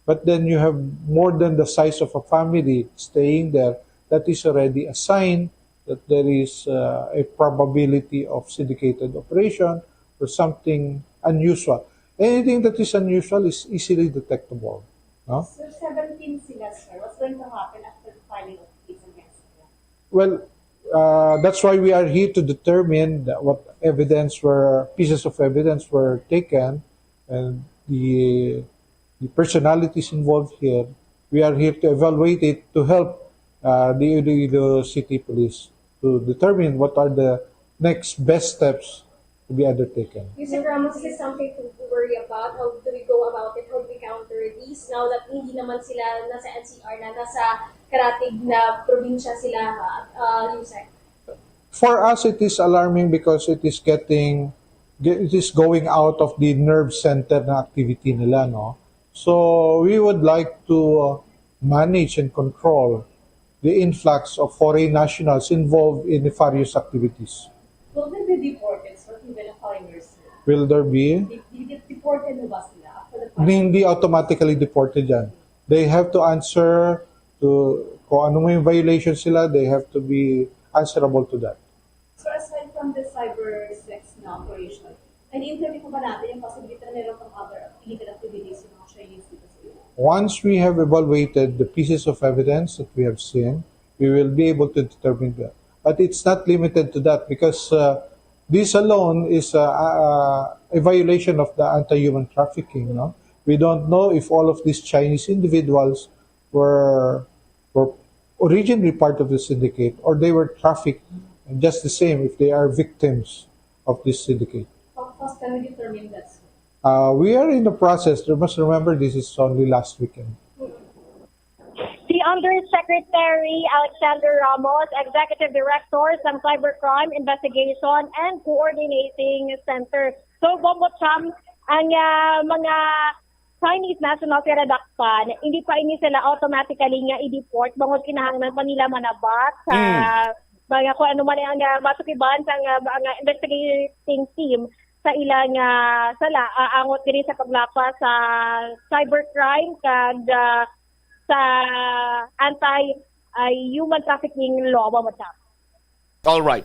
but then you have more than the size of a family staying there, that is already a sign that there is uh, a probability of syndicated operation or something unusual. Anything that is unusual is easily detectable. No? So seventeen sila, sir. What's going to happen after the filing of the case against them? Well, uh, that's why we are here to determine that what evidence were, pieces of evidence were taken, and the the personalities involved here. We are here to evaluate it to help uh, the Iloilo City Police to determine what are the next best steps to be undertaken. Mister Ramos, is this something to worry about? How do we go about it? How do we counter this now that hindi naman sila nasa N C R na, nasa karatig na probinsya sila, uh, Yusek? For us, it is alarming because it is getting, it is going out of the nerve center na activity nila, no? So, we would like to uh, manage and control the influx of foreign nationals involved in nefarious activities. Will they be deported, sir, even if foreigners? Will there be? Di, di, deported na ba sila after the Hindi automatically deported yan. They have to answer to kung ano may violation sila, they have to be answerable to that. So aside from the cyber sex na operation, na-interview po ba natin yung possibility na meron pang other illegal activities yung mga Chinese dito sa Iran? Once we have evaluated the pieces of evidence that we have seen, we will be able to determine that. But it's not limited to that because uh, this alone is uh, uh, a violation of the anti-human trafficking. No, we don't know if all of these Chinese individuals were were originally part of the syndicate or they were trafficked just the same if they are victims of this syndicate. How fast can we determine that, sir? Uh, we are in the process. You must remember this is only last weekend. Si Undersecretary Alexander Ramos, Executive Director sang Cybercrime Investigation and Coordinating Center. So, Bombo Cham, ang ah, mga Chinese nationals nga nadakpan, hindi pa ini sila automatically nga i-deport bangod kinahanglan pa nila manabat sa Mm. mga kung ano man ang ah, matukiban sa ah, mga investigating team sa ilang ah, sala ah, angot diri sa paglapas sa cybercrime kag ah, sa anti ah, human trafficking law, Bombo Cham. All right.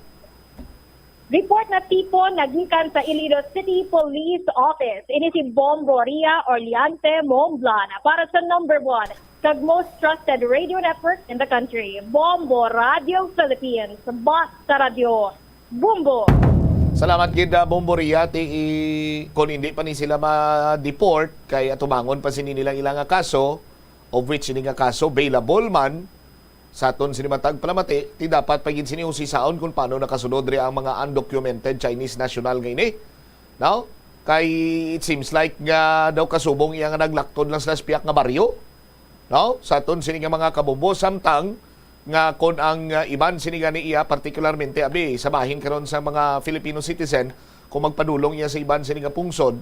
Report na tipon nagikan sa Iloilo City Police Office. Ini si Bombo Ria Orleante Momblan para sa number one kag most trusted radio network in the country, Bombo Radio Philippines. Basta Radio, Bombo! Salamat gid, ah, Bombo Ria. Ti, i, kung hindi pa ni sila ma-deport, kay atubangon pa sini nilang ilang nga kaso, of which ini nga kaso bailable man, sa aton sini matag palamati, ti dapat pa gid sini usisaon kung paano nakasulod diri ang mga undocumented Chinese national nga ini. No? Kay it seems like nga daw kasubong iya nga naglaktod lang sila sa piyak nga baryo. No? Sa aton sini nga mga kabombo, samtang nga kon ang ah, iban sini gani iya, partikularmente abi sa bahin karon sa mga Filipino citizen, kung magpadulong iya sa iban sini nga pungsod,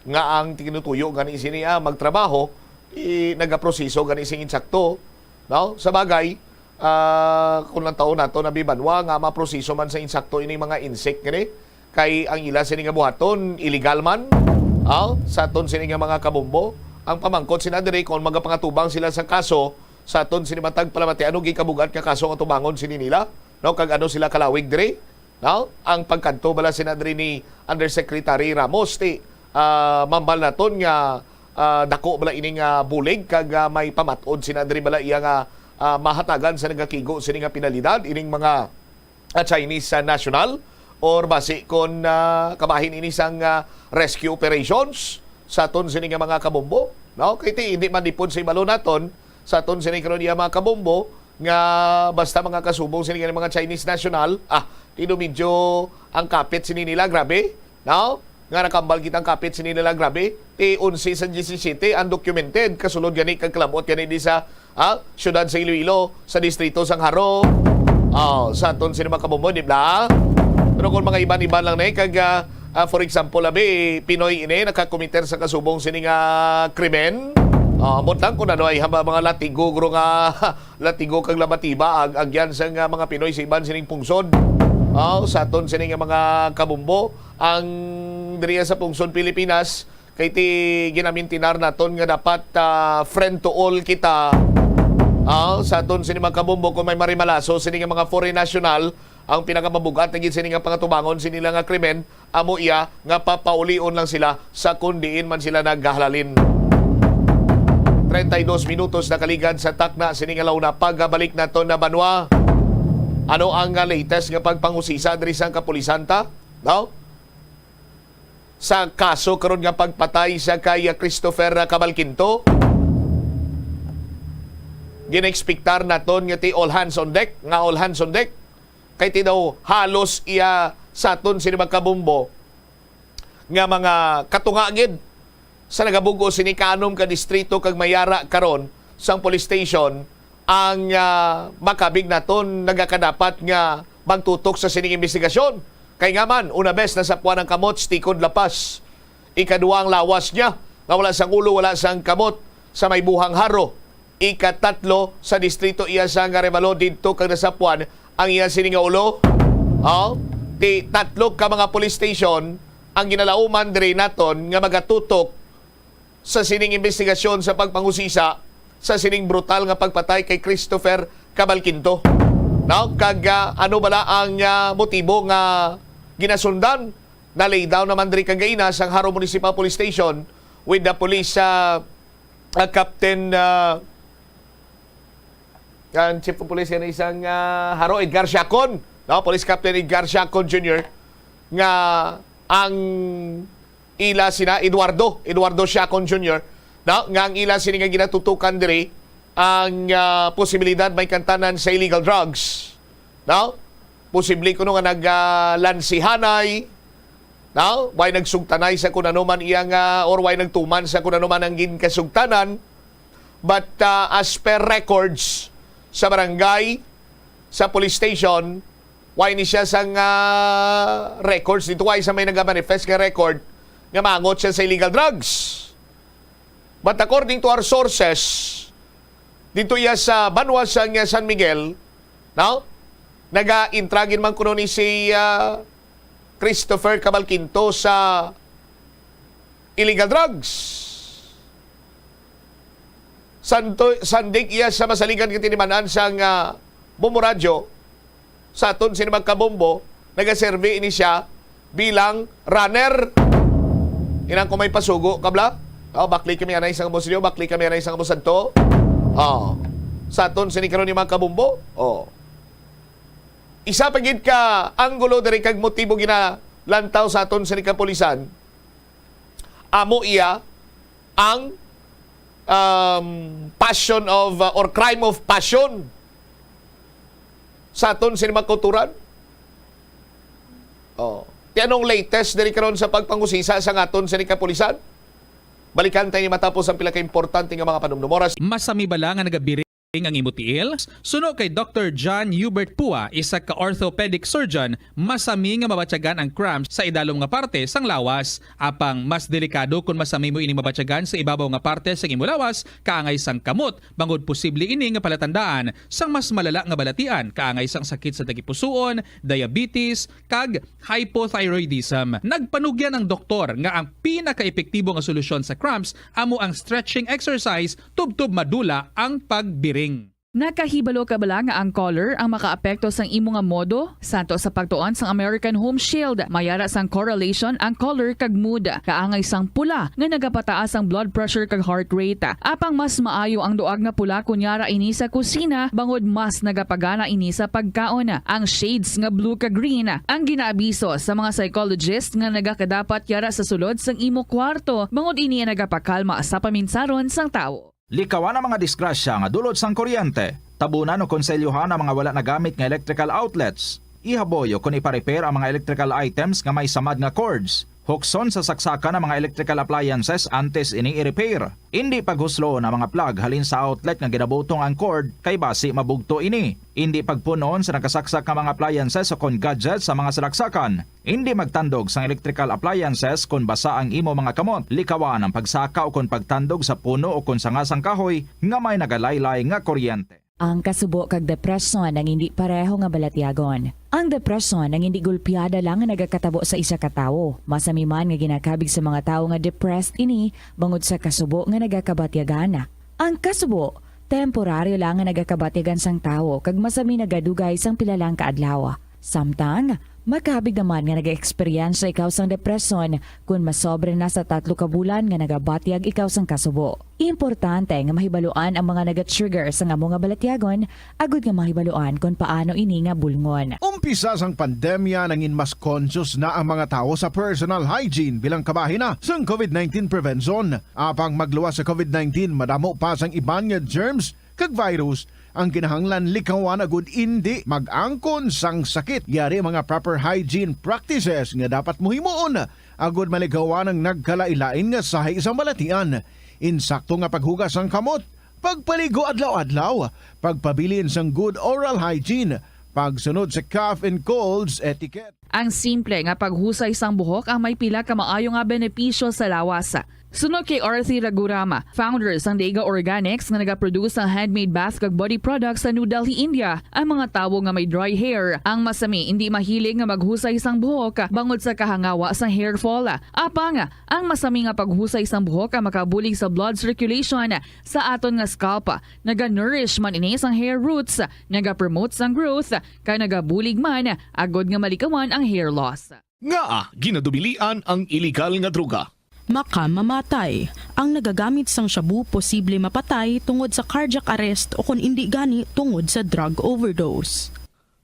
nga ang tiginutuyo gani sini ah, magtrabaho, i, nagaproseso gani sing insakto, no? Sa bagay, ah, kung lang taon nato nabibanwa nga maproseso man sa insakto ini mga insect gani, kay ang ila sini nga buhaton illegal man, ah, sa aton sini nga mga kabombo. Ang pamangkot sina diri kung magapangatubang sila sa kaso sa aton sini matag palamati, ano gikabugat nga kaso nga tubangon sini nila, no? Kag ano sila kalawig diri? No? Ang pagkadto bala sina diri ni Undersecretary Ramos, ti ah, mambal naton nga ah, dako bala ining ah, bulig kag ah, may pamat-od sina diri bala iya nga ah, mahatagan sa nagakigo sini nga penalidad ining mga ah, Chinese ah, national or basi kon ah, kabahin ini sang ah, rescue operations sa aton sini nga mga kabombo, no? Kay ti hindi man dipon sa ibalo naton sa aton sini karon iya mga kabombo nga basta mga kasubong sini nga mga Chinese national, ah, tino medyo ang kapit sini nila, grabe, no? Nga nakambal kita ang kapit sini nila, grabe. Ti onse sa diyesisete undocumented, kasulod gani kag kalabot gani di sa ah, siyudad sa Iloilo, sa distrito sang Jaro. Oh, sa aton sini mga kabombo, di ba? Pero kung mga iban-iban lang na eh, kag ah, ah, for example, abi, Pinoy ini nakakomiter sa kasubong sini nga krimen. Ah, ambot lang kung ano ay haba mga latigo, guro nga latigo kag labatiba ag agyan sa nga mga Pinoy sa iban sining pungsod. Ah, sa aton sini nga mga kabombo, ang diriya sa pungsod Pilipinas, kay ti ginamintinar naton nga dapat ah, friend to all kita. Ah, sa aton sini mga kabombo, kung may marimalaso sini nga mga foreign national, ang pinakamabugat na gid sini nga pangatubangon sini lang nga krimen, amo iya nga papaulion lang sila sa kung diin man sila naghahalalin. Treinta y dos minutos nakaligad sa takna sini nga launa. Pagabalik naton na banwa, ano ang ah, latest nga pagpangusisa diri sa kapulisan ta? No? Sa kaso karon nga pagpatay sa kay Christopher Cabalquinto, ginaekspektar naton nga ti all hands on deck, nga all hands on deck. Kay ti daw halos iya sa aton sini mga kabombo nga mga katunga gid sa nagabug-os sini kanom ka distrito kag may ara karon sang police station ang ah, makabig naton nagakadapat nga magtutok sa sining investigasyon. Kay nga man, una bes nasapuan ang kamot sa tikod lapas. Ikaduha ang lawas niya nga wala sang ulo, wala sang kamot sa may buhang Jaro. ikatatlo sa distrito iya sang Arevalo didto kag nasapuan ang iya sini nga ulo. Oh, ti tatlo ka mga police station ang ginalauman diri naton nga magatutok sa sining imbestigasyon sa pagpangusisa sa sining brutal nga pagpatay kay Christopher Cabalquinto. No? Kag, ah, ano bala ang, ah, motibo nga ginasundan? Na-lay down naman diri kagaina sang Jaro Municipal Police Station with the police, ah, ah, Captain, ah, ang Chief of Police yan isang, ah, Jaro, Edgar Siacon, no? Police Captain Edgar Siacon Junior, nga ang ila sina Eduardo, Eduardo Siacon Junior, no? Nga ang ila sini nga ginatutukan diri ang, ah, posibilidad may kantanan sa illegal drugs, no? Posible kuno nga nag, ah, lansihanay, no? Way nagsugtanay sa kun ano man iya nga, or way nagtuman sa kun ano man ang ginkasugtanan. But, ah, as per records sa barangay, sa police station, way ni siya sang, ah, records dito, way sa may nagamanifest nga record nga mangot siya sa illegal drugs. But according to our sources, dito iya sa banwa sang San Miguel, no? Naga-intra gid man kuno ni si, ah, Christopher Cabalquinto sa illegal drugs. Santo, sandig iya sa masaligan nga tiniman-an sang, ah, Bombo Radyo, sa aton sini magkabombo, nagaserbi ini siya bilang runner. Inang ko may pasugo, kabla? Oh, bakli kami anay sang amo sa inyo, bakli kami anay sang amo sadto. Oh. Sa aton sini karon ni magkabombo. Oh. Isa pa gid ka anggulo diri kag motibo ginalantaw sa aton sini kapulisan. Amo iya ang, um, passion of, uh, or crime of passion sa aton sini mga kauturan. Oh. Ti anong latest diri karon sa pagpangusisa sa aton sini kapulisan? Balikan tayo ni matapos ang pila ka importante nga mga panumdum. Oras. Masami bala nga nagabiring ang imo tiil? Suno kay Doktor John Hubert Pua, isa ka orthopedic surgeon, masami nga mabatyagan ang cramps sa idalom nga parte sang lawas. Apang mas delikado kon masami mo ini mabatyagan sa ibabaw nga parte sang imo lawas, kaangay sang kamot, bangod posible ini nga palatandaan sang mas malala nga balatian, kaangay sang sakit sa tagipusoon, diabetes, kag hypothyroidism. Nagpanugyan ang doktor nga ang pinakaepektibo nga solusyon sa cramps amo ang stretching exercise tubtob madula ang pagbiring. Nakahibalo ka bala nga ang color ang makaapekto sang imo nga modo? Santo sa pagtuon sang American Home Shield, may ara sang correlation ang color kag mood. Kaangay sang pula nga nagapataas ang blood pressure kag heart rate. Apang mas maayo ang duag nga pula kon yara ini sa kusina, bangod mas nagapagana ini sa pagkaon. Ang shades nga blue kag green ang ginaabiso sa mga psychologist nga nagakadapat yara sa sulod sang imo kwarto, bangod ini ang nagapakalma sa paminsaron sang tawo. Likawan ang mga disgrasya nga dulot sang kuryente. Tabunan o konselyohan ang mga wala nagamit nga electrical outlets. Ihaboy o kon ipa-repair ang mga electrical items nga may samad nga cords. Hukson sa saksakan ang mga electrical appliances antes ini i-repair. Indi paghusloon ang mga plug halin sa outlet nga ginabutong ang cord, kay basi mabugto ini. Indi pagpun-on sa nakasaksak nga mga appliances o kon gadgets sa mga salaksakan. Indi magtandog sang electrical appliances kon basa ang imo mga kamot. Likawan ang pagsaka o kon pagtandog sa puno o kon sanga sang kahoy nga may nagalaylay nga kuryente. Ang kasubo kag depresyon ang indi pareho nga balatyagon. Ang depresyon ang indi gulpiada lang nga nagakatabo sa isa ka tawo. Masami man nga ginakabig sa mga tawo nga depressed ini bangod sa kasubo nga nagakabatyagan. Ang kasubo, temporaryo lang nga nagakabatyagan sang tawo kag masami nagadugay sang pila lang ka adlaw. Samtang, makabig naman nga nag-eksperyensya ikaw sang depresyon kon masobra na sa tatlo ka bulan nga nagabatyag ikaw sang kasubo. Importante nga mahibaluan ang mga naga-trigger sang amo nga balatyagon agud nga mahibaluan kon paano ini nga bulngon. Umpisa sang pandemya, nangin mas conscious na ang mga tawo sa personal hygiene bilang kabahin na sang covid nineteen prevention. Apang magluwas sa covid nineteen, madamo pa sang iban nga germs kag virus ang kinahanglan likawan agud indi mag-angkon sang sakit. Yari mga proper hygiene practices nga dapat mo himuon agud malikawan ang nagkalain-lain nga sahi sang balatian. Insakto nga paghugas sang kamot, pagpaligo adlaw-adlaw, pagpabilin sang good oral hygiene, pagsunod sa cough and colds etiquette. Ang simple nga paghusay sang buhok ang may pila ka maayo nga benepisyo sa lawas. Suno kay Arthi Raghuram, founder sang Dega Organics nga nagaproduce sang handmade bath kag body products sa New Delhi, India, ang mga tawo nga may dry hair ang masami hindi mahilig nga maghusay sang buhok bangod sa kahangawa sang hair fall. Apang ang masami nga paghusay sang buhok ang makabulig sa blood circulation sa aton nga scalp. Naga-nourish man ini sang hair roots, nagapromote sang growth, kag nagabulig man agod nga malikawan ang hair loss. Ngaa ginadubilian ang iligal nga droga? Makamamatay. Ang nagagamit sang shabu posible mapatay tungod sa cardiac arrest o kon indi gani tungod sa drug overdose.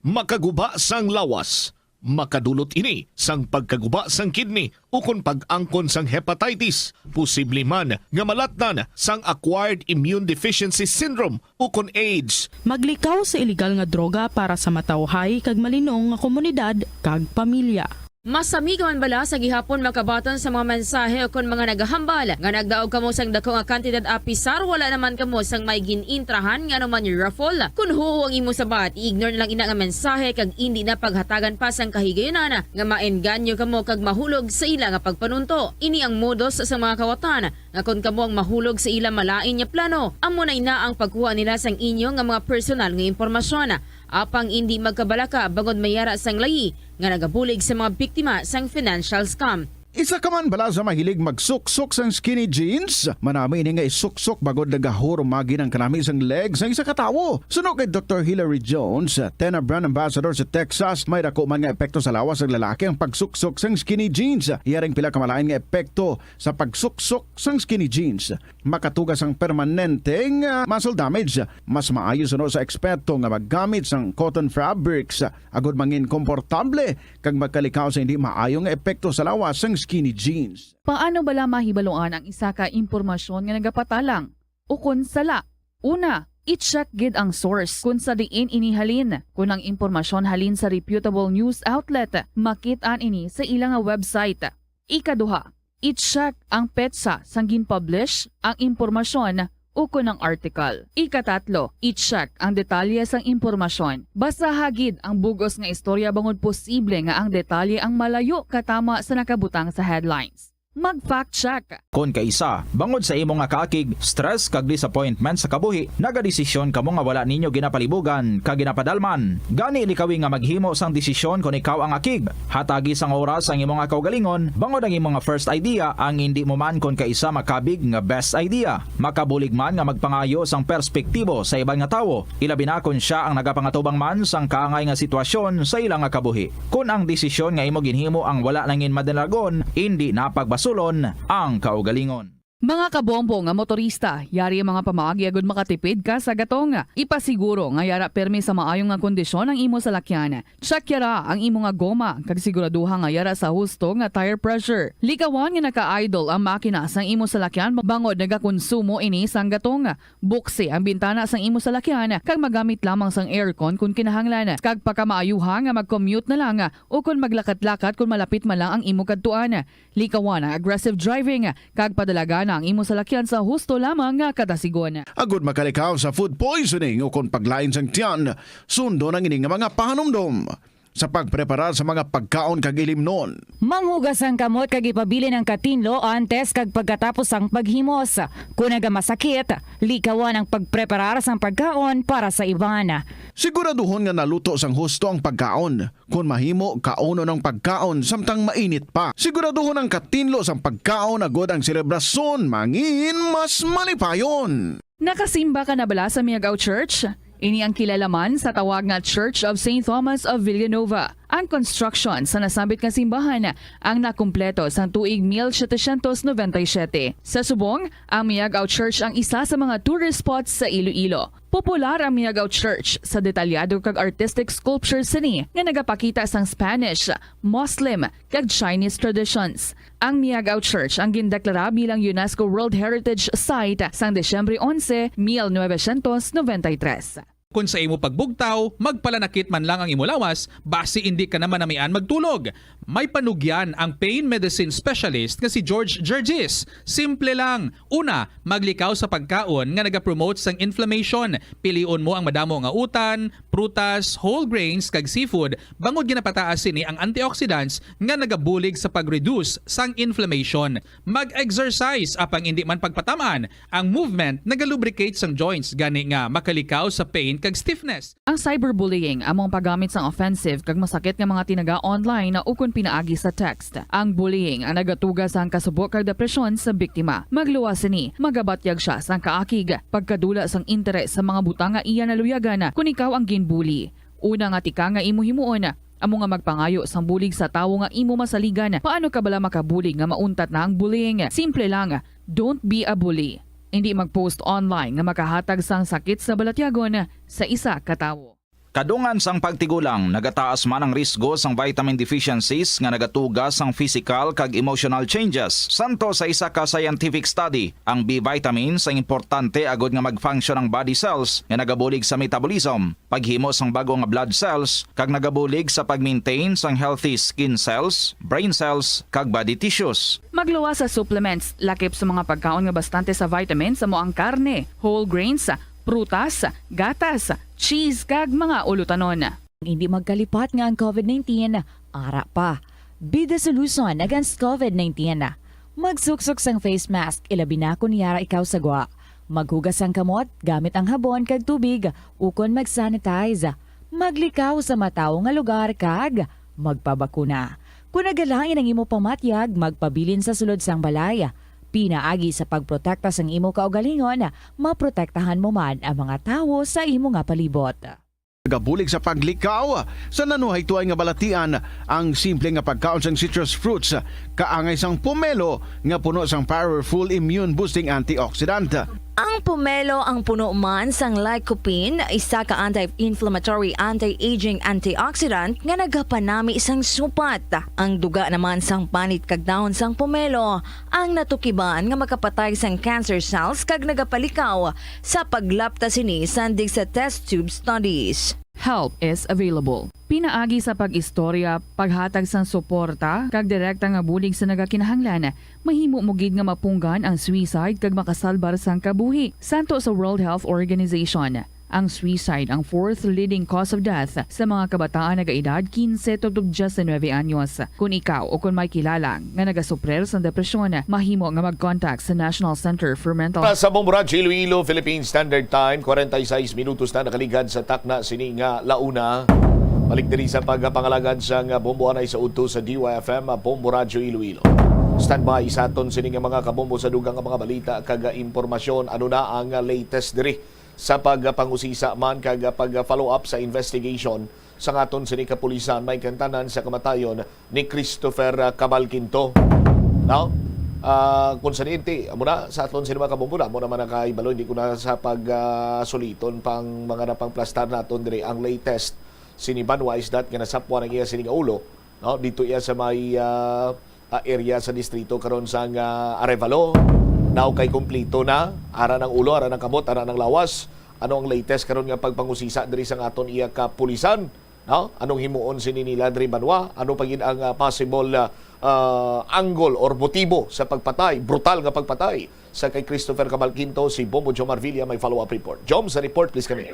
Makaguba sang lawas. Makadulot ini sang pagkaguba sang kidney ukon pag-angkon sang hepatitis, posible man nga malatnan sang acquired immune deficiency syndrome ukon AIDS. Maglikaw sa iligal nga droga para sa matawhay kag malinong nga komunidad kag pamilya. Masami ka man bala sa gihapon makabaton sa mga mensahe ukon mga nagahambal nga nagdaog kamo sang dako nga kantidad apisar wala naman kamo sang may gin-intrahan nga anuman raffle? Kon huo ang imo sabat, i-ignore na lang ina nga mensahe kag indi na paghatagan pa sang kahigayunan nga maengganyo kamo kag mahulog sa ila nga pagpanunto. Ini ang modus sa mga kawatan nga kon kamo ang mahulog sa ila malain nga plano, amo na ina ang pagkuha nila sang inyo nga mga personal nga impormasyon. Apang indi magkabalaka bangod may ara sang layi nga nagabulig sa mga biktima sang financial scam. Isa ka man bala sa mahilig magsuksok sang skinny jeans? Manami ini nga isuksok bangod nagahurumagi ang kanami sang leg sang isa ka tawo. Suno kay Doktor Hilary Jones, tenna brand ambassador sa Texas, may dako man nga epekto sa lawas sang lalaki ang pagsuksok sang skinny jeans. Iya ring pila ka malain nga epekto sa pagsuksok sang skinny jeans. Makatuga sang permanente nga muscle damage. Mas maayo suno sa eksperto nga maggamit sang cotton fabrics agod mangin komportable kag magkalikaw sa hindi maayo nga epekto sa lawas sang skinny jeans. Paano bala mahibaluan ang isa ka impormasyon nga nagapatalang ukon sala? Una, i-check gid ang source kon sa diin ini halin. Kon ang impormasyon halin sa reputable news outlet, makit-an ini sa ila nga website. Ikaduha, i-check ang petsa sang gin-publish ang impormasyon ukon ang article. Ikatatlo, i-check ang detalye sang impormasyon. Basaha gid ang bug-os nga istorya bangod posible nga ang detalye ang malayo katama sa nakabutang sa headlines. Mag-fact check. Kon kaisa, bangod sa imo nga kaakig, stress kag disappointment sa kabuhi, nagadesisyon kamo nga wala ninyo ginapalibugan kag ginapadalman. Gani likawi nga maghimo sang desisyon kon ikaw ang akig. Hatagi sang oras ang imo nga kaugalingon, bangod ang imo nga first idea ang indi mo man kon kaisa makabig nga best idea. Makabulig man nga magpangayo sang perspektibo sa iban nga tawo, ilabi na kon sia ang nagapangatubang man sang kaangay nga sitwasyon sa ila nga kabuhi. Kon ang desisyon nga imo ginhimo ang wala nangin madalagon, indi na pagbasulon ang kaugalingon. Mga kabombo nga motorista, yari ang mga pamaagi agud makatipid ka sa gatong. Ipasiguro nga yara permi sa maayo nga kondisyon ang imo salakyan. Check yara ang imo nga goma kag siguraduha nga yara sa husto nga tire pressure. Likawan nga naka-idle ang makina sang imo salakyan bangod nagakonsumo ini sang gatong. Buksi ang bintana sang imo salakyan kag magamit lamang sang aircon kon kinahanglan. Kag pakamaayuha nga mag-commute na lang o kon maglakat-lakat kon malapit man lang ang imo kadtuan. Likawan ang aggressive driving kag padalagana ang imo salakyan sa husto lamang nga kadasigon. Agud makalikaw sa food poisoning o kon paglain sang tiyan, sundon ang ini nga mga pahanumdom sa pagpreparar sa mga pagkaon kag ilimnon. Manghugas ang kamot kag ipabilin ang katinlo antes kag pagkatapos sang paghimos. Kon nagamasakit, likawan ang pagpreparar sang pagkaon para sa iban. Siguraduhon nga naluto sang husto ang pagkaon. Kon mahimo, kaunon ang pagkaon samtang mainit pa. Siguraduhon ang katinlo sang pagkaon agod ang selebrasyon mangin mas malipayon. Nakasimba ka na bala sa Miagao Church? Ini ang kilala man sa tawag nga Church of Saint Thomas of Villanova. Ang construction sa nasambit nga simbahan ang nakumpleto sang tuig mil setecientos noventa y siete. Sa subong, ang Miagao Church ang isa sa mga tourist spots sa Iloilo. Popular ang Miagao Church sa detalyado kag artistic sculptures sini nga nagapakita sang Spanish, Muslim, kag Chinese traditions. Ang Miagao Church ang gindeklara bilang UNESCO World Heritage Site sang Disyembre onse, mil novecientos noventa y tres. Kon sa imo pagbugtaw, magpalanakit man lang ang imo lawas, basi indi ka na manamian magtulog. May panugyan ang pain medicine specialist nga si George Gergis. Simple lang. Una, maglikaw sa pagkaon nga nagapromote sang inflammation. Pilion mo ang madamo nga utan, prutas, whole grains, kag seafood, bangod ginapataas sini ang antioxidants nga nagabulig sa pag-reduce sang inflammation. Mag-exercise, apang indi man pagpataman. Ang movement nagalubricate sang joints, gani nga makalikaw sa pain kag stiffness. Ang cyberbullying amo ang paggamit sang offensive kag masakit nga mga tinaga online ukon pinaagi sa text. Ang bullying ang nagatuga sang kasubo kag depresyon sa biktima. Magluwas sini, magabatyag sia sang kaakig, pagkadula sang interes sa mga butang nga iya naluyagan kon ikaw ang ginbully. Una nga tika nga imo himuon amo nga magpangayo sang bulig sa tawo nga imo masaligan. Paano ka bala makabulig nga mauntat na ang bullying? Simple lang, don't be a bully. Indi mag-post online nga makahatag sang sakit sa balatyagon sa isa ka tawo. Kadungan sang pagtigulang, nagataas man ang risgo sang vitamin deficiencies nga nagatuga sang physical kag emotional changes. Santo sa isa ka scientific study, ang B vitamins ang importante agod nga mag-function ang body cells nga nagabulig sa metabolism, paghimo sang bag-o nga blood cells, kag nagabulig sa pag-maintain sang healthy skin cells, brain cells, kag body tissues. Magluwas sa supplements, lakip sa mga pagkaon nga bastante sa vitamins, amo ang karne, whole grains, prutas, gatas, cheese, kag mga ulutanon. Hindi magkalipat nga ang covid nineteen ara pa. Be the solution against covid nineteen. Magsuksok sang face mask, ilabi na kon yara ikaw sa gwa. Maghugas sang kamot gamit ang habon kag tubig, ukon mag-sanitize. Maglikaw sa matawo nga lugar kag magpabakuna. Kon nagalain ang imo pamatyag, magpabilin sa sulod sang balay. Pinaagi sa pagprotekta sang imo kaugalingon, maprotektahan mo man ang mga tawo sa imo nga palibot. Nagabulig sa paglikaw sa nanuhaytoay nga balatian ang simple nga pagkaon sang citrus fruits, kaangay sang pomelo nga puno sang powerful immune-boosting antioxidant. Ang pomelo ang puno man sang lycopene, isa ka anti-inflammatory, anti-aging antioxidant nga nagapanami sang supat. Ang duga naman sang panit kag dahon sang pomelo ang natukiban nga makapatay sang cancer cells kag nagapalikaw sa paglapta sini sandig sa test tube studies. Help is available. Pinaagi sa pag-istorya, paghatag sang suporta, kag direkta nga bulig sa nagakinahanglan, mahimo mo gid nga mapunggan ang suicide kag makasalbar sang kabuhi. Santo sa World Health Organization, ang suicide ang fourth leading cause of death sa mga kabataan nagaedad quince tubtob diecinuebe anyos. Kon ikaw o kon may kilala nga nagasuprir sang depresyon, mahimo nga mag-contact sa National Center for Mental Para sa Bombo Radyo Iloilo, Philippine Standard Time, forty-six minutos na nakaligad sa takna sini nga launa. Balik diri sa pagpangalagad sang bombo anay sa udto sa D Y F M, Bombo Radyo Iloilo. Standby sa aton sini nga mga kabombo sa dugang nga mga balita kag impormasyon. Ano na ang latest diri sa pagpangusisa man kag pag-follow up sa investigation sa aton sini kapulisan may kantanan sa kamatayon ni Christopher, ah, Cabal Quinto. No? Ah, kung sa niinti, amo na sa aton sini mga kabombo na, amo naman nakahibalo, hindi ko na sa pag, ah, suliton pang mga napangplastar naton diri. Ang latest, sini Banwa is that nga nasapwan ang iya sini nga ulo, no? Dito iya sa may, ah, ah, area sa distrito karon sang, ah, Arevalo. Now kay kumplito na, ara ng ulo, ara ng kamot, ara ng lawas. Ano ang latest karon nga pagpangusisa diri sa aton iya kapulisan? No? Anong himuon sini nila diri, Banwa? Ano pa gid ang, ah, possible, ah, ah, angle or motibo sa pagpatay, brutal nga pagpatay sa kay Christopher Cabal Quinto? Si Bombo Jomar Villa may follow-up report. Jom, sa report, please, kami.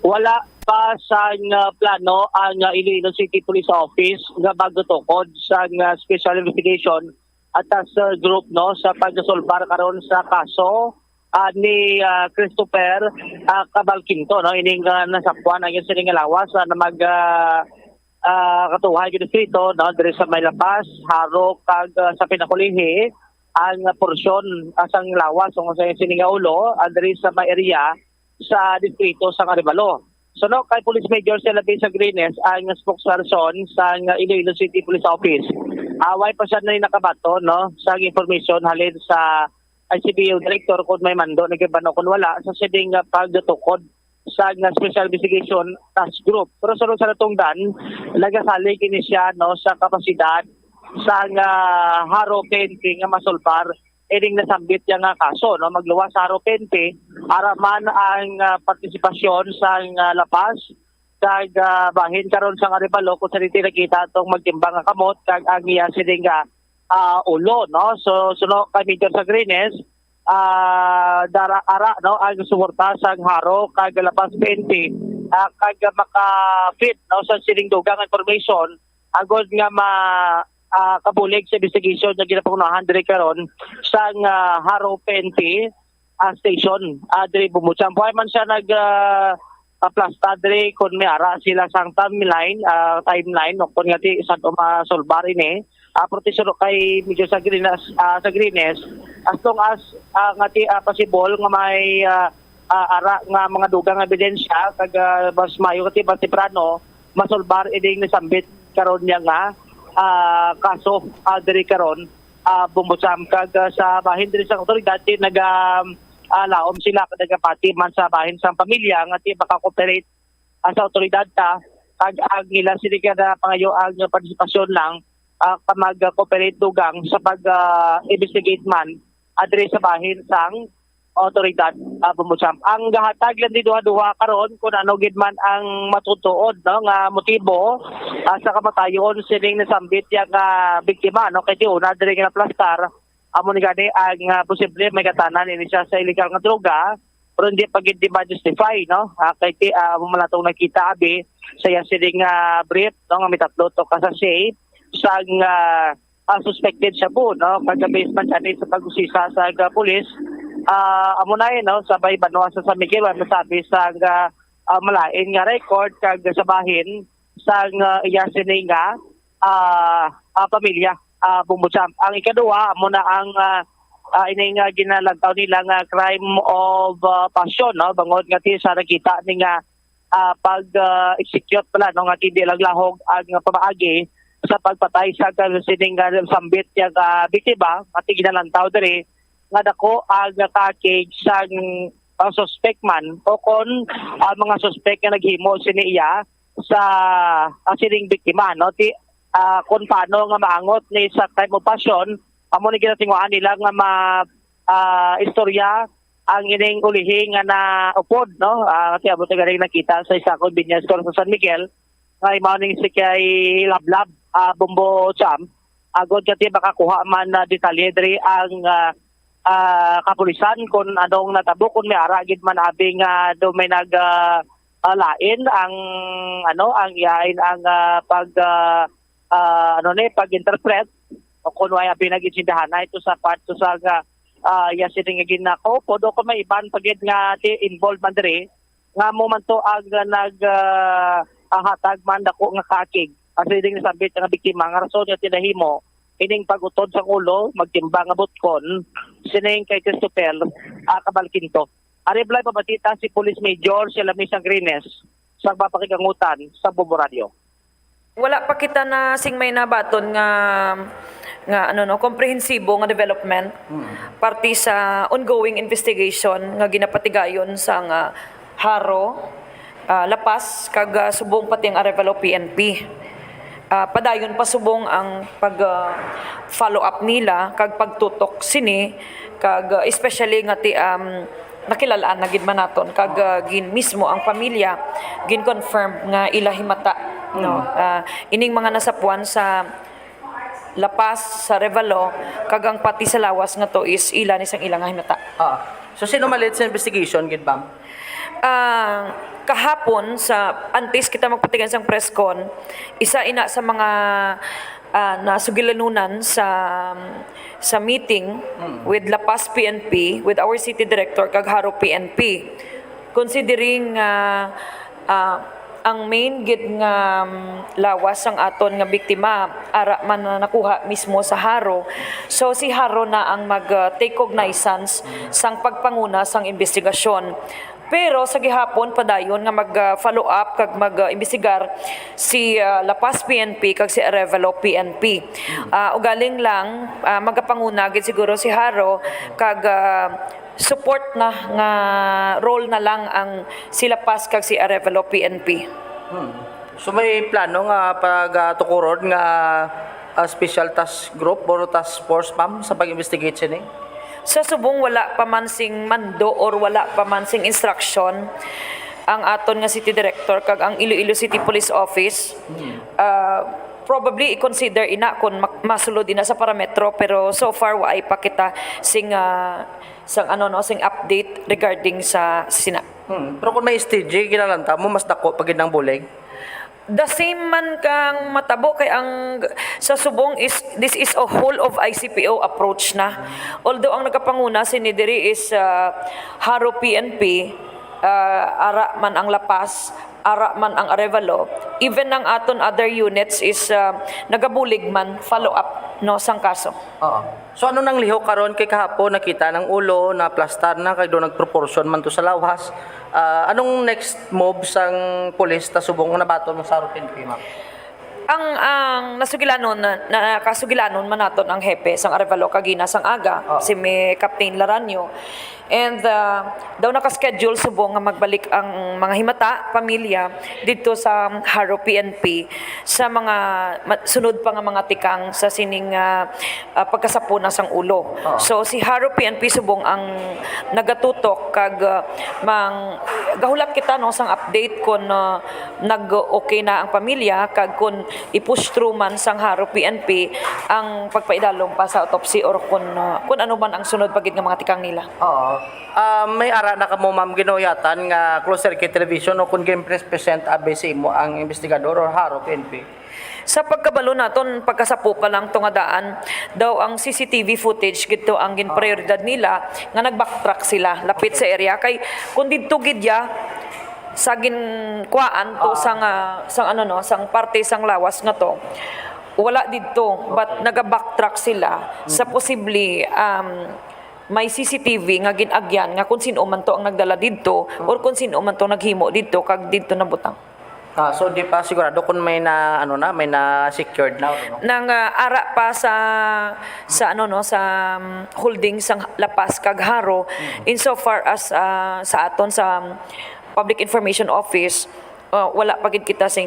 Wala pa sang, ah, plano ang, ah, Iloilo City Police Office nga magtutukod sang, ah, special investigation at task group, no, sa pagsulbar karon sa kaso, ah, ni, ah, Christopher, ah, Cabal Quinto, no, ining, ah, nasapwan ang iyang sining nga lawas, ah, na mag, ah, ah, katuhay sa distrito, no, diri sa may La Paz, Jaro, kag, ah, sa pinakulihi ang porsyon, ah, sang lawas o sa sining nga ulo, ah, diri sa may area sa distrito sang Arevalo. So, no, kay Police Major Sela Bay Sagrines ang spokesperson sang Iloilo City Police Office. Ah, way pa siya na nakabaton, no, sa information halin sa I C P U Director kung may mando na gibano kung wala sa sining, ah, pagtutukod sa, ah, Special Investigation Task Group. Pero sa sa natungdan, nagasalig ini siya, no, sa kapasidad sa, ah, Jaro P N P nga masulbar ining nasambit niya nga kaso, no? Magluwas sa Haro P N P, ara man ang, ah, partisipasyon sang, ah, La Paz kag, ah, bahin karon sang Arevalo, kung sa dito nakita atong magtimbang nga kamot kag ang iya sining nga, ah, ulo, no? So, suno kay Major Sagrines, ah, dara, ara, no, ang suporta sang Haro kag La Paz P N P, ah, kag maka-fit, no, sa sining dugang information agod nga ma, ah, kabulig sa investigation nga ginapangunahan diri karon sang, ah, Haro P N P, ah, station, ah, diri Bumbocham. Buhay man siya nag, ah, aplasta diri kung may ara sila sang timeline, ah, timeline, o kung nga ti sad-o masolbar ini. Ah, proteksyon kay Major Sagrines, ah, Sagrines, as long as, ah, nga ti, ah, possible nga may, ah, ah, ara nga mga dugang nga ebidensya, kag, ah, mas maayo nga ti mas temprano masolbar ining nasambit karon niya nga, ah, kaso, ah, diri karon, ah, Bumbocham. Kag, ah, sa bahin diri sa otoridad, ti naga, ah, laom sila kag nagapati man sa bahin sang pamilya nga ti maka-cooperate, ah, sa otoridad ta, kag ang ila sini ka na pangayo ang partisipasyon lang, ah, ka mag-cooperate dugang sa pag, ah, investigate man, ah, diri sa bahin sang otoridad, ah, Bumbocham. Ang gahatag lang di duha-duha karon kung ano gid man ang matutuod, no, nga motibo, ah, sa kamatayon sining nasambit ya nga biktima, no, kay ti una diri nga naplastar, amo ni gani ang, ah, posible may gatanan ini siya sa illegal nga droga, pero hindi pa gid di ma-justify, no? Ah, kay ti, ah, amo man atong nakita abi sa iya sining, ah, brief, no, nga may tatlo to ka sachet sang, ah, ah, suspected shabu, no? Kag based man gani sa pag-usisa sa, ah, pulis, ah, amo na, eh, no, sa may banwa sa San Miguel, wala masabi sa, ah, ah, malain nga record kag sa bahin sang, ah, iya sini nga, ah, ah, pamilya, ah, Bumbocham. Ang ikaduha, amo na ang, ah, ah, ini nga ginalantaw nila nga crime of, ah, passion, no? Bangod nga ti sa nakita ni nga, ah, pag, ah, execute pala, no, nga ti di lang lahog ang pamaagi sa pagpatay sa sining nga sambit ya nga biktima, nga ti ginalantaw diri nga dako ang kaakig sang, ah, suspect man o kon, ah, mga suspect nga naghimo sini iya sa, ah, sining biktima, no? Ti, ah, kung paano nga maangot ni sa crime of passion, amo ni ginatinguhaan nila nga ma, ah, istorya ang ining ulihi nga naupod, no? Ah, ti abot na galing nakita sa isa ka convenience store sa San Miguel, nga imaw ning si kay Lablab, ah, Bumbocham. Agod nga ti makakuha man na detalye diri ang, ah, ah, kapulisan kung anong natabo, kung may ara gid man abi nga do may nag, ah, ah, lain ang, ano, ang iyain ang, ah, pag, ah, ah, ano ni, pag-interpret o kung may abi nag-insindahan na ito sa part to sa, ah, ah, iya sini nga ginako, pod o kung may iban pa gid nga ti involved man diri, nga mo man to ang, ah, nag, ah, ah, hatag man dako nga kaakig. As leading nasambit nga biktima nga rason nga tinahimo ining pag-utod sang ulo, magtimbang nga butkon, sining kay Christopher, ah, Cabalquinto. Ari balay pabatita si Police Major si Lamis Angrines sa mapakigangutan sa Bombo Radio. Wala pa kita na sing may nabaton nga, nga, ano, no, komprehensibo nga development parte sa ongoing investigation nga ginapatigayon sang Haro, ah, La Paz, kag, ah, subong pati ang Arevalo P N P. Ah, padayon pa subong ang pag, ah, follow up nila kag pagtutok sini kag, ah, especially nga ti, um, nakilalaan na gid man naton kag, ah, gin mismo ang pamilya gin-confirm nga ila himata, no? Ah, ining mga nasapuan sa La Paz, sa Arevalo, kag ang pati sa lawas nga to is ila ni sang ila nga himata. Ah. So, sino malit sa investigation gid, ma'am? Ah, kahapon sa, antes kita magpatigan sang press con, isa ina sa mga, ah, nasugilanunan sa, sa meeting with La Paz P N P, with our city director kag Jaro P N P. Considering nga, ah, ang main gid nga, um, lawas sang aton nga biktima, ara man na nakuha mismo sa Jaro. So, si Jaro na ang mag, uh, take cognizance sang pagpanguna sang investigasyon. Pero sa gihapon padayon nga mag, uh, follow up kag mag, uh, imbestigar si, uh, La Paz P N P kag si Arevalo P N P. Ah, ugaling lang, ah, magapanguna gid siguro si Jaro kag, ah, support na nga role na lang ang si La Paz kag si Arevalo P N P. Hmm. So, may plano nga pagatukuron nga, ah, special task group or task force, ma'am, sa pag-investigate sini? Sa subong wala pa man sing mando or wala pa man sing instruction ang aton nga city director kag ang Iloilo City Police Office, ah, probably i-consider ina kung mak-, masulod ina sa parametro, pero so far waay pa kita sing, ah, sang ano, no, sing update regarding sa sina. Hmm. Pero kung may S T G, kinahanglan ta mo, mas dako pa gid ang bulig. The same man kang matabo kay ang sa subong is, this is a whole of I C P O approach na. Although ang nagapanguna sini diri is, ah, Jaro P N P, ah, ara man ang La Paz, ara man ang Arevalo, even ang aton other units is, ah, nagabulig man, follow up, no, sang kaso. Oo. So, ano nang lihok karon? Kay kahapon nakita nang ulo, na plastar na, kay do nagproportion man to sa lawas. Ah, anong next move sang pulis ta subong nga nabaton mo sa Jaro P N P, ma'am? Ang, ang nasugilanon na, na kasugilanon man naton ang hepe sang Arevalo kagina sang aga, Oh. si mi Captain Laranyo. And, ah, daw naka-schedule subong nga magbalik ang mga himata, pamilya, didto sa Jaro P N P sa mga ma-, sunod pa nga mga tikang sa sining, ah, ah, pagkasapuna sang ulo. Ah. So, si Jaro P N P subong ang nagatutok kag, ah, mang-, gahulat kita, no, sang update kon, ah, nag-okay na ang pamilya kag kon i-push through man sang Jaro P N P ang pagpaidalom pa sa autopsy or kon, ah, kon ano man ang sunod pa gid nga mga tikang nila. Oo. Ah, may ara na kamo, ma'am, ginuyatan nga closed circuit television o kon gin-present abi sa imo ang investigador or Jaro P N P? Sa pagkabalo naton, pagkasapo pa lang to nga daan, daw ang C C T V footage gid to ang ginprioridad nila, nga nag-backtrack sila lapit sa area. Kay kung didto gid ya, sa ginkuhaan to Ah. sang, ah, sang ano, no, sang parte sang lawas nga to, wala didto, but Okay. naga-backtrack sila sa Mm. posible, um, may C C T V nga gin-agyan nga kung sino man to ang nagdala didto Mm. or kung sino man to naghimo didto kag didto nabutang. Ah, so di pa sigurado kung may na, ano na, may na secured na, ano? Nang, ah, ara pa sa, sa ano, no, sa, um, holding sang La Paz kag Jaro, Mm. insofar as, ah, sa aton sa, um, Public Information Office, ah, wala pa gid kita sing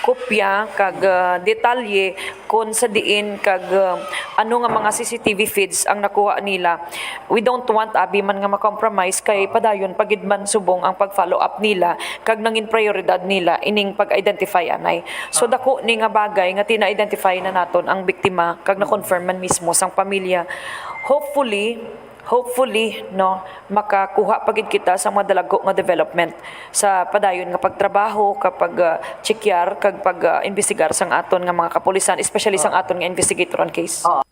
kopya kag, ah, detalye kon sa diin kag, ah, ano nga mga C C T V feeds ang nakuha nila. We don't want abi man nga ma-compromise kay padayon pa gid man subong ang pag-follow up nila kag nangin prioridad nila ining pag-identify anay. So, Ah. dako ni nga bagay nga tina-identify na naton ang biktima kag na-confirm man mismo sang pamilya. Hopefully, hopefully, no, makakuha pa gid kita sa mga dalago nga development sa padayon nga pagtrabaho, kapag, ah, chekyar, kag pag, ah, imbestigar sang aton nga mga kapulisan, especially sang Ah. aton nga investigator on case. Ah.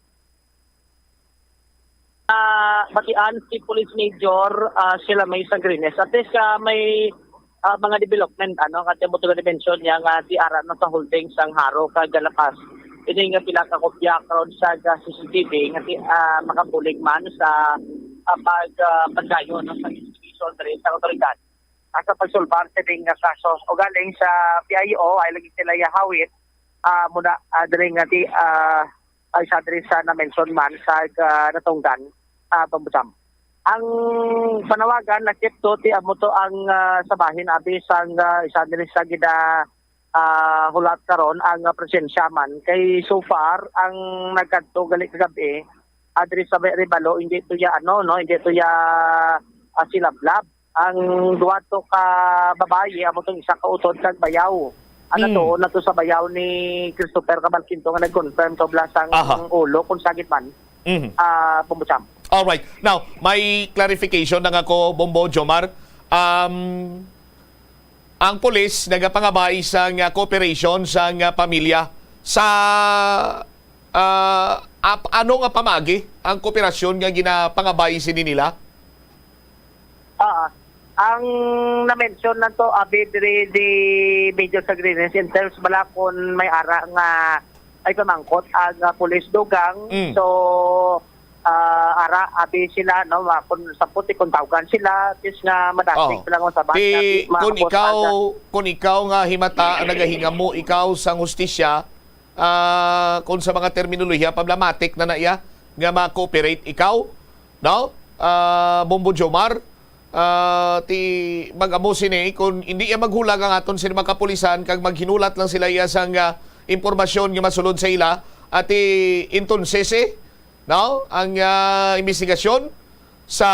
Ah, batian si Police Major, ah, Sheila May Sangrines. At least, ah, may, ah, mga development, ano, nga tiyan mo to mention niya nga di ara na sa holding sang Jaro kag La Paz. Ini nga pila ka kopya karon sa, ah, C C T V nga ti-, ah, makabulig man sa, ah, pag, ah, pagdayon, no, sa investigation diri sa otoridad. Ah, sa pagsulbar sa ding nga kaso. O galing sa P I O, ay lagi sila yahawit, ah, muna, ah, diri nga ti-, ah, ay sa diri sa na-mention man sa, ah, natungdan, ah, Bambucham. Ang panawagan na kit to, ti amo to ang, ah, sa bahin, abi sang, ah, isa diri sa gida, ah, hulat karon ang, ah, presensya man. Kay so far, ang nagkadto gali kagabi, ah, diri sa Arevalo, hindi to ya, ano, no, hindi to ya, ah, silablab. Ang duha to ka babayi, amo tong isa ka utod kag bayaw. Ano Mm. to, na to sa bayaw ni Christopher Cabalquinto nga nag-confirm to bla sang Aha. ulo kung sagit man. Mhm. Ah, Bambucham. Alright. Now, may clarification na nga ko, Bombo Jomar. Um, ang pulis nagapangabay sang, ah, cooperation sang, ah, pamilya sa, ah, ap-, ano nga pamagi ang kooperasyon nga ginapangabay sini nila? Ah, ang na-mention na to, abi diri di Major Sangrines, in terms bala kung may ara nga ay pamangkot ang, ah, pulis dugang. Mm. So, ah, ara, abi sila, no, ma-, kung sa puti, kung tawgan sila, at least nga madasig Oh. sila nga sabat Di, nga di kung maabot ikaw, ang, kung ikaw nga himata ang nagahingamo, ikaw sang hustisya, ah, kung sa mga terminolohiya, problematic na na iya nga ma-cooperate ikaw, no? Ah, Bombo Jomar, ah, ti mag-amo sini, kung hindi iya maghulag ang aton sini mga kapulisan, kag maghinulat lang sila iya sang, ah, impormasyon nga masulod sa ila, ati entonces, eh, no? Ang, ah, investigasyon, sa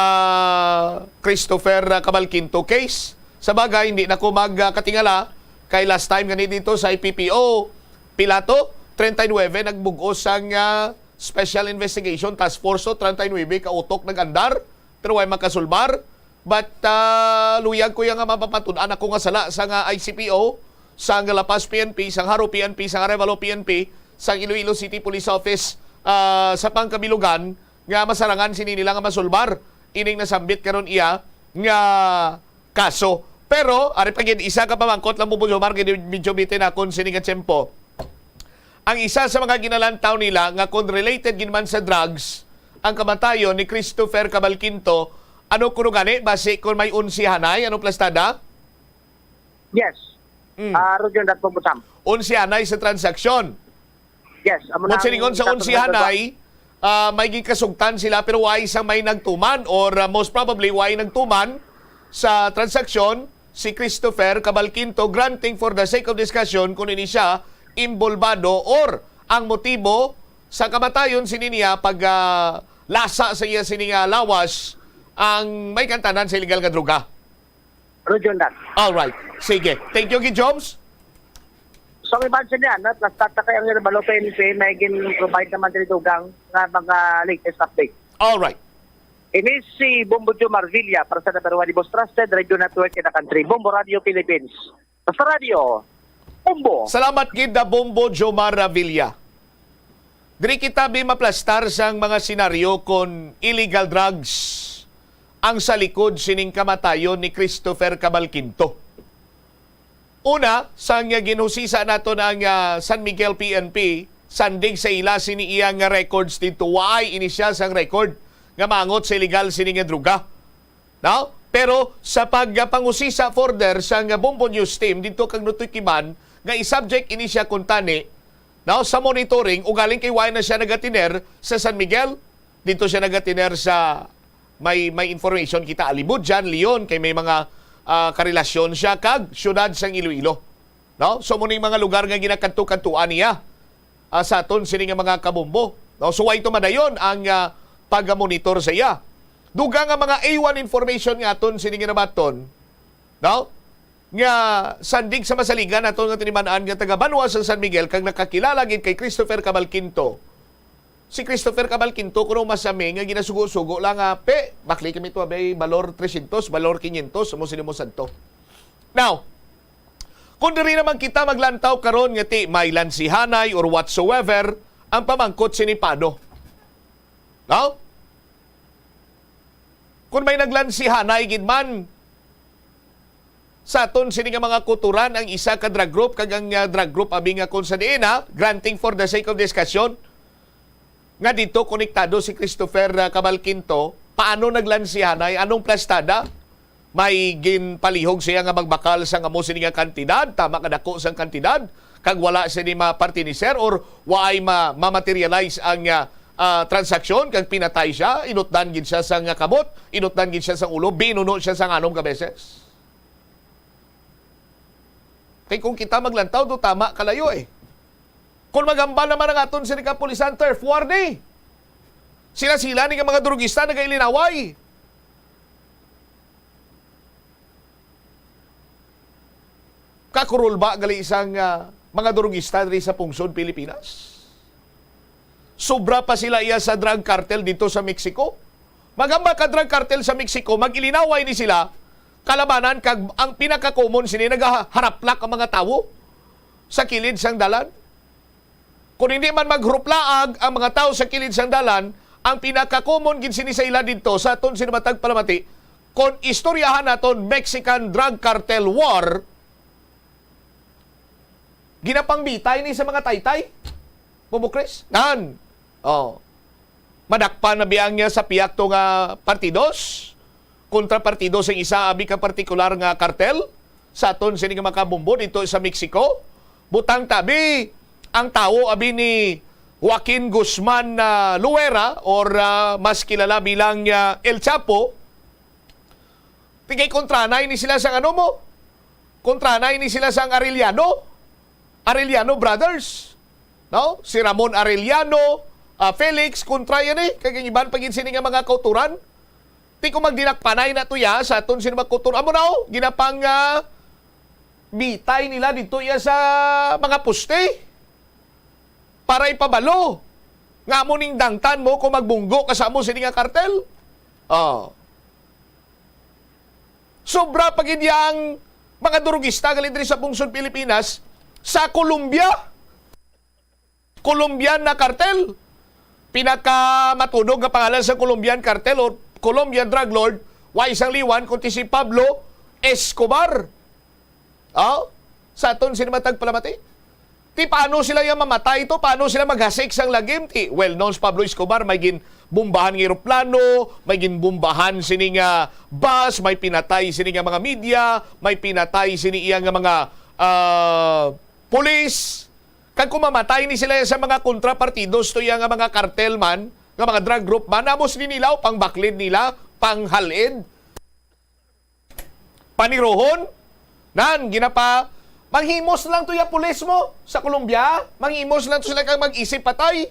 Christopher, ah, Cabalquinto case. Sa bagay, hindi na ko magkatingala kay last time gani dito sa I P P O, pila to? Treinta y nuebe nagbug-os sang, ah, Special Investigation Task Force, so treinta y nuebe ka utok nag-andar, pero way makasulbar. But, ah, luyag ko ya nga mapapatud-an ako nga sala sang, ah, I C P O, sang La Paz P N P, sang Jaro P N P, sang Arevalo P N P, sang Iloilo City Police Office, ah, sa pangkabilugan, nga masarangan sini nila nga masulbar ining nasambit karon iya nga kaso. Pero ari pa gid, isa ka pamangkot lang, Bubo Jomar, kay medyo bitin akon sini nga tiyempo. Ang isa sa mga ginalantaw nila nga kon related gid man sa drugs ang kamatayon ni Christopher Cabalquinto, ano kuno gani, basi kon may onse hanay, ano plastada? Yes. Mm. Ah, Roger, that's what Sam. Onse hanay sa transaksyon. Yes, amo na Buot silingon, ang sa isa onse sa hanay, ah, may ginkasugtan sila, pero way sang may nagtuman, or, ah, most probably way nagtuman sa transaksyon si Christopher Cabalquinto, granting for the sake of discussion kung ini siya imbolbado or ang motibo sa kamatayon sini niya pag, ah, lasa sa iya sini nga lawas ang may kantanan sa illegal nga droga. Roger, that. All right. Sige. Thank you, Gijoms. So, may bansa niya, no? Plus, tata kay ang Balo P N P, may gin-provide naman diri dugang nga mga latest update. All right. Ini si Bombo Joe Marvilla para sa number one, the most trusted radio network in the country, Bombo Radio Philippines. Basta Radio, Bombo. Salamat gid na, Bombo Jomar Ravilla. Diri kita bi maplastar sang mga senaryo kon illegal drugs ang sa likod sining kamatayon ni Christopher Cabalquinto. Una, sang ginhusisa naton ang, ah, San Miguel P N P, sandig sa ila sini iya nga records didto, waay ini siya sang record nga maangot sa illegal sini nga droga. No? Pero sa pagpangusisa further sang Bombo News Team didto kag Notoy Kiban, nga i-subject ini siya kuntani, no, sa monitoring, ugaling kay wala na siya nagatiner sa San Miguel, didto siya nagatiner sa may, may information kita, Alibudyan, Leon, kay may mga, ah, karelasyon siya kag siyudad sang Iloilo. No? So, mao ni mga lugar nga ginakadto-kadtuan niya, ah, sa aton sini nga mga kabombo. No? So, way tumadayon ang, ah, pag-monitor sa iya. Dugang nga mga A one information nga aton sini nga nabaton, no? Nga sandig sa masaligan naton nga tiniman-an nga taga banwa sa San Miguel kag nakakilala gid kay Christopher Cabalquinto. Si Christopher Cabalquinto kuno masami nga ginasugo-sugo lang nga, "Pe, bakli kami to, abay, balor trescientos, balor quinientos, amo sini mo sadto." Now, kung diri naman kita maglantaw karon nga ti may lansihanay or whatsoever, ang pamangkot sini paano? No? Kung may naglansihanay gid man sa aton sini nga mga kutoran ang isa ka drug group kag ang, ah, drug group abi nga kung sa diin, ha, granting for the sake of discussion, nga dito konektado si Christopher, ah, Cabalquinto, paano naglansihanay? Anong plastada? May ginpalihog siya nga magbakal sang amo sini nga kantidad, tama kadako sang kantidad, kag wala sini mapartiniser or waay ma-, ma-materialize ang, ah, ah, transaksyon, kag pinatay siya, inutdan gid siya sang kamot, inutdan gid siya sang ulo, binuno siya sang anom ka beses. Kay kung kita maglantaw, do tama kalayo eh. Kung magambal naman ang aton sini kapulisan, turf war ni. Sila-sila ni nga mga drugista nagailinaway. Kakurol ba gali sang, ah, mga drugista diri sa pungsod Pilipinas? Sobra pa sila iya sa drug cartel dito sa Mexico. Magamba ka drug cartel sa Mexico, mag-ilinaway ni sila, kalabanan kag ang pinaka-common sini, nagaharaplak ang mga tawo sa kilid sang dalan. Kung hindi man maghuruplaag ang mga tawo sa kilid sang dalan, ang pinaka-common gid sini sa ila didto sa aton sini matag palamati, kung istoryahan naton Mexican drug cartel war, ginapangbitay ni sa mga taytay. Bobo Chris? Nan. Oh. Madakpan na biyang niya sa pihak to nga partidos, kontrapartido sa isa abi ka partikular nga kartel sa aton sini nga makabombo dito sa Mexico. Butang tabi ang tawo abi ni Joaquin Guzman na Luera, or, ah, mas kilala bilang, ah, El Chapo. Tigay kontranay ni sila sang ano mo? Kontranay ni sila sang Arellano. Arellano Brothers. No? Si Ramon Arellano, ah, Felix, kontra yan eh. Kag ang iban pa gid sini nga mga kauturan. Ti kung magdinakpanay na to ya sa aton sini mga kultura, amo na, oh, ginapang, ah, bitay nila dito ya sa mga poste para ipabalo nga amo ning dangtan mo kung magbunggo ka sa amo sini nga kartel. Oh. Sobra pa gid ya ang mga durugista gali diri sa pungsod Pilipinas, sa Colombia. Colombian na kartel. Pinakamatunog nga pangalan sa Colombian kartel o Colombian drug lord, wa isang liwan kundi si Pablo Escobar. Oh, sa aton sini matag palamati. Ti paano sila ya mamatay to? Paano sila maghasik sang lagim? Ti, well, noon si Pablo Escobar, may ginbombahan nga eroplano, may ginbombahan sini nga bus, may pinatay sini nga mga media, may pinatay sini iya nga mga, ah, pulis. Kag kung mamatay ni sila sa mga kontrapartidos to iya nga mga kartel man, nga mga drug group man, amo sini nila, o pangbaklid nila, panghalid. Panirohon, nan, ginapa, manghimos lang to ya pulis mo sa Colombia, manghimos lang to sila kag mag-isip patay.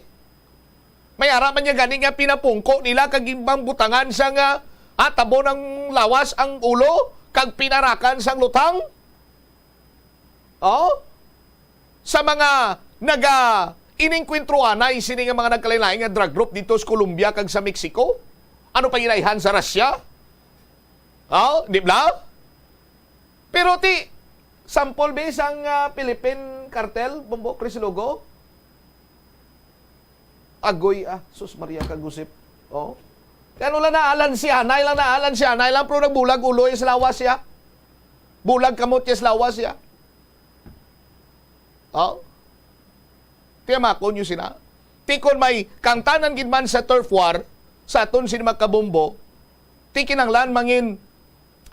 May ara man niya gani nga pinapungko nila kag ginbang butangan sa nga, ah, tabo ng lawas ang ulo kag pinarakan sang lutang. Oh? Sa mga naga inengkwentro anay sini nga mga nagkalain-lain nga drug group dito sa Colombia kag sa Mexico? Ano pa ginaihan sa Russia? Oh, di ba? Pero ti, sample ba sang, ah, Philippine cartel, Bombo Chris Lugo? Agoy, ah, sus Maria kag Josep. Oh. Kay ano lang naalan si anay, lang naalan si anay lang, pero nagbulag ulo is lawas siya. Bulag kamot is lawas siya. Oh. Tiyamakon nyo sina. Ti kon may kangtanan gid man sa turf war, sa aton sini magkabombo, ti kinahanglan mangin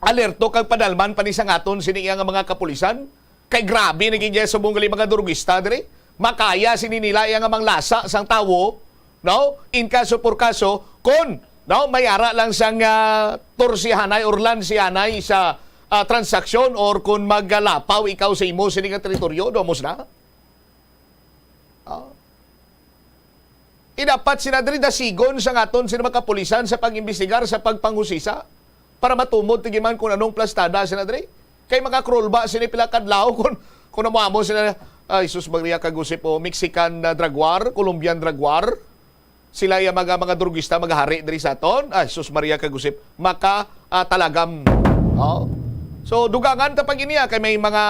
alerto kag padalman pa ni sang aton sini iya nga mga kapulisan. Kay grabe na gid iya subong gali mga durugista diri. Makaya sini nila iya nga manglasa sang tawo, no? In kaso por kaso, kon, no, may ara lang sang, ah, torsihanay or lansihanay sa, ah, transaksyon or kon magalapaw ikaw sa imo sini nga teritoryo, do, amos na? Ah. Idapat sina diri dasigon sang aton sini mga kapulisan sa pag-imbestigar, sa pagpanghusisa, para matumod ti man kung anong plastada sina diri. Kay mga krulba sini pila kadlaw kung, kung amo-amo sila, ay, sus, Maria kag Josep, o Mexican, ah, drug war, Colombian drug war. Sila ya mga, mga drugista, magahari diri sa aton. Ay, sus, Maria kag Josep, maka, ah, talagam. Oh. So, dugangan ta pag ini, ah, kay may mga,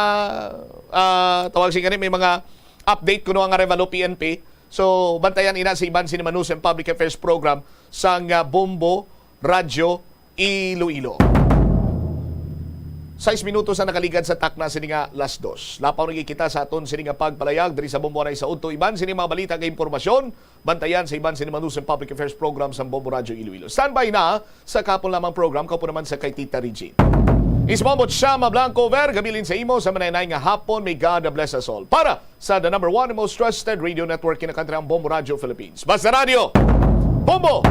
ah, tawag sini gani, may mga update kuno ang Arevalo P N P. So, bantayan ina sa iban sini Manus and Public Affairs Program sang, ah, Bombo Radyo Iloilo. Sais minutos ang nakaligad sa takna sini nga las dos. Lapaw na gid kita sa aton sini nga pagpalayag diri sa Bombo Anay sa Udto. Iban sini mga balita kag impormasyon, bantayan sa iban sini Manus and Public Affairs Program sang Bombo Radyo Iloilo. Standby na sa kahapon lamang program, kaupo naman sa kay Tita Regine. Ismambot siya, Mablanco Ver, gabilin sa imo sa manay-anay nga hapon. May God bless us all. Para sa the number one and most trusted radio network in the country, ang Bombo Radio Philippines. Basta Radio, Bombo!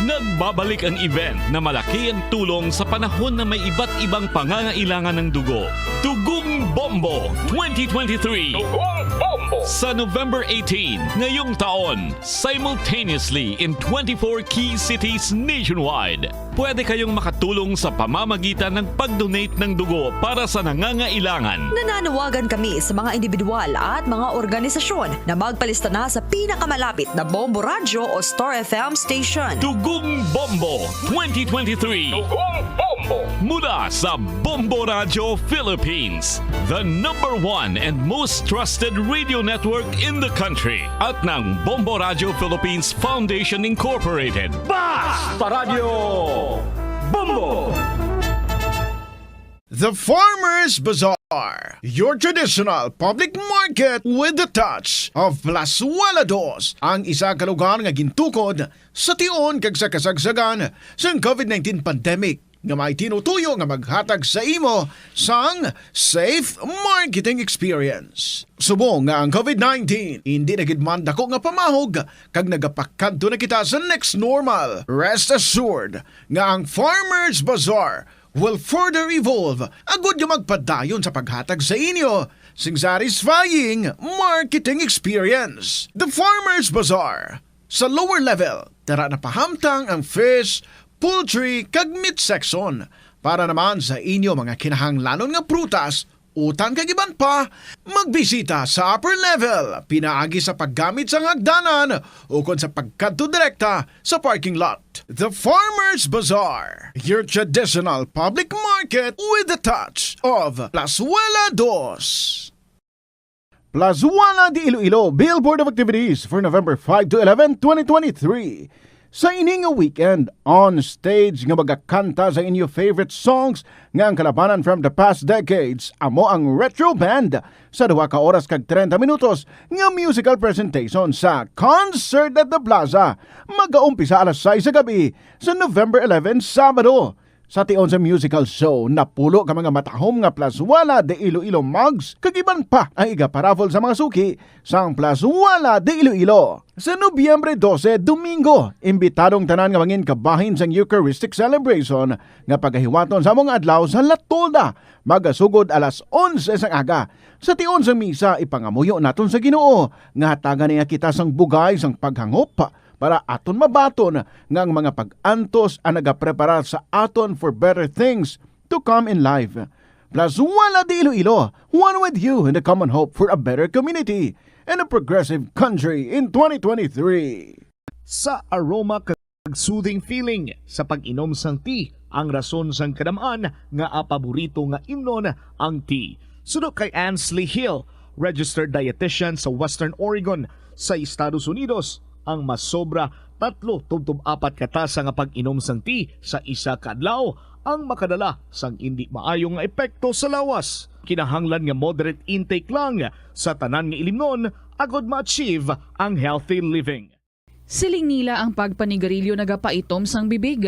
Nagbabalik ang event na malaki ang tulong sa panahon na may iba't ibang pangangailangan ng dugo. Dugong Bombo twenty twenty-three. Dugong Bombo. Sa November eighteen, ngayong taon, simultaneously in twenty-four key cities nationwide. Pwede kayong makatulong sa pamamagitan ng pag-donate ng dugo para sa nangangailangan. Nananawagan kami sa mga individual at mga organisasyon na magpalista na sa pinakamalapit na Bombo Radyo o Star F M station. Dugong Bombo twenty twenty-three. Dugong Bombo. Mula sa Bombo Radyo Philippines, the number one and most trusted radio network in the country, at ng Bombo Radyo Philippines Foundation Incorporated. Basta Radyo Bombo! The Farmers Bazaar, your traditional public market with the touch of Plazuela Dos, ang isa ka lugar nga gintukod sa tion kag sa kasagsagan sang covid nineteen pandemic, nga may tinutuyo nga maghatag sa imo sang safe marketing experience. Subong nga ang covid nineteen indi na gid man dako nga pamahog kag nagapakadto na kita sa next normal, rest assured nga ang Farmers Bazaar will further evolve agud nga magpadayon sa paghatag sa inyo sing satisfying marketing experience. The Farmers Bazaar, Sa lower level, dara na pahamtang ang fish, poultry, kag meat section. Para naman sa inyo mga kinahanglanon nga prutas, utan kag iban pa, magbisita sa upper level, pinaagi sa paggamit sang hagdanan ukon sa pagkadto direkta sa parking lot. The Farmers Bazaar, your traditional public market with a touch of Plazuela Dos. Plazuela de Iloilo, Billboard of Activities for November five to eleven, twenty twenty-three. Sa ini nga weekend, on stage nga magakanta sa inyo favorite songs nga ang kalabanan from the past decades, amo ang Retro Band sa duha ka oras kag treinta minutos nga musical presentation sa Concert at the Plaza. Magaumpisa alas sais sa gabi sa November eleven, Sabado. Sa tion sa musical show, napulo ka mga matahom nga Plazuela de Iloilo mugs kag iban pa ang igaparaffle sa mga suki sang Plazuela de Iloilo. Sa Nobyembre dose, Domingo, imbitado ang tanan nga mangin kabahin sang Eucharistic celebration nga pagahiwaton sa among adlaw sa La Tolda, magasugod alas onse sang aga. Sa tion sang misa, ipangamuyo naton sa Ginoo nga hatagan niya kita sang bugay sang paghangop para aton mabaton nga ang mga pag-antos ang nagapreparar sa aton for better things to come in life. Plazuela de Iloilo, one with you in the common hope for a better community and a progressive country in twenty twenty-three. Sa aroma kag soothing feeling sa pag-inom sang tea, ang rason sang kadam-an nga paborito nga imnon ang tea. Suno kay Ansley Hill, registered dietitian sa Western Oregon, sa Estados Unidos, ang masobra tatlo tubtob apat ka tasa nga pag-inom sang tea sa isa ka adlaw ang makadala sang indi maayo nga epekto sa lawas. Kinahanglan nga moderate intake lang sa tanan nga ilimnon agod ma-achieve ang healthy living. Siling nila ang pagpanigarilyo nagapaitom sang bibig.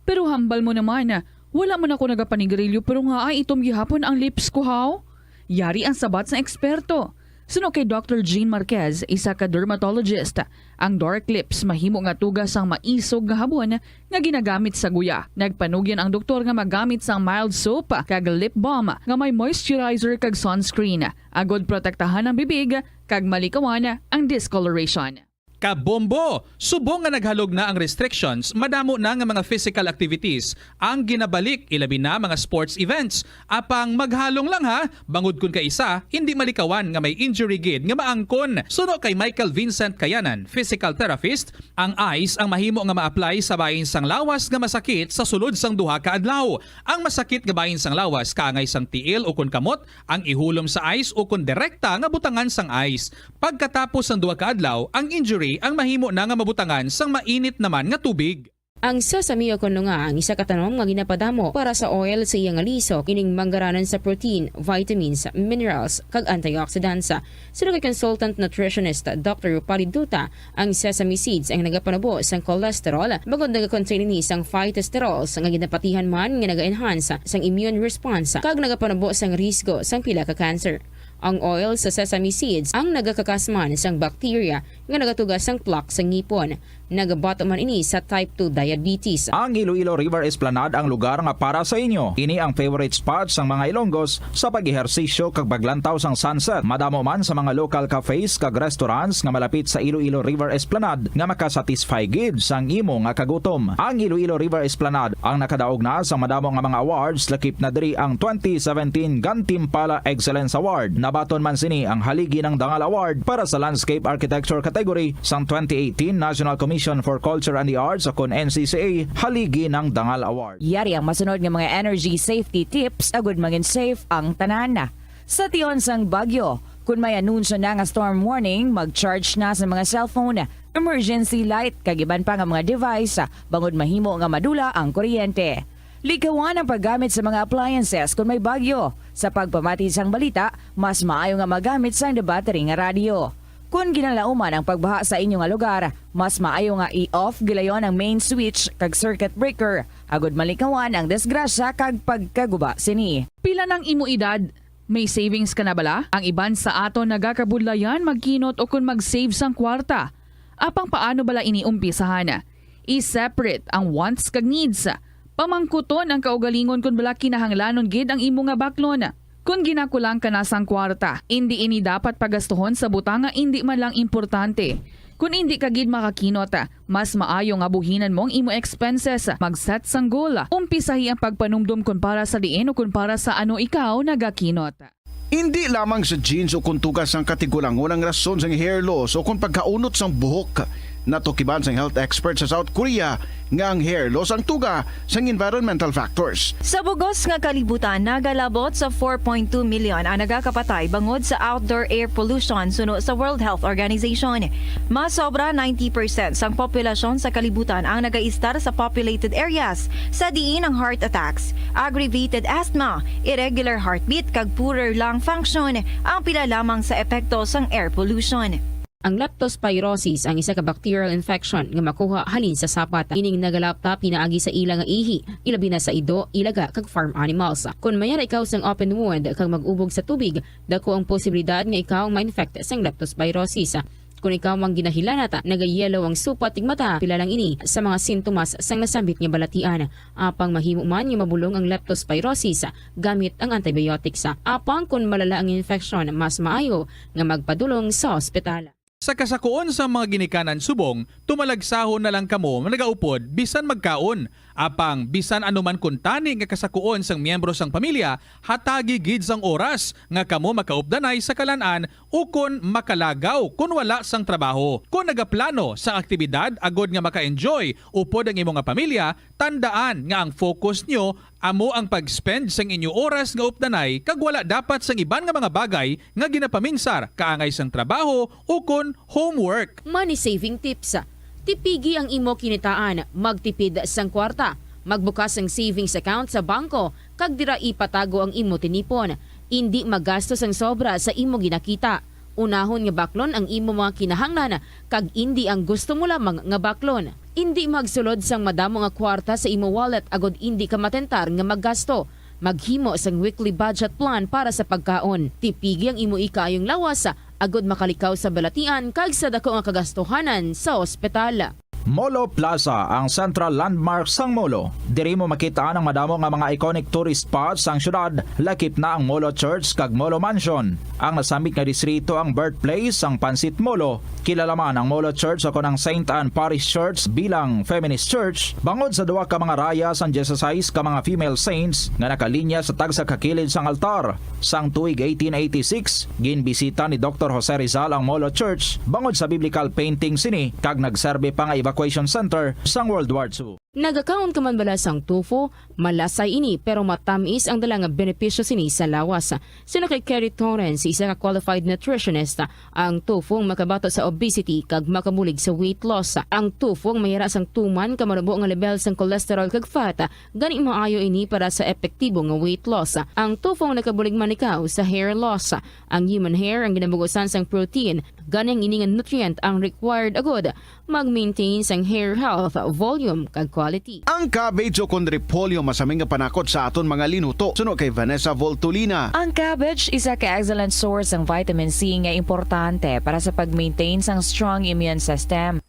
Pero hambal mo naman, wala man ako nagapanigarilyo pero nga ay itom gihapon ang lips ko, haw? Yari ang sabat sang eksperto. Suno kay Doctor Jean Marquez, isa ka dermatologist, ang dark lips mahimo nga tuga sang maisog nga habon nga ginagamit sa guya. Nagpanugyan ang doktor nga magamit sang mild soap kag lip balm nga may moisturizer kag sunscreen, agod protektahan ang bibig kag malikawan ang discoloration. Kabombo! Subong nga naghalog na ang restrictions, madamo na nga mga physical activities ang ginabalik, ilabi na mga sports events. Apang maghalong lang ha, bangod kun kaisa, hindi malikawan nga may injury gid nga maangkon. Suno kay Michael Vincent Kayanan, physical therapist, ang ice ang mahimo nga ma-apply sa bahin sang lawas nga masakit sa sulod sang duha ka adlaw. Ang masakit nga bahin sang lawas kaangay sang tiil ukon kamot ang ihulom sa ice ukon direkta nga butangan sang ice. Pagkatapos sang duha ka adlaw, ang injury ang mahimo na nga mabutangan sang mainit naman nga tubig. Ang sesame o kon nga ang isa ka tanom nga ginapadamo para sa oil sa iya nga lisok, ining manggaranon sa protein, vitamins, minerals, kag antioxidants. Suno kay consultant nutritionist Doctor Rupali Duta, ang sesame seeds ang nagapanubo sang cholesterol, bangod nagakontain ini sang phytosterols nga ginapatihan man nga naga-enhance sang immune response kag nagapanubo sang risgo sang pila ka cancer. Ang oil sa sesame seeds ang nagakakas man sang bacteria nga nagatuga sang plaque sa ngipon. Nagabato man ini sa type two diabetes. Ang Iloilo River Esplanade ang lugar nga para sa inyo. Ini ang favorite spot sang mga Ilonggos sa pag-ehersisyo kag paglantaw sang sunset. Madamo man sa mga local cafes kag restaurants nga malapit sa Iloilo River Esplanade nga makasatisfy gid sang imo nga kagutom. Ang Iloilo River Esplanade ang nakadaog na sa madamo nga mga awards, lakip na diri ang twenty seventeen Gantimpala Excellence Award. Nabaton man sini ang Haligi ng Dangal Award para sa Landscape Architecture category sang twenty eighteen National Commission for Culture and the Arts, o kon N C C A, Haligi ng Dangal Award. Yari ang masunod nga mga energy safety tips agud mangin safe ang tanan. Sa tion sang bagyo, kun may anunsyo na nga storm warning, mag-charge na sa mga cellphone, emergency light, kag iban pa nga mga device, bangod mahimo nga madula ang kuryente. Likawan ang paggamit sa mga appliances kun may bagyo. Sa pagpamati sang balita, mas maayo nga magamit sang the battery nga radyo. Kun ginalauman ang pagbaha sa inyo nga lugar, mas maayo nga i-off gilayon ang main switch kag circuit breaker, agud malikawan ang disgrasya kag pagkaguba sini. Pila nang imo edad? May savings ka na bala? Ang iban sa aton nagakabudlayan magkinot ukon mag-save sang kwarta. Apang paano bala ini umpisahan? I-separate ang wants kag needs. Pamangkuton ang kaugalingon kon bala kinahanglanon gid ang imo nga baklon. Kon ginakulang ka na sang kwarta, indi ini dapat pagastuhon sa butang nga indi man lang importante. Kon indi ka gid makakinot, mas maayo nga buhinan mo ang imo expenses. Mag-set sang goal. Umpisahi ang pagpanumdom kon para sa diin o kon para sa ano ikaw nagakinot. Indi lamang sa genes o kon tuga sang katigulangon ang rason sang hair loss o kon pagkaunot sang buhok. Natukiban sang health expert sa South Korea nga ang hair loss ang tuga sang environmental factors. Sa bugos nga kalibutan, nagalabot sa four point two million ang nagakapatay bangod sa outdoor air pollution, suno sa World Health Organization. Mas sobra ninety percent sang populasyon sa kalibutan ang nagaistar sa populated areas, sa diin ang heart attacks, aggravated asthma, irregular heartbeat, kag poorer lung function ang pila lamang sa epekto sang air pollution. Ang leptospirosis ang isa ka bacterial infection nga makuha halin sa sapat. Ining nagalapta pinaagi sa ila nga ihi, ilabi na sa ido, ilaga, kag farm animals. Kon mayara ikaw sang open wound kag mag-ubog sa tubig, dako ang posibilidad nga ikaw ma-infect sang leptospirosis. Kon ikaw ang ginahilanat, nagayelo ang supat tig mata, pila lang ini sa mga sintomas sang nasambit nga balatian. Apang mahimo man nga mabulong ang leptospirosis gamit ang antibiotics. Apang kon malala ang infeksyon, mas maayo nga magpadulong sa ospital. Sa kasakuon sang mga ginikanan subong, tumalagsahon na lang kamo nagaupod bisan magkaon. Apang bisan ano man kuntani nga kasakuon sang miyembro sang pamilya, hatagi gid sang oras nga kamo makaupdanay sa kalan-an ukon makalagaw kon wala sang trabaho. Kon nagaplano sang aktibidad agod nga maka-enjoy upod ang imo nga pamilya, tandaan nga ang focus nyo amo ang pag-spend sang inyo oras nga updanay kag wala dapat sang iban nga mga bagay nga ginapaminsar kaangay sang trabaho ukon homework. Money saving tips. Tipigi ang imo kinitaan, magtipid sang kwarta, magbukas sang savings account sa bangko, kag dira ipatago ang imo tinipon. Indi magasto sang sobra sa imo ginakita. Unahon nga baklon ang imo mga kinahanglan kag indi ang gusto mo lamang nga baklon. Indi magsulod sang madamo nga kwarta sa imo wallet agod indi ka matentar nga maggasto. Maghimo sang weekly budget plan para sa pagkaon. Tipigi ang imo ikaayong lawas agod makalikaw sa balatian kag sa dako nga kagastuhanan sa ospital. Molo Plaza, ang central landmark sang Molo. Diri mo makit-an ang madamo nga mga iconic tourist spots sang syudad, lakip na ang Molo Church kag Molo Mansion. Ang nasambit nga distrito ang birthplace sang Pancit Molo. Kilala man ang Molo Church o kon ang Saint Anne Parish Church bilang feminist church bangod sa duha ka mga raya sang dieciséis ka mga female saints nga nakalinya sa tagsa ka kilid sang altar. Sang tuig eighteen eighty-six, ginbisita ni Doktor Jose Rizal ang Molo Church bangod sa biblical painting sini kag nagserbi pa nga evacuation center sang World War Two. Nagakaon ka man bala sang tofu? Malasay ini, pero matamis ang dala nga benepisyo sini sa lawas. Suno kay Kerry Torrens, isa ka qualified nutritionist, ang tofu ang makabato sa obesity kag makabulig sa weight loss. Ang tofu ang mayara sang tuman ka manubo nga lebel sang cholesterol kag fat, gani maayo ini para sa epektibo nga weight loss. Ang tofu ang nakabulig man ikaw sa hair loss. Ang human hair ang ginabugusan sang protein, gani ang ini nga nutrient ang required agud mag-maintain sang hair health, volume, kag quality. Ang cabbage o kon repolyo masami nga panakot sa aton mga linuto, suno kay Vanessa Voltolina. Ang cabbage isa ka excellent source sang vitamin C nga importante para sa pag-maintain sang strong immune system.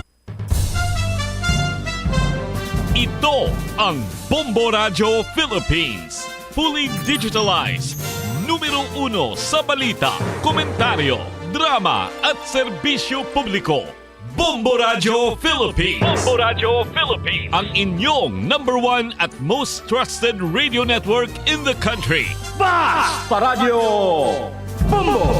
Ito ang Bombo Radyo Philippines, fully digitalized, numero uno sa balita, komentaryo, drama at serbisyo publiko. Bombo Radyo Philippines. Bombo Radyo Philippines. Ang inyong number one at most trusted radio network in the country. Basta Radyo Bombo!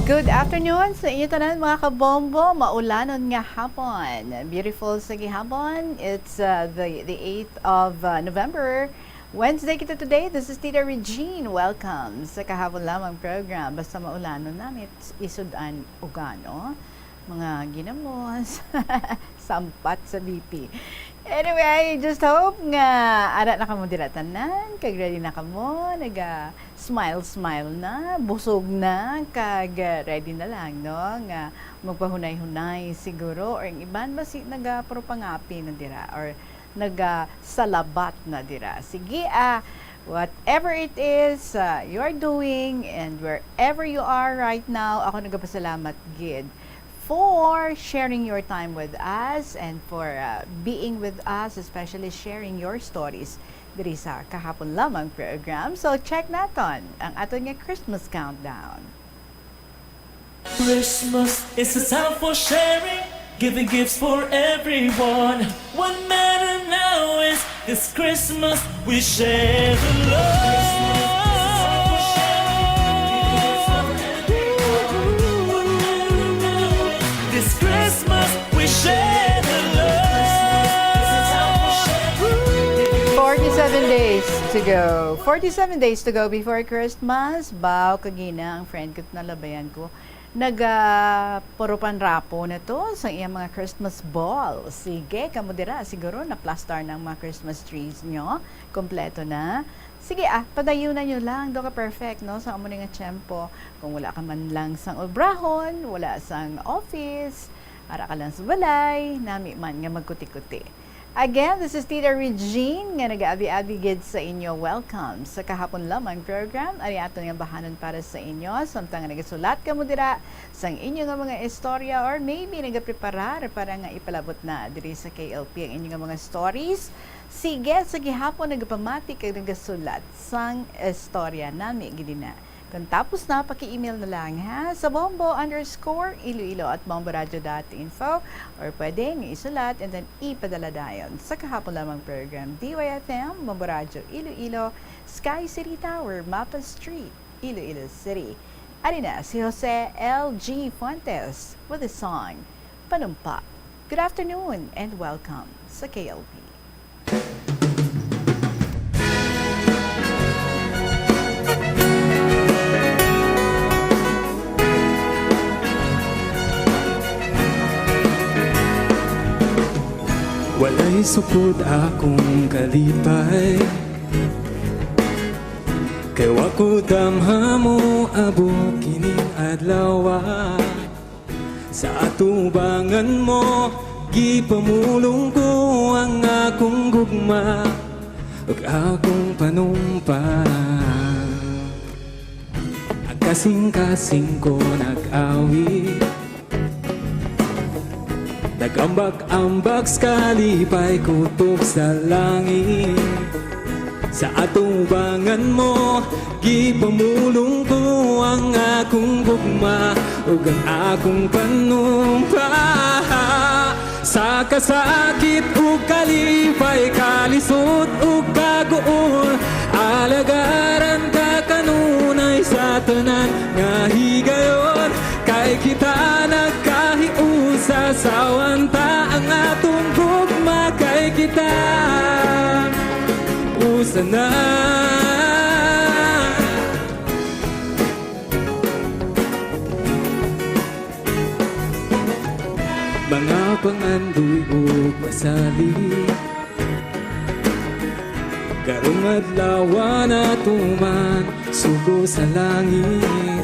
Good afternoon sa inyo tanan, mga kabombo. Maulanon nga hapon. Beautiful sa gihapon. It's, uh, the, the eighth of, uh, November. Wednesday kita today. This is Tita Regine. Welcome sa Kahapon Lamang program. Basta maulanon namit, isudan ugano. Mga ginamos, sampat sa B P. Anyway, just hope nga ara na kamo dira tanan, kag ready na kamo, naga smile-smile na, busog na, kag, ah, ready na lang, no, nga magpahunay-hunay siguro, or ang iban basi naga puro pangapi na dira, or naga salabat na dira. Sige, ah, whatever it is, ah, you are doing and wherever you are right now, ako nagapasalamat gid for sharing your time with us and for, uh, being with us, especially sharing your stories diri sa Kahapon Lamang program. So, check naton ang aton nga Christmas countdown. Christmas is a time for sharing. Giving gifts for everyone. What matter now is this Christmas we share the love. This Christmas we share the love. Forty-seven days to go. Forty-seven days to go before Christmas. Bao kagina ang friend ko, nalabayan ko. Nagapurupan rapo na to sa iyang mga Christmas ball. Sige, kamo dira, siguro na-plastar na ang mga Christmas trees nyo. Kompleto na. Sige, ah, padayunan nyo lang. Do ka perfect, no? Sa amo ni nga tiyempo. Kung wala ka man lang sang obrahon, wala sang office, ara ka lang sa balay, nami man nga magkuti-kuti. Again, this is Tita Regine nga nag-aabi-abi gid sa inyo. Welcome sa Kahapon Lamang program. Ari aton nga bahanon para sa inyo. Samtang nga nagasulat kamo dira sang inyo nga mga istorya or maybe nagapreparar para nga ipalabot na diri sa K L P ang inyo nga mga stories. Sige, sa gihapon nagapamati kag nagasulat sang istorya, nami gid na. Kon tapos na, paki-email na lang, ha, sa bombo underscore iloilo at bomboradio dot info, or pwede nga isulat and then ipadala dayon sa Kahapon Lamang program, D Y F M, Bombo Radio Iloilo, Sky City Tower, Mapa Street, Iloilo City. Ari na si Jose L G Fuentes with the song Panumpa. Good afternoon and welcome sa K L P. Walay sukod akong kalipay, kay wa ko damha moabot kining adlaw. Sa atubangan mo, gipamulong ko ang akong gugma ug akong panumpa. Ang kasing-kasing ko nag-awit, nag-ambak-ambak sa kalipay kutob sa langit. Sa atubangan mo, gipamulong ko ang akong gugma ug ang akong panumpa. Sa kasakit ug kalipay, kalisod ug kaguol, alagaran ka kanunay sa tanan nga higayon. Kay kita nagkahiusa, sawan ta ang atong gugma, kay kita usa na. Mga pangandoy ug pasalig, karong adlaw natuman sugo sa langit.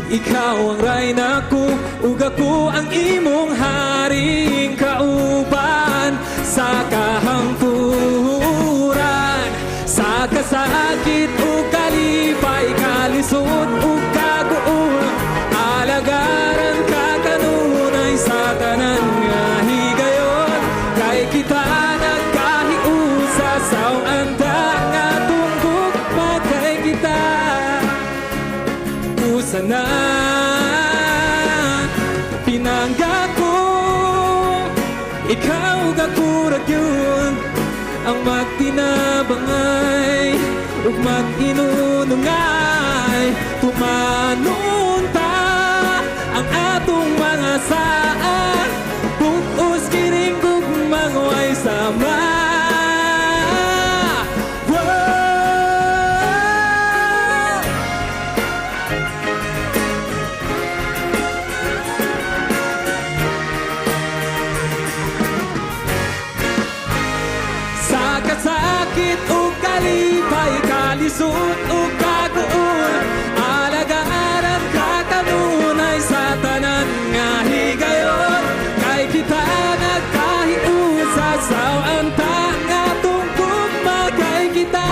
Ikaw ang rayna ko, ug ako ang imong haring kauban sa kahangturan. Sa kasakit ug kalipay, kalisod ug kaguol, alagaran ka kanunay sa tanan nga higayon. Kay kita nagkahiusa, sawan ta ang atong gugma, kay kita usa na. Pinangga ko, ikaw ug ako ra gyud ang magtinabangay ug mag-inunongay. Tumanon ta ang atong mga sala, bug-os kining gugma nga way sama. Wow! Sa kasakit ug kalipay, kalisod ug kaguol, alagaran ka kanunay sa tanan nga higayon. Kay kita nagkahiusa, sawan ta ang atong gugma, kay kita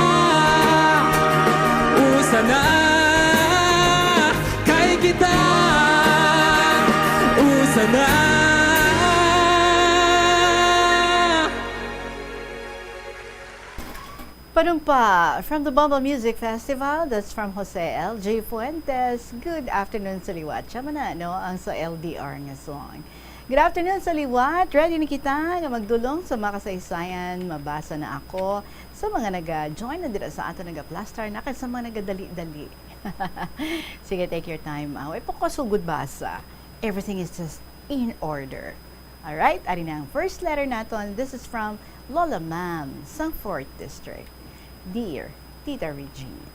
usa na. Kay kita usa na. Panumpa from the Bombo Music Festival, that's from Jose L G Fuentes. Good afternoon sa liwat. Siya man na, no, ang sa L D R nga song. Good afternoon sa liwat. Ready na kita nga magdulong sa mga kasaysayan. Mabasa na ako sa mga naga-join na dira sa aton, nagaplastar na kag sa mga nagadali-dali. Sige, take your time. Ah, way pa ko kasugod basa. Everything is just in order. Alright, ari na ang first letter naton. This is from Lola Ma'am sang fourth District. Dear Tita Regine.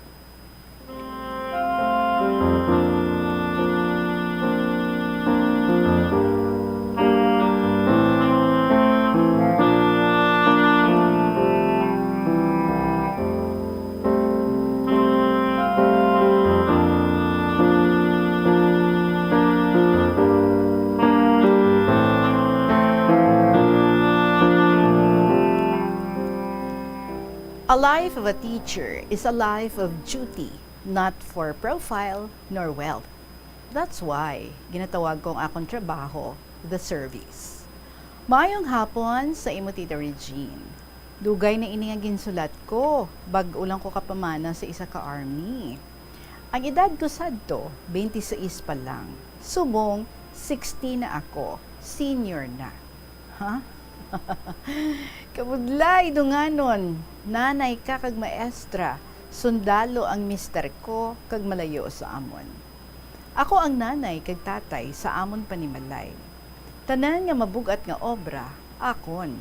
A life of a teacher is a life of duty, not for profile nor wealth. That's why ginatawag ko ang akon trabaho the service. Maayong hapon sa imo, Tita Regine. Dugay na ini nga ginsulat ko, bag-o lang ko kapamana sa isa ka army. Ang edad ko sadto, twenty-six pa lang. Subong, sixteen na ako, senior na. Ha? Kabudlay, dunganon. Nanay ka kag maestra, sundalo ang mister ko, kag malayo sa amon. Ako ang nanay kag tatay sa amon panimalay. Tanan nga mabug-at nga obra, akon.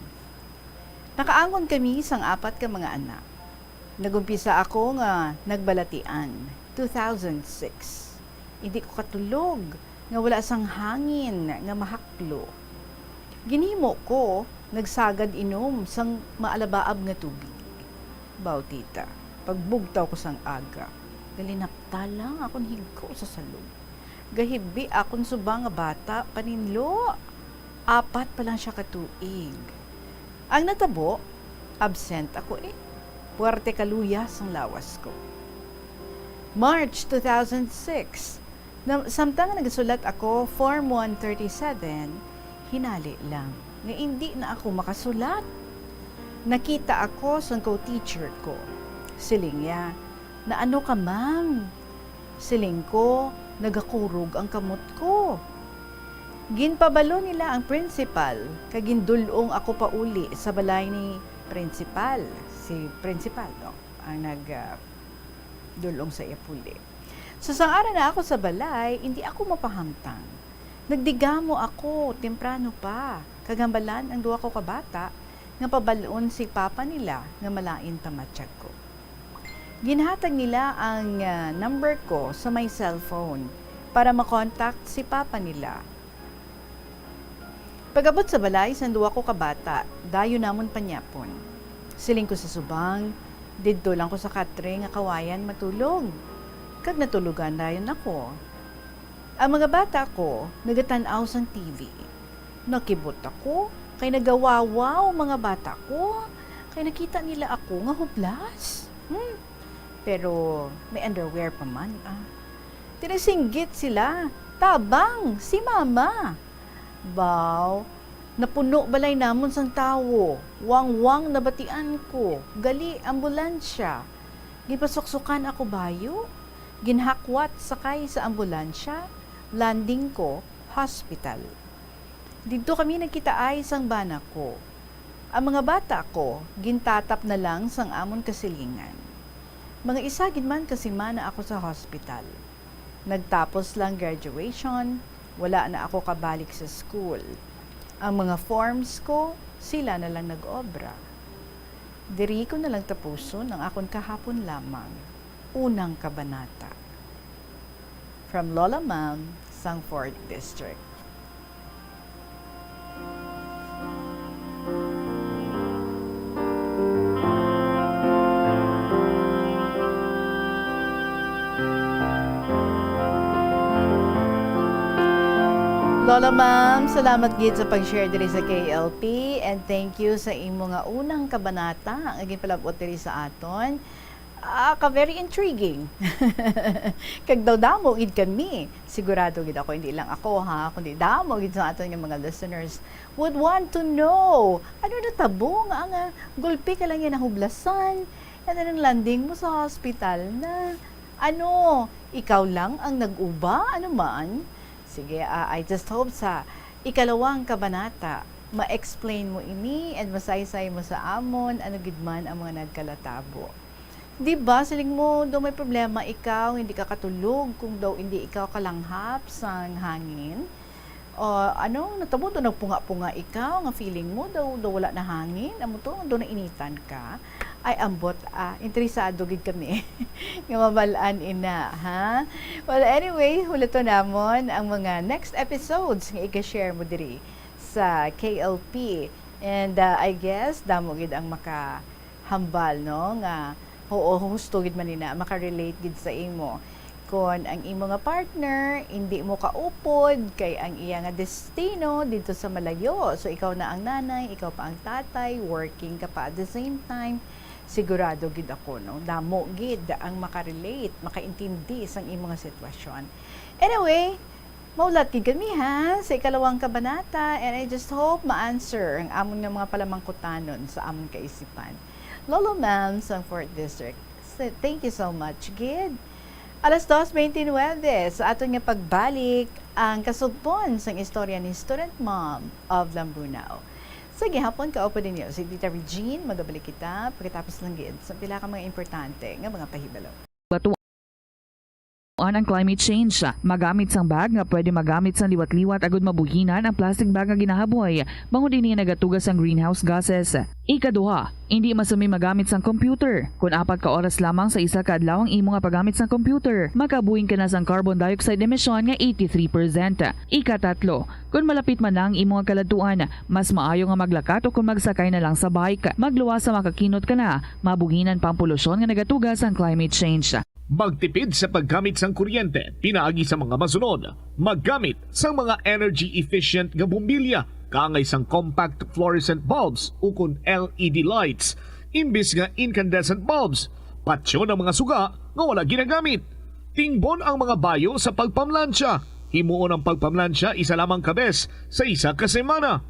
Nakaangkon kami sang apat ka mga anak. Nag-umpisa ako nga nagbalatian, two thousand six. Indi ko katulog nga wala sang hangin nga mahaklo. Ginhimo ko nagsagad inom sang maalabaab nga tubig. Baw, tita, pagbugtaw ko sang aga, galinapta lang akon higko sa salog. Gahibi akon subang nga bata, paninlo. Apat pa lang siya ka tuig. Ang natabo, absent ako, eh. Puwerte kaluyas ang lawas ko. March two thousand six, na, samtang nagasulat ako Form one thirty-seven, hinali lang nga indi na ako makasulat. Nakita ako sang co-teacher ko. Siling niya, "Naano ka, ma'am?" Siling ko, "Nagakurog ang kamot ko." Ginpabalo nila ang principal, kag gindul-ong ako pauli sa balay ni principal. Si principal, no, ang nag, ah, dul-ong sa iya puli. So, sang ara na ako sa balay, indi ako mapahamtang. Nagdigamo ako, temprano pa, kag hambalan ang duha ko ka bata nga pabal-on si papa nila nga malain pa matiyag ko. Ginhatag nila ang, ah, number ko sa may cellphone para makontak si papa nila. Pag-abot sa balay sang duha ko ka bata, dayon namon panyapon. Siling ko sa subang, "Didto lang ko sa katre nga kawayan matulog." Kag natulogan dayon ako. Ang mga bata ko nagatan-aw sang T V. Nakibot ako, kay nagawawaw mga bata ko, kay nakita nila ako nga hublas. Hmm. Pero may underwear pa man, ah. Tinasinggit sila, "Tabang, si Mama!" Baw, napuno balay namon sang tawo. Wangwang nabatian ko. Gali, ambulansya. Ginpasuksukan ako bayo. Ginhakwat sakay sa ambulansya. Landing ko, hospital. Didto kami nagkitaay sang bana ko. Ang mga bata ko, gintatap na lang sang amon kasilingan. Mga isa gid man ka semana ako sa hospital. Nagtapos lang graduation, wala na ako kabalik sa school. Ang mga forms ko, sila na lang nag-obra. Diri ko na lang tapuson ang akon kahapon lamang, unang kabanata. From Lola Ma'am, sang fourth District. Lola Ma'am, salamat gid sa pag-share diri sa K L P, and thank you sa imo nga unang kabanata nga ginpalab-ot diri sa aton. Ah, ka very intriguing. Kag daw damo gid kami. Sigurado gid ako, hindi lang ako, ha, kundi damo gid sa aton nga mga listeners would want to know, ano natabo nga ang, ah, gulpi ka lang nga nahublasan, and then ang landing mo sa hospital na, ano, ikaw lang ang nag-uba? Ano man? Sige, ah, I just hope sa Ikalawang kabanata, ma-explain mo ini and masaysay mo sa amon ano gid man ang mga nagkalatabo. Di ba, siling mo, daw may problema ikaw, hindi ka katulog kung daw hindi ikaw kalanghap sang hangin? O ano, natabo daw nagpunga-punga ikaw nga feeling mo daw, daw wala na hangin? Amo to, daw nainitan ka? Ay, ambot, ah, interesado gid kami nga mabal-an ina, ha? Well, anyway, hulaton namon ang mga next episodes nga iga-share mo diri sa K L P. And, ah, I guess, damo gid ang makahambal, no, nga, oo, husto gid man ina, makarelate gid sa imo. Kon ang imo nga partner, hindi mo kaupod kay ang iya nga destino didto sa malayo. So, ikaw na ang nanay, ikaw pa ang tatay, working ka pa at the same time, sigurado gid ako, no? Damo gid ang makarelate, makaintindi sang imo nga sitwasyon. Anyway, maulat gid kami, ha, sa ikalawang kabanata, and I just hope ma-answer ang amon nga mga palamangkutanon sa amon kaisipan. Lolo Ma'am sang Fourth District, s-, thank you so much gid. Alas dos bente nuebe sa aton nga pagbalik, ang kasugpon sang istorya ni Student Mom of Lambunao. Sa gihapon, kaupod ninyo si Tita Regine. Magabalik kita pagkatapos lang gid sa pila ka mga importante nga mga pahibalo. Batuan ang climate change. Magamit sang bag nga pwede magamit sang liwat-liwat agud mabuhinan ang plastic bag nga ginahaboy, bangod ini nagatuga sang greenhouse gases. Ikaduha, indi masami magamit sang computer. Kon apat ka oras lamang sa isa ka adlaw ang imo nga paggamit sang computer, makabuhin ka na sang carbon dioxide emission nga eighty-three percent. Ikatatlo, kon malapit man na ang imo nga kaladtuan, mas maayo nga maglakat o kon magsakay na lang sa bike. Magluwas sa makakinot ka na, mabuhinan pa ang polusyon nga nagatuga sang climate change. Magtipid sa paggamit sang kuryente pinaagi sa mga masunod. Maggamit sang mga energy-efficient nga bombilya kaangay sang compact fluorescent bulbs ukon L E D lights imbis nga incandescent bulbs. Patyon ang mga suga nga wala ginagamit. Tingbon ang mga bayo sa pagpamlansya. Himuon ang pagpamlansya isa lamang ka bes sa isa ka semana.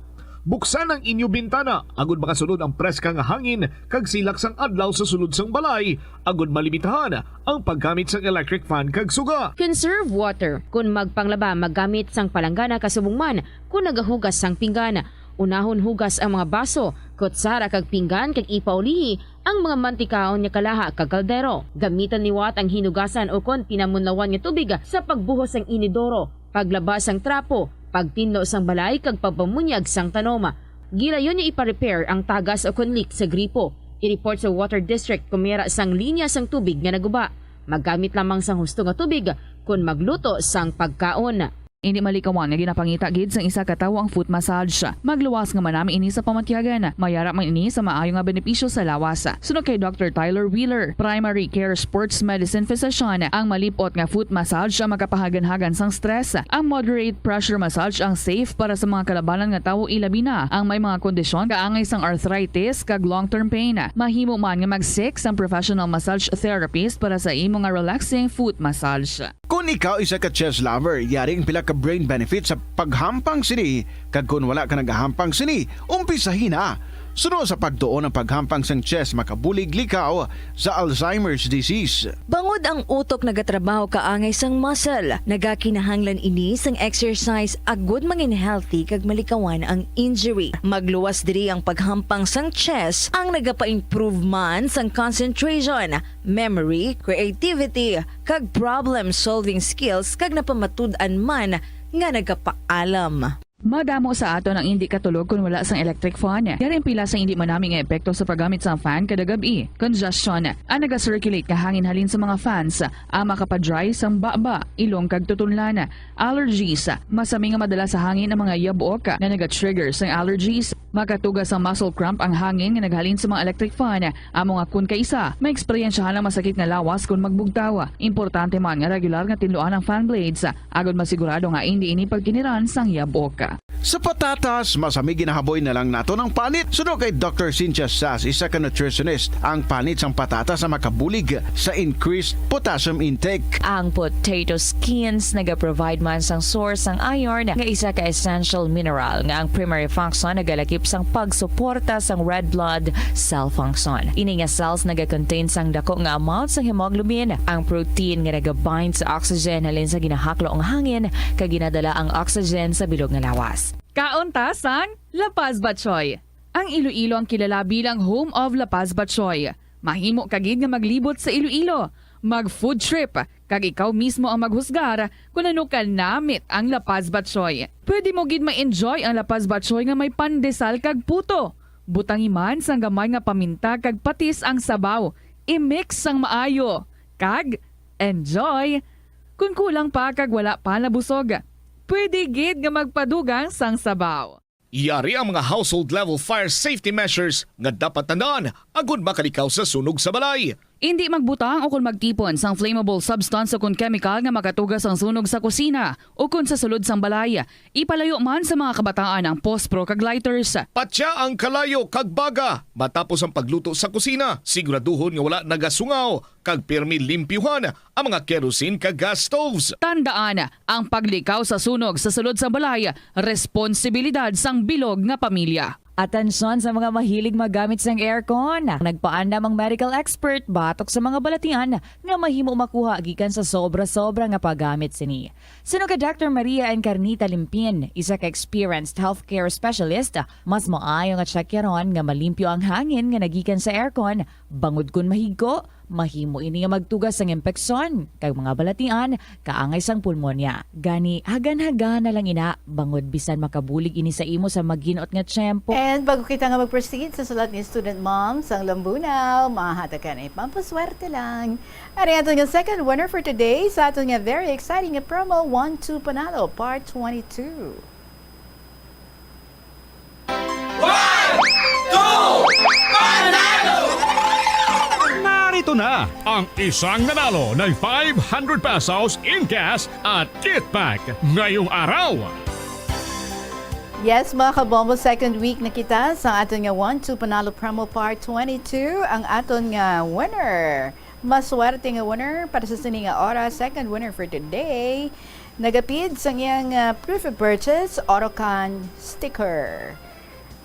Buksan ang inyo bintana agud makasulod ang preska nga hangin kag silak sang adlaw sa sulod sang balay, agud malimitahan ang paggamit sang electric fan kag suga. Conserve water. Kon magpanglaba, maggamit sang palanggana kasubong man kon nagahugas sang pinggan. Unahon hugas ang mga baso, kutsara kag pinggan kag ipaulihi ang mga mantikaon nga kalaha kag kaldero. Gamitan liwat ang hinugasan ukon pinamunlawan nga tubig sa pagbuhos sang inidoro, paglaba sang trapo, pagtinlo sang balay kag pagpamunyag sang tanom. Gilayon nga ipa-repair ang tagas ukon leak sa gripo. I-report sa water district kon may ara sang linya sang tubig nga naguba. Maggamit lamang sang husto nga tubig kon magluto sang pagkaon. Indi malikawan nga ginapangita gid sang isa ka tawo ang foot massage. Magluwas nga manami ini sa pamatyagan. May ara man ini sa maayo nga benepisyo sa lawas. Suno kay Doctor Tyler Wheeler, primary care sports medicine physician, ang malip-ot nga foot massage ang makapahaganhagan sang stress. Ang moderate pressure massage ang safe para sa mga kalabanan nga tawo, ilabi na ang may mga kondisyon kaangay sang arthritis kag long-term pain. Mahimo man nga mag-seek sang professional massage therapist para sa imo nga relaxing foot massage. Kon ikaw isa ka chess lover, yari ang pila ka brain benefits sa paghampang sini, kag kon wala ka nagahampang sini, umpisahi na. Suno sa pagtuon, ang paghampang sang chess makabulig likaw sa Alzheimer's disease. Bangod ang utok nagatrabaho kaangay sang muscle, nagakinahanglan ini sang exercise agud mangin healthy kag malikawan ang injury. Magluwas diri ang paghampang sang chess, ang nagapa-improve man sang concentration, memory, creativity, kag problem-solving skills, kag napamatud-an man nga nagapaalam. Madamo sa aton ang indi katulog kon wala sang electric fan. Yari ang pila sa indi manami nga epekto sa paggamit sang fan kada gab-i. Congestion, ang naga-circulate nga hangin halin sa mga fans, ang makapa-dry sang baba, ilong kag tutunlan. Allergies, masami nga madala sa hangin ang mga yabok nga naga-trigger sang allergies. Makatuga sang muscle cramp ang hangin nga naghalin sa mga electric fan. Amo nga kon kaisa, maeksperiensyahan ang masakit nga lawas kon magbugtaw. Importante man nga regular nga tinluan ang fan blades, agod masigurado nga indi ini pagkiniran sang yabok. Sa patatas, masami ginahaboy na lang naton ang panit. Suno kay Doctor Cynthia Sass, isa ka nutritionist, ang panit sang patatas ang makabulig sa increased potassium intake. Ang potato skins nagaprovide man sang source sang iron, nga isa ka essential mineral nga ang primary function nagalakip sang pagsuporta sang red blood cell function. Ini nga cells nagakontain sang dako nga amount sang hemoglobin, ang protein nga nagabind sa oxygen halin sa ginahaklo nga hangin kag ginadala ang oxygen sa bilog nga lawas. Kaon ta sang La Paz Batchoy. Ang Iloilo ang kilala bilang home of La Paz Batchoy. Mahimo ka gid nga maglibot sa Iloilo, mag-food trip, kag ikaw mismo ang maghusgar kon ano ka namit ang La Paz Batchoy. Pwede mo gid ma-enjoy ang La Paz Batchoy nga may pandesal kag puto. Butangi man sang gamay nga paminta kag patis ang sabaw. I-mix sang maayo. Kag enjoy! Kon kulang pa kag wala pa nabusog, pwede gid nga magpadugang sang sabaw. Yari ang mga household level fire safety measures nga dapat tandaan agud makalikaw sa sunog sa balay. Indi magbutang o kon magtipon sang flammable substance o kon chemical nga makatuga sang sunog sa kusina o kon sa sulod sang balay. Ipalayo man sa mga kabataan ang pospro kag lighters. Patya ang kalayo kag baga matapos ang pagluto sa kusina. Siguraduhon nga wala nagasungaw kag pirmi limpyuhan ang mga kerosene kag gas stoves. Tandaan, ang paglikaw sa sunog sa sulod sa balay, responsibilidad sang bilog nga pamilya. Atensyon sa mga mahilig magamit sang aircon. Nagpaandam ang medical expert batok sa mga balatian nga mahimo makuha gikan sa sobra-sobra nga paggamit sini. Suno kay Doctor Maria Encarnita Limpin, isa ka experienced healthcare specialist, mas maayo nga tsakyaron nga malimpyo ang hangin nga nagikan sa aircon, bangod kon mahigko, mahimo ini nga magtuga sang impeksyon kag mga balatian kaangay sang pulmonya. Gani, hagan-hagan na lang ina, bangod bisan makabulig ini sa imo sa maginot nga tiyempo. And bago kita nga mag-proceed sa sulat ni Student Mom sang Lambunao, mahatag ka na pampaswerte lang. Ari ato nga second winner for today sa ato nga very exciting nga promo, One two Panalo Part twenty-two. One, two, Panalo! Narito na ang isang nanalo ng five hundred pesos in cash at kit pack ngayong araw. Yes, mga kabombo, second week na kita sa aton nga One two Panalo Promo Part twenty-two. Ang aton nga winner, maswerte nga winner para sa sini nga oras, second winner for today, nagapid sang iyang, ah, proof of purchase, Autocan sticker.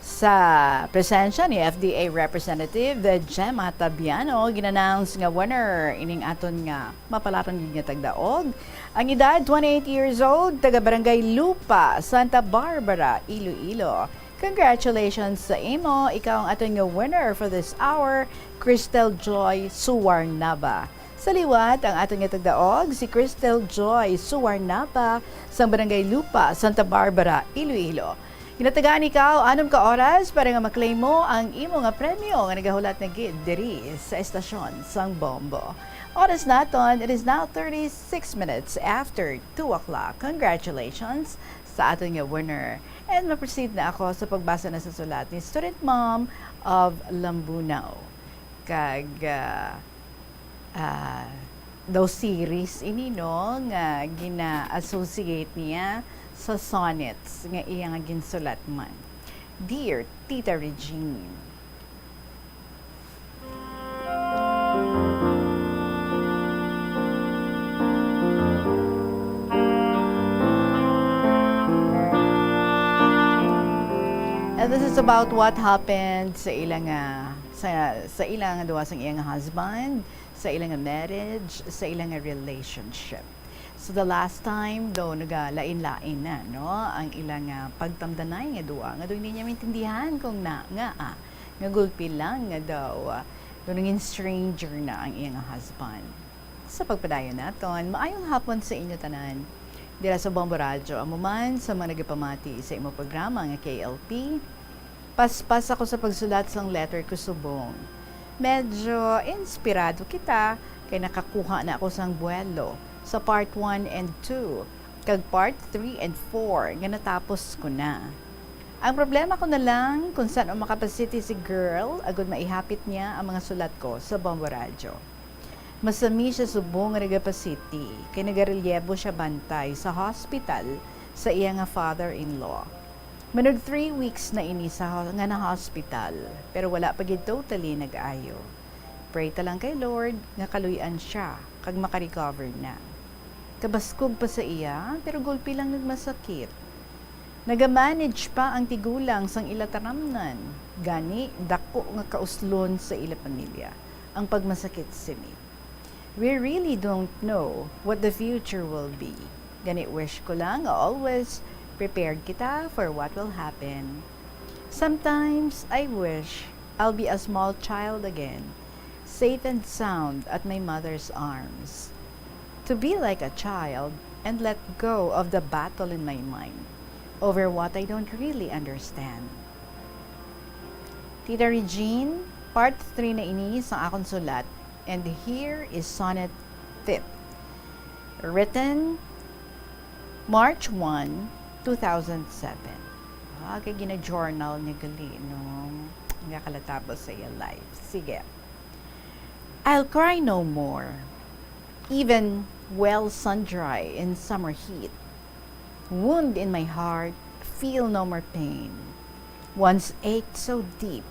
Sa presensya ni F D A Representative Gemma Tabiano, gin-announce nga winner ining aton nga mapalaran gid nga tagdaog. Ang edad, twenty-eight years old, taga Barangay Lupa, Santa Barbara, Iloilo. Congratulations sa imo. Ikaw ang aton nga winner for this hour, Cristel Joy Suwarnaba. Sa liwat, ang aton nga tagdaog, si Cristel Joy Suwarnaba, sang Barangay Lupa, Santa Barbara, Iloilo. Ginatagaan ikaw anom ka oras para nga maklaim mo ang imo nga premyo nga nagahulat na gid diri sa estasyon sang Bombo. Oras naton, it is now thirty-six minutes after two o'clock. Congratulations sa aton nga winner. And ma-proceed na ako sa pagbasa na sa sulat ni Student Mom of Lambunao. Kag, ah, ah, daw series ini, no, nga gina-associate niya sa sonnets nga iya nga ginsulat man. Dear Tita Regine. And this is about what happened sa ila nga, sa, sa ila nga duha sang iya nga husband, sa ila nga marriage, sa ila nga relationship. So the last time daw nagalain-lain na, no, ang ila nga pagtamdanay nga duha, nga daw hindi niya maintindihan kung na, nga, ah, nga gulpi lang nga daw, ah, daw nangin stranger na ang iya nga husband. Sa pagpadayon naton, maayong hapon sa inyo tanan. Dira sa Bombo Radyo, amo man sa mga nagapamati sa imo programa nga K L P, paspas ako sa pagsulat sang letter ko subong. Medyo inspirado kita kay nakakuha na ako sang buwelo sa part one and two, kag part three and four nga natapos ko na. Ang problema ko na lang kung san-o makapasiti si girl agud maihapit niya ang mga sulat ko sa Bombo Radyo. Masami siya subong nga nagapasiti kay nagarelyebo siya bantay sa hospital sa iya nga father-in-law. Manug three weeks na ini sa ho-, nga na-hospital, pero wala pa gid totally nag-ayo. Pray ta lang kay Lord nga kaluy-an siya kag makarecover na. Kabaskog pa sa iya, pero gulpi lang nagmasakit. Nagamanage pa ang tigulang sang ila taramnan, gani dako nga kauslon sa ila pamilya ang pagmasakit sini. We really don't know what the future will be. Gani, wish ko lang nga always Prepared kita for what will happen. Sometimes I wish I'll be a small child again, safe and sound at my mother's arms. To be like a child and let go of the battle in my mind over what I don't really understand. Tita Regine, part three na ini sa akon sulat, and here is Sonnet fifth, written March one, two thousand seven. Ah, kay gina-journal niya gali, no? Nga kalatabo sa iya life. Sige. I'll cry no more, even well sun-dry in summer heat. Wound in my heart, feel no more pain. Once ache so deep,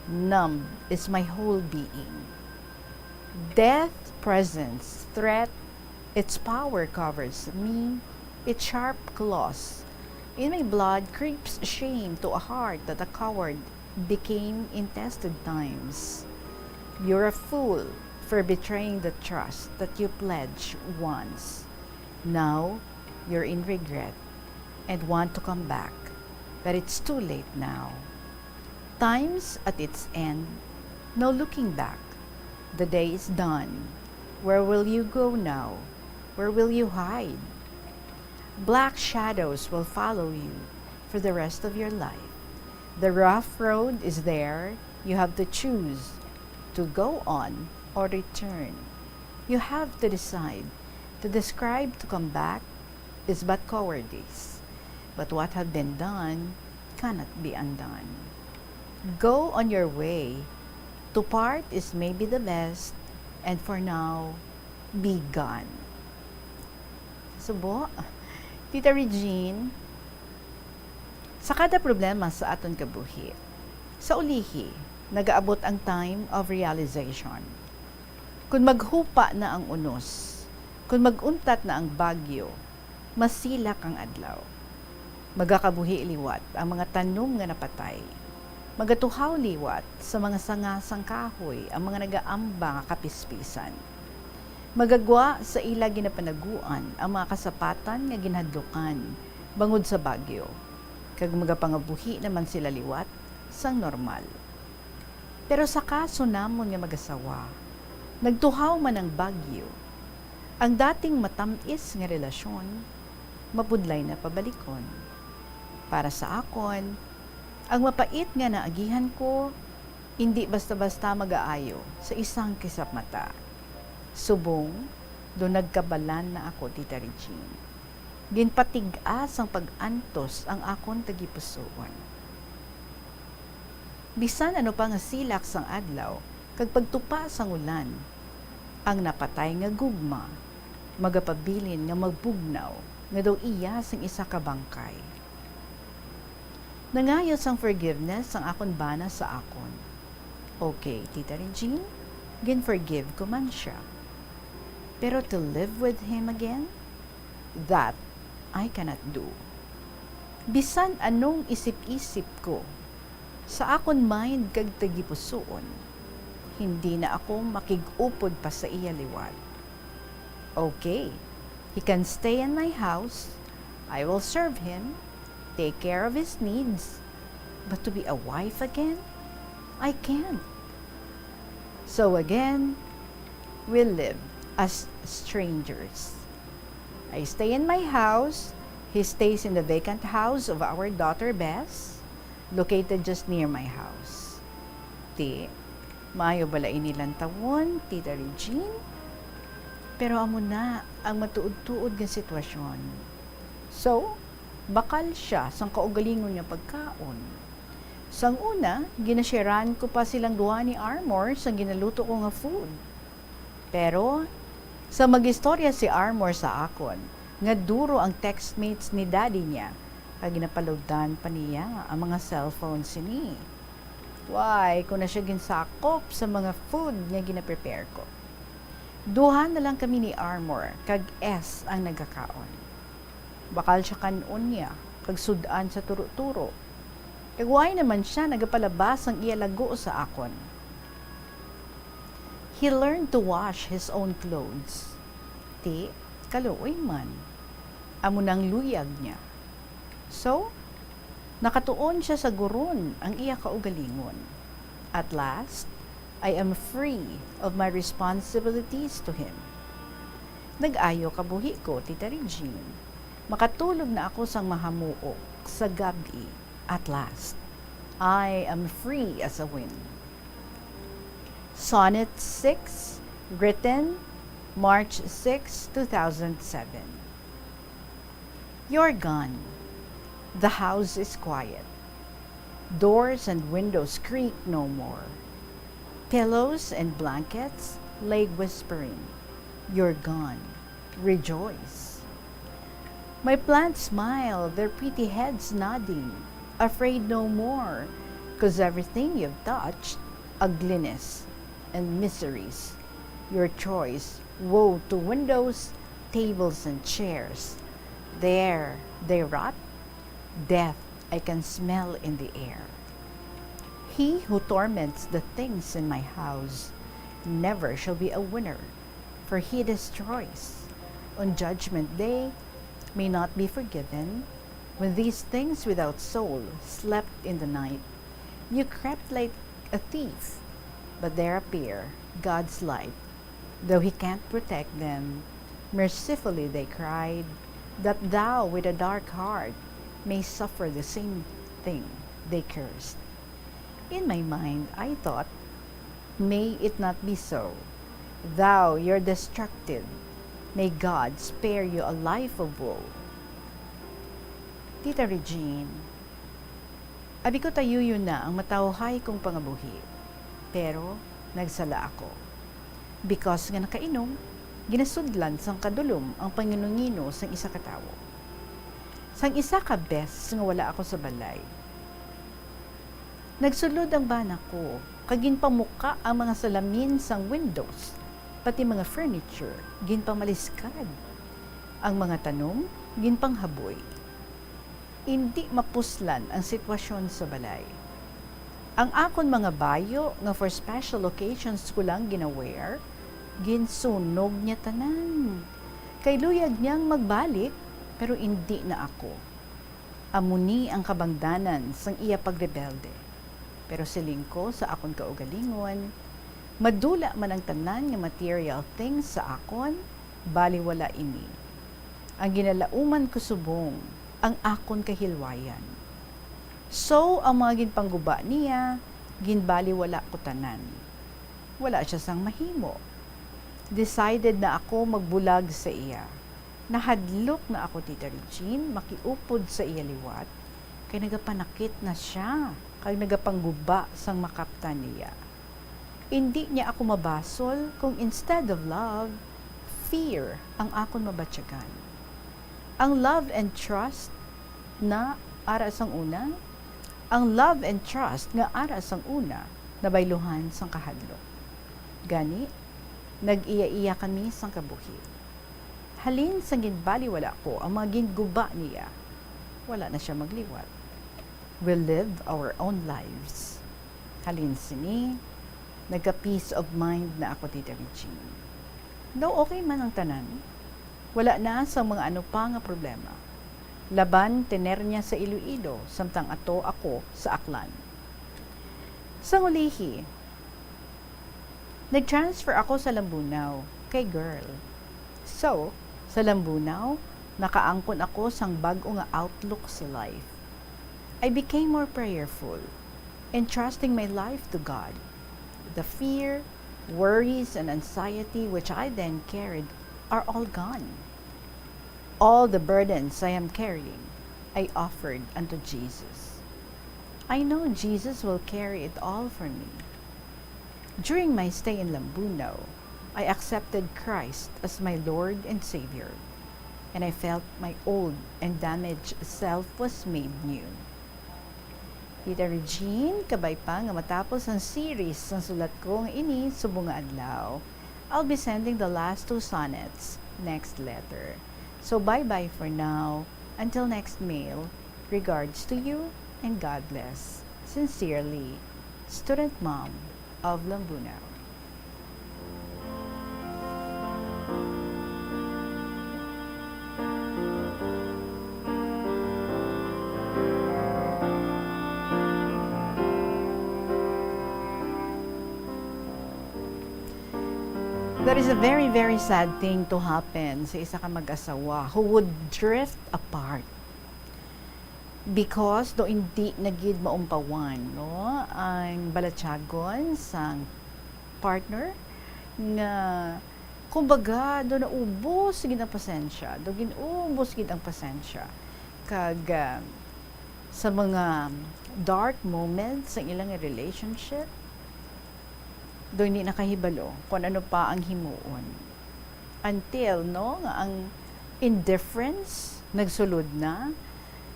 numb is my whole being. Death presence threat, its power covers me, its sharp claws. In my blood creeps shame to a heart that a coward became in tested times. You're a fool for betraying the trust that you pledged once. Now, you're in regret and want to come back, but it's too late now. Time's at its end, no looking back. The day is done. Where will you go now? Where will you hide? Black shadows will follow you for the rest of your life. The rough road is there. You have to choose to go on or return. You have to decide. To describe to come back is but cowardice. But what have been done cannot be undone. Go on your way. To part is maybe the best, and for now, be gone. Subo, Tita Regine, sa kada problema sa aton kabuhi, sa ulihi, nagaabot ang time of realization. Kung maghupa na ang unos, kung mag-untat na ang bagyo, masilak ang adlaw. Magakabuhi liwat ang mga tanom nga napatay. Magatuhaw liwat sa mga sanga sang kahoy ang mga nagaamba nga kapispisan. Magagwa sa ila ginapanaguan ang mga kasapatan nga ginhadlukan bangod sa bagyo, kag magapangabuhi naman sila liwat sang normal. Pero sa kaso namon nga mag-asawa, nagtuhaw man ang bagyo, ang dating matam-is nga relasyon mapudlay na pabalikon. Para sa akon, ang mapait nga naagihan ko indi basta-basta magaayo sa isang kisap mata. Subong do nagkabalan na ako, Tita Regine. Ginpatig-a sang pag-antos ang akon tagipusoon. Bisan ano pa nga silak sang adlaw kag pagtupa sang ulan, ang napatay nga gugma magapabilin nga magbugnaw nga daw iya sang isa ka bangkay. Nangayo sang forgiveness ang akon bana sa akon. Okay, Tita Regine, gin-forgive ko man sia. Pero to live with him again? That I cannot do. Bisan anong isip-isip ko, sa akon mind kag tagipusoon, hindi na ako makig-upod pa sa iya liwat. Okay, he can stay in my house. I will serve him, take care of his needs. But to be a wife again? I can't. So again, we live as strangers. I stay in my house, he stays in the vacant house of our daughter Bess, located just near my house. Ti, maayo bala ini lantawon, Tita Regine? Pero amo na ang matuod-tuod nga sitwasyon. So, bakal sia sang kaugalingon nga pagkaon. Sang una, ginasharean ko pa silang duha ni Armor sang ginaluto ko nga food. Pero, sa mag-istorya si Armor sa akon nga duro ang textmates ni daddy niya, kag ginapalugdan pa niya ang mga cellphone sini. Why, ko na sia ginsakop sa mga food nga ginaprepare ko. Duha na lang kami ni Armor kag S ang nagakaon. Bakal sia kan-on niya kag sud-an sa turo-turo. Kag wala naman sia nagapalabas sang iya lago sa akon. He learned to wash his own clothes. Ti, kaluoy man. Amo nang luyag niya. So, nakatuon siya sa guron ang iya kaugalingon. At last, I am free of my responsibilities to him. Nag-ayo kabuhi ko, Tita Regine. Makatulog na ako sang mahamuok sa gab-i. At last, I am free as a wind. Sonnet six, written March six, two thousand seven. You're gone. The house is quiet. Doors and windows creak no more. Pillows and blankets lay whispering, "You're gone. Rejoice." My plants smile, their pretty heads nodding, afraid no more, 'cause everything you've touched, ugliness and miseries, your choice, woe to windows, tables, and chairs. There they rot, death I can smell in the air. He who torments the things in my house never shall be a winner, for he destroys. On judgment day may not be forgiven, when these things without soul slept in the night. You crept like a thief, but there appear God's light. Though he can't protect them, mercifully they cried, that thou with a dark heart may suffer the same thing they cursed. In my mind, I thought, "May it not be so. Thou, you're destructive. May God spare you a life of woe." Tita Regine, abi ko tayuyo na ang matawhay kong pangabuhi, pero nagsala ako. Because nga nakainom, ginasudlan sang kadulom ang panginungino sang isa ka tawo. Sang isa ka bes nga wala ako sa balay, nagsulod ang bana ko, kag ginpamuka ang mga salamin sang windows, pati mga furniture ginpamaliskad, ang mga tanom ginpanghaboy. Indi mapuslan ang sitwasyon sa balay. Ang akon mga bayo nga for special occasions ko lang gina-wear, ginsunog niya tanan. Kay luyag niyang magbalik, pero indi na ako. Amo ni ang kabangdanan sang iya pagrebelde. Pero siling ko sa akon kaugalingon, madula man ang tanan nga material things sa akon, baliwala ini. Ang ginalauman ko subong ang akon kahilwayan. So, ang mga ginpangguba niya, ginbaliwala ko tanan. Wala siya sang mahimo. Decided na ako magbulag sa iya. Nahadlok na ako, Tita Regine, makiupod sa iya liwat, kay nagapanakit na sia kag nagapangguba sang makaptan niya. Indi niya ako mabasol kung instead of love, fear ang akon mabatyagan. Ang love and trust na ara sang una, ang love and trust nga ara sang una nabayluhan sang kahadlok. Gani, nag-iya-iya kami sang kabuhi. Halin sang ginbaliwala ko ang mga ginguba niya, wala na sia magliwat. We live our own lives. Halin sini, nagka-peace of mind na ako, Tita Regine. Daw okay man ang tanan. Wala na sang mga ano pa nga problema. Laban tener niya sa Iloilo, samtang ato ako sa Aklan. Sang ulihi, nag-transfer ako sa Lambunao kay girl. So, sa Lambunao, nakaangkon ako sang bag-o nga outlook sa life. I became more prayerful, entrusting my life to God. The fear, worries, and anxiety which I then carried are all gone. All the burdens I am carrying, I offered unto Jesus. I know Jesus will carry it all for me. During my stay in Lambunao, I accepted Christ as my Lord and Savior, and I felt my old and damaged self was made new. Tita Regine, kabay pa nga matapos ang series sang sulat ko nga ini subong nga adlaw, I'll be sending the last two sonnets next letter. So bye-bye for now. Until next mail, regards to you and God bless. Sincerely, Student Mom of Lambunao. That is a very, very sad thing to happen sa isa ka mag-asawa who would drift apart because do hindi na gid maumpawan, no, ang balatyagon sang partner nga, kumbaga, do naubos gid ang pasensya, do gin-ubos gid ang pasensya. Kag, ah, sa mga dark moments sa ilang relationship, do hindi nakahibalo kung ano pa ang himuon. Until, no, nga ang indifference nagsulod na,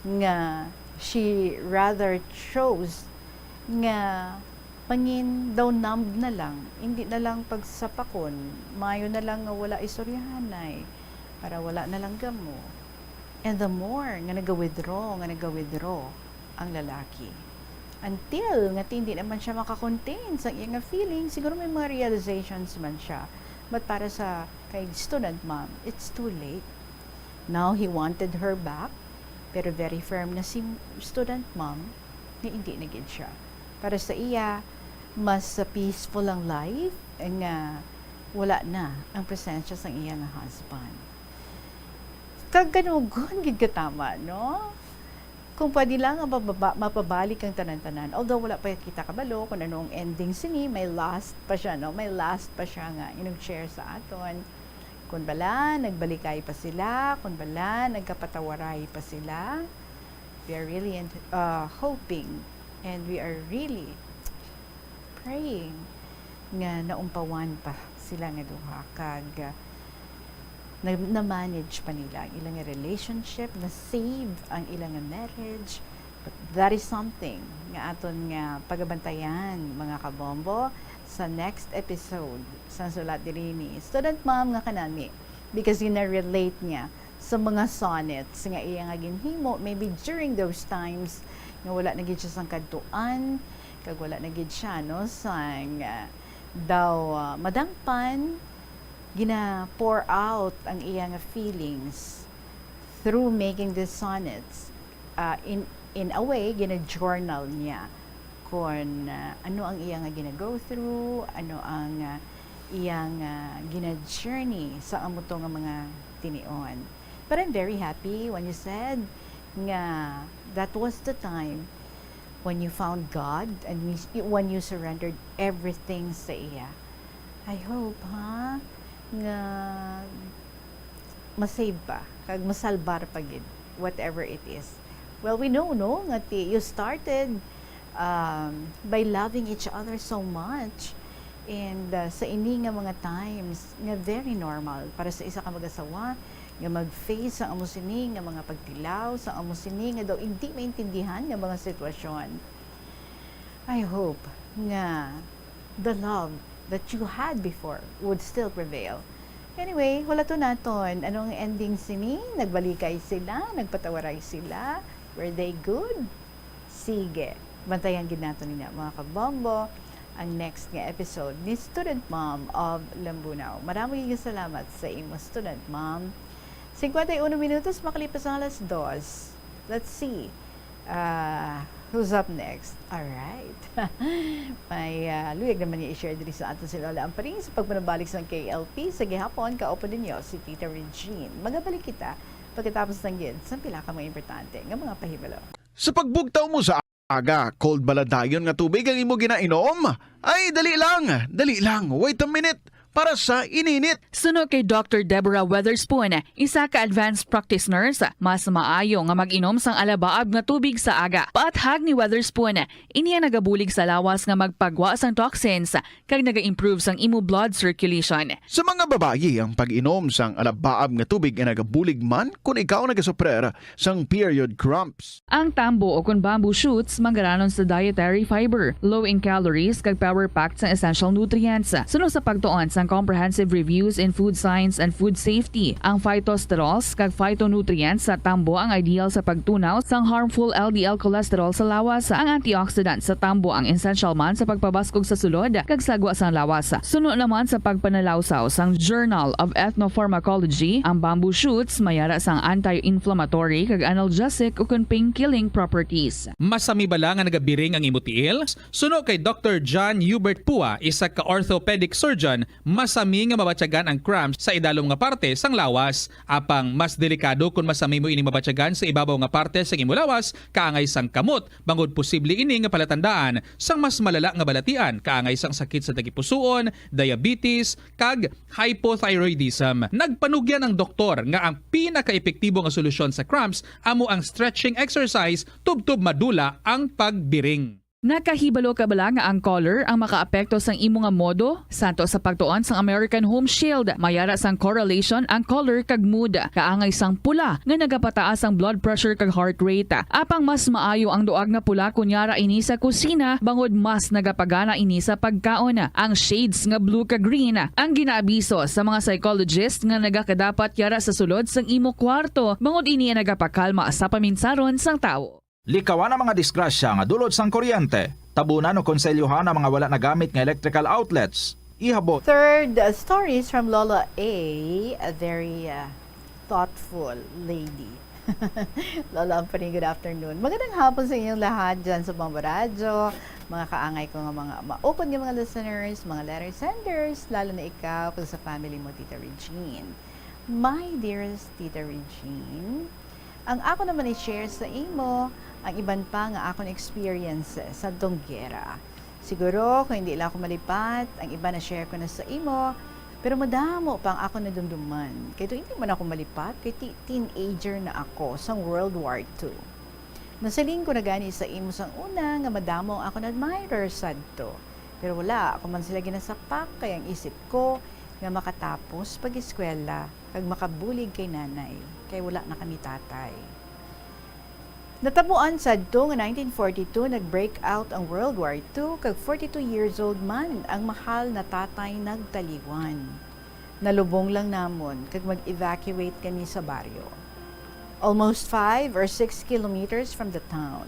nga she rather chose nga mangin daw numb na lang, hindi na lang pagsapakon, mayo na lang nga wala istoryahanay, para wala na lang gamo. And the more nga naga-withdraw, nga naga-withdraw ang lalaki, until nga ti hindi naman siya makakontain sa iya nga feeling, siguro may mga realizations man siya. But para sa kay student mom, it's too late. Now he wanted her back, pero very firm na si student mom nga hindi na gid siya. Para sa iya, mas peaceful ang life nga wala na ang presensya sang iya nga husband. Kag kanugon gid katama, no? Kung pwede lang nga mababa-, mapabalik ang tanan-tanan. Although wala pa kita kabalo kung ano ang ending sini, may last pa siya, no? May last pa siya nga inag-share sa aton. Kung bala, nagbalikay pa sila, kung bala, nagkapatawaray pa sila. We are really, uh, hoping and we are really praying nga naumpawan pa sila nga duha kag, ah, na, na-manage pa nila ang ilang relationship, na-save ang ilang marriage. But that is something nga aton nga pagabantayan, mga kabombo, sa next episode sa Sulat Diri ni Student Mom nga kanami, because gina-relate niya sa mga sonnets nga iya nga ginhimo, maybe during those times nga wala na gid siya sang kadtuan, kag wala na gid siya, no, sang, ah, daw, ah, madangpan, gina-pour out ang iya nga feelings through making these sonnets. Ah, in, in a way, gina-journal niya kon, ah, ano ang iya nga gina-go through, ano ang, ah, iya nga gina-journey sa amo to nga mga tinion. But I'm very happy when you said nga that was the time when you found God and we, when you surrendered everything sa iya. I hope, ha, nga ma-save pa kag masalbar pa gid, whatever it is. Well, we know, no, nga ti-, you started, um, by loving each other so much. And, uh, sa ini nga mga times nga very normal para sa isa ka mag-asawa nga mag-face sa amo sini nga mga pagtilaw, sa amo sini nga daw hindi maintindihan nga mga sitwasyon. I hope nga the love that you had before would still prevail. Anyway, hulaton naton, anong ending sini? Nagbalikay sila, nagpatawaray sila. Were they good? Sige, bantayan gid naton nina, mga kabombo, ang next nga episode ni Student Mom of Lambunao. Marami nga salamat sa imo, Student Mom. Singkwenta y uno minutos makalipas ang alas dos. Let's see. Ah, who's up next? All right. May, ah, luyag naman niya i-share diri sa aton si Lola Ampring sa pagpanabalik sa K L P sa gihapon. Kaupo ninyo si Tita Regine. Magabalik kita pagkatapos ng gid sa pila ka mga importante nga mga pahibalo. Sa pagbugtaw mo sa aga, cold bala dayon nga tubig ang imo ginainom? Ay, dali lang, dali lang, wait a minute. Para sa ininit. Suno kay Doctor Deborah Weatherspoon, isa ka advanced practice nurse, mas maayo nga mag-inom sang alabaab nga tubig sa aga. Paathag ni Weatherspoon, ini ang nagabulig sa lawas nga magpagwa sang toxins kag naga-improve sang imo blood circulation. Sa mga babayi, ang pag-inom sang alabaab nga tubig ay nagabulig man kon ikaw nagasuprer sang period cramps. Ang tambo o kon bamboo shoots manggaranon sa dietary fiber, low in calories, kag power-packed sang essential nutrients. Suno sa pagtuon sang Comprehensive Reviews in Food Science and Food Safety, ang phytosterols kag phytonutrients sa tambo ang ideal sa pagtunaw sang harmful L D L cholesterol sa lawas. Ang antioxidant sa tambo ang essential man sa pagpabaskog sa sulod kag sagwa sang lawas. Suno naman sa pagpanalawsaw sang Journal of Ethnopharmacology, ang bamboo shoots mayara sang anti-inflammatory kag analgesic ukon pain-killing properties. Masami bala nga nagabiring ang imo tiil? Suno kay Doctor John Hubert Pua, isa ka orthopedic surgeon, Masami nga mabatyagan ang cramps sa idalom nga parte sang lawas, apang mas delikado kon masami mo ini mabatyagan sa ibabaw nga parte sang imo lawas kaangay sang kamot, bangod posible ini nga palatandaan sang mas malala nga balatian kaangay sang sakit sa tagipusoon, diabetes, kag hypothyroidism. Nagpanugyan ang doktor nga ang pinakaepektibo nga solusyon sa cramps amo ang stretching exercise tubtob madula ang pagbiring. Nakahibalo ka bala nga ang color ang makaapekto sang imo nga modo? Santo sa pagtuon sang American Home Shield, may ara sang correlation ang color kag mood. Kaangay sang pula nga nagapataas ang blood pressure kag heart rate. Apang mas maayo ang duag nga pula kon yara ini sa kusina, bangod mas nagapagana ini sa pagkaon. Ang shades nga blue kag green ang ginaabiso sa mga psychologist nga nagakadapat yara sa sulod sang imo kwarto, bangod ini ang nagapakalma sa paminsaron sang tawo. Likawan ang mga disgrasya nga dulot sang kuryente. Tabunan o konselyohan ang mga wala nagamit nga electrical outlets. Ihabot. Third, uh, stories from Lola A, a very, uh, thoughtful lady. Lola Ampuni, good afternoon. Magandang hapon sa inyong lahat dyan sa mga radyo, mga kaangay ko nga mga maukod nga mga listeners, mga letter senders, lalo na ikaw kag sa family mo, Tita Regine. My dearest Tita Regine, ang ako naman i-share sa imo ang iban pa nga akon experiences sa Donggera. Siguro, kung hindi lang ako malipat, ang iba na-share ko na sa imo, pero madamo pa ang akon nadumduman. Kay to hindi man ako malipat, kay ti-, teenager na ako sang World War Two. Nasiling ko na gani sa imo sang una nga madamo ang akon admirer sadto. Pero wala, ako man sila ginasapak, kay ang isip ko nga makatapos pag-eskwela kag makabulig kay nanay, kay wala na kami tatay. Natabuan sadto nga nineteen forty-two nag-break out ang World War Two, kag forty-two years old man ang mahal na tatay nagtaliwan. Nalubong lang namon kag mag-evacuate kami sa baryo. Almost five or six kilometers from the town.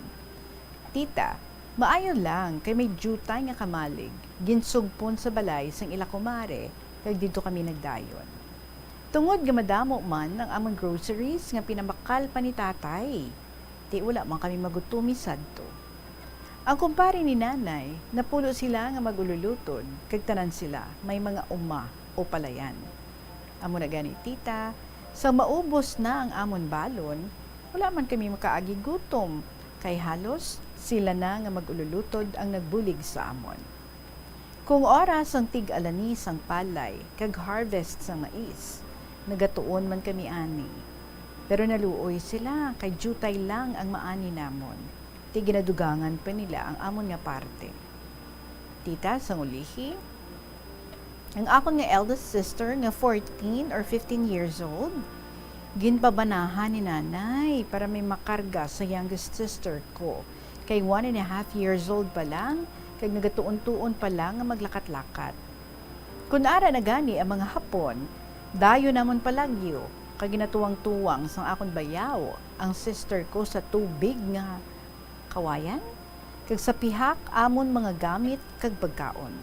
Tita, maayo lang kay may diutay nga kamalig, ginsugpon sa balay sang ila kumare, kag didto kami nagdayon. Tungod nga madamo man ang amon groceries nga pinabakal pa ni tatay, ti wala man kami magutumi sadto. Ang kumpare ni nanay, napulo sila nga mag-ululutod, kag tanan sila may mga uma o palayan. Amo na gani, tita, sa maubos na ang amon balon, wala man kami makaagi gutom, kay halos sila na nga mag-ululutod ang nagbulig sa amon. Kung oras sang tig-alani sang palay kag harvest sang mais, nagatuon man kami ani. Pero naluoy sila kay diutay lang ang maani namon, ti ginadugangan pa nila ang amon nga parte. Tita, sang ulihi, ang akon nga eldest sister nga fourteen or fifteen years old, ginpabanahan ni nanay para may makarga sa youngest sister ko, kay one and a half years old pa lang, kag nagatuon-tuon pa lang nga maglakat-lakat. Kun ara na gani ang mga Hapon, dayon namon palagyo, kag ginatuwang-tuwang sang akon bayaw ang sister ko sa tubig nga kawayan, kag sa pihak amon mga gamit kag pagkaon.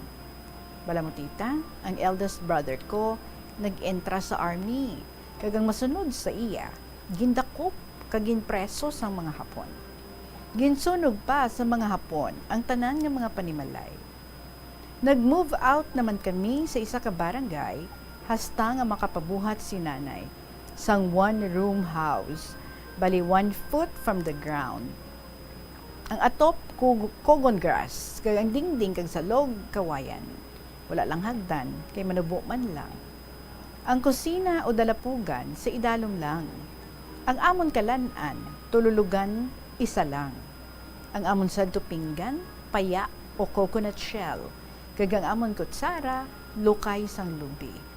Bala mo, tita, ang eldest brother ko nag-entra sa army, kag ang masunod sa iya, gindakop kag ginpreso sang mga Hapon. Ginsunog pa sa mga Hapon ang tanan nga mga panimalay. Nag-move out naman kami sa isa ka barangay hasta nga makapabuhat si nanay sang one-room house, bali one foot from the ground. Ang atop, kug-, cogon grass, kag ang dingding kag salog, kawayan. Wala lang hagdan, kay manubo man lang. Ang kusina o dalapugan sa idalom lang. Ang amon kalan-an, tululugan, isa lang. Ang amon sadto pinggan, paya o coconut shell, kag ang amon kutsara, lukay sang lubi.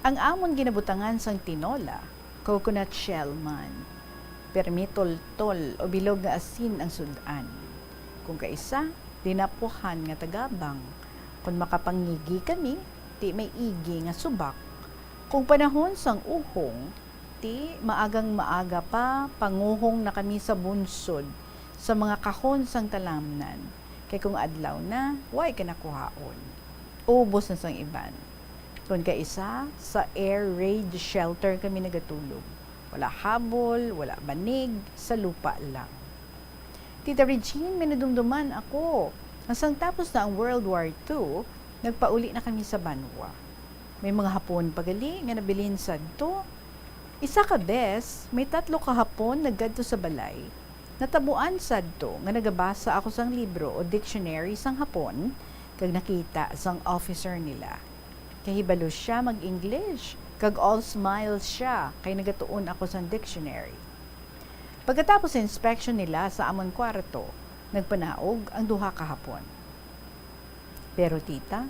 Ang amon ginabutangan sang tinola, coconut shell man. Pirmi toltol o bilog nga asin ang sud-an. Kung kaisa, dinapuhan nga tagabang. Kon makapangigi kami, ti may igi nga subak. Kung panahon sang uhong, ti maagang maaga pa, panguhong na kami sa bunsod, sa mga kahon sang talamnan. Kay kung adlaw na, way ka nakuhaon. Ubos na sang iban. Kon kaisa, sa air raid shelter kami nagatulog. Wala habol, wala banig, sa lupa lang. Tita Regine, may nadumduman ako. Nga sang tapos na ang World War Two, nagpauli na kami sa banwa. May mga Hapon pa gali nga nabilin sadto. Isa ka bes, may tatlo ka Hapon nagkadto sa balay. Natabuan sadto nga nagabasa ako sang libro o dictionary sang Hapon, kag nakita sang officer nila. Kahibalo sia mag-English, kag all smiles sia kay nagatuon ako sang dictionary. Pagkatapos sa inspection nila sa amon kwarto, nagpanaog ang duha ka Hapon. Pero, tita,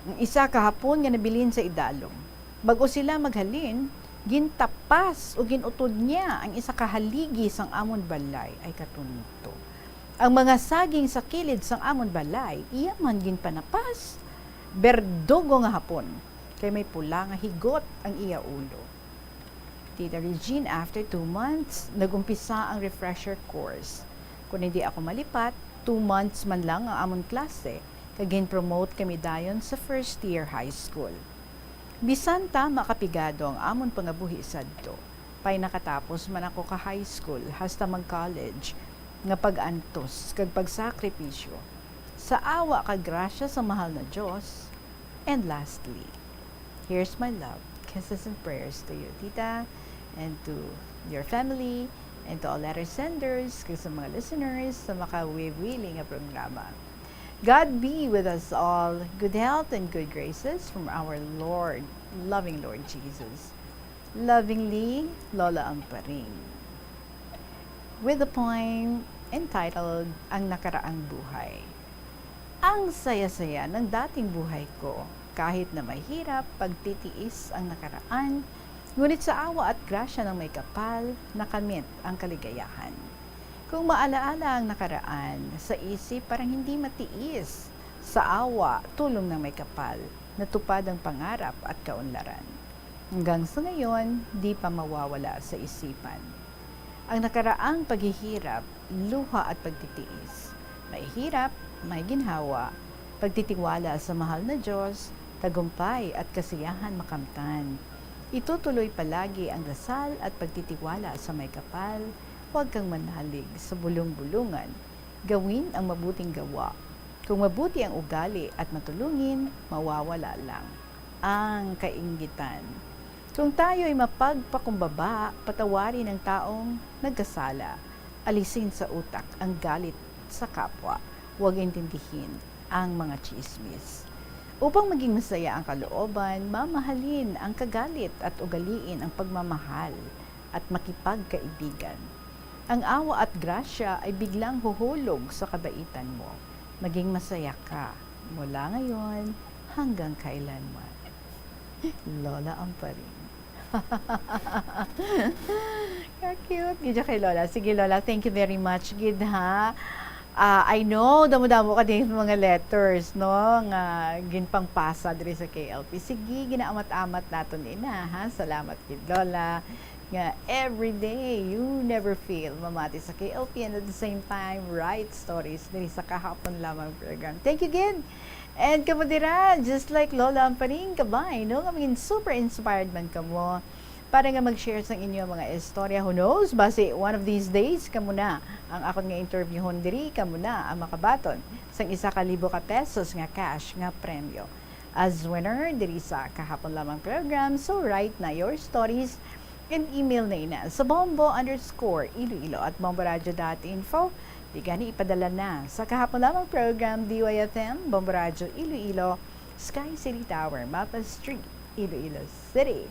ang isa ka Hapon nga nabilin sa idalom, bag-o sila maghalin, gintapas o gin-utod niya ang isa ka haligi sang amon balay. Ay, katunto! Ang mga saging sa kilid sang amon balay, iya man ginpanapas. Berdugo nga Hapon, kay may pula nga higot ang iya ulo. Tita Regine, after two months, nag-umpisa ang refresher course. Kon hindi ako malipat, two months man lang ang amon klase, kag gin-promote kami dayon sa first year high school. Bisan tama ka pigado ang amon pangabuhi sadto, pay nakatapos man ako ka high school hasta mag-college, nga pag-antos kag pagsakripisyo, sa awa kag grasya sa mahal na Dios. And lastly, here's my love, kisses and prayers to you, tita, and to your family, and to all letter senders, kag sa mga listeners sa makawili nga programa. God be with us all. Good health and good graces from our Lord, loving Lord Jesus. Lovingly, Lola Amparing. With the poem entitled Ang Nakaraang Buhay. Ang saya-saya ng dating buhay ko. Kahit na mahirap, pagtitiis ang nakaraan, ngunit sa awa at grasya ng May Kapal, nakamit ang kaligayahan. Kung maalaala ang nakaraan, sa isip parang hindi matiis. Sa awa, tulong ng May Kapal, natupad ang pangarap at kaunlaran. Hanggang sa ngayon, di pa mawawala sa isipan. Ang nakaraang paghihirap, luha at pagtitiis. May hirap, may ginhawa, pagtitiwala sa mahal na Dios, tagumpay at kasiyahan makamtan. Itutuloy palagi ang dasal at pagtitiwala sa May Kapal. Huwag kang manalig sa bulong-bulungan. Gawin ang mabuting gawa. Kung mabuti ang ugali at matulungin, mawawala lang ang kainggitan. Kung tayo'y mapagpakumbaba, patawarin ang taong nagkasala. Alisin sa utak ang galit sa kapwa. Huwag intindihin ang mga tsismis. Upang maging masaya ang kalooban, mamahalin ang kagalit at ugaliin ang pagmamahal at makipagkaibigan. Ang awa at grasya ay biglang huhulog sa kabaitan mo. Maging masaya ka mula ngayon hanggang kailanman. Lola Amparing. Ka-cute gid kay Lola. Sige, Lola, thank you very much gid, ha. Ah, I know, damo-damo ka din mga letters, no, nga ginpangpasa diri sa K L P. Sige, ginaamat-amat naton ina, ha. Salamat gid, Lola, nga everyday you never fail mamati sa K L P and at the same time write stories diri sa Kahapon Lamang program. Thank you gid. And kamo dira, just like Lola Amparing, kabay, no, nga maging super inspired man kamo para nga mag-share sang inyo mga istorya. Who knows? Basi one of these days, kamo na ang akon nga interviewhon diri, kamo na ang makabaton sang isa ka libo ka pesos nga cash nga premyo as winner diri sa Kahapon Lamang program. So write na your stories and email na ina sa bombo underscore iloilo at bomboradio dot info. Di gani, ipadala na sa Kahapon Lamang program, D Y F M, Bombo Radyo Iloilo, Sky City Tower, Mapa Street, Iloilo City.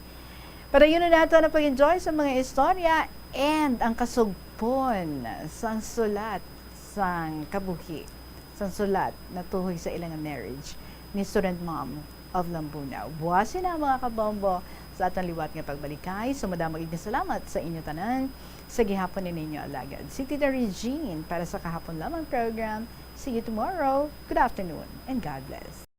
Padayon na nato ang pag-enjoy sa mga istorya and ang kasugpon sang sulat sang kabuhi, sang sulat natuhoy sa ila nga marriage ni Student Mom of Lambunao. Buwas na, mga kabombo, sa aton liwat nga pagbalikay. So, madamo gid nga salamat sa inyo tanan sa gihapon ni ninyo alagad, si Tita Regine, para sa Kahapon Lamang program. See you tomorrow. Good afternoon and God bless.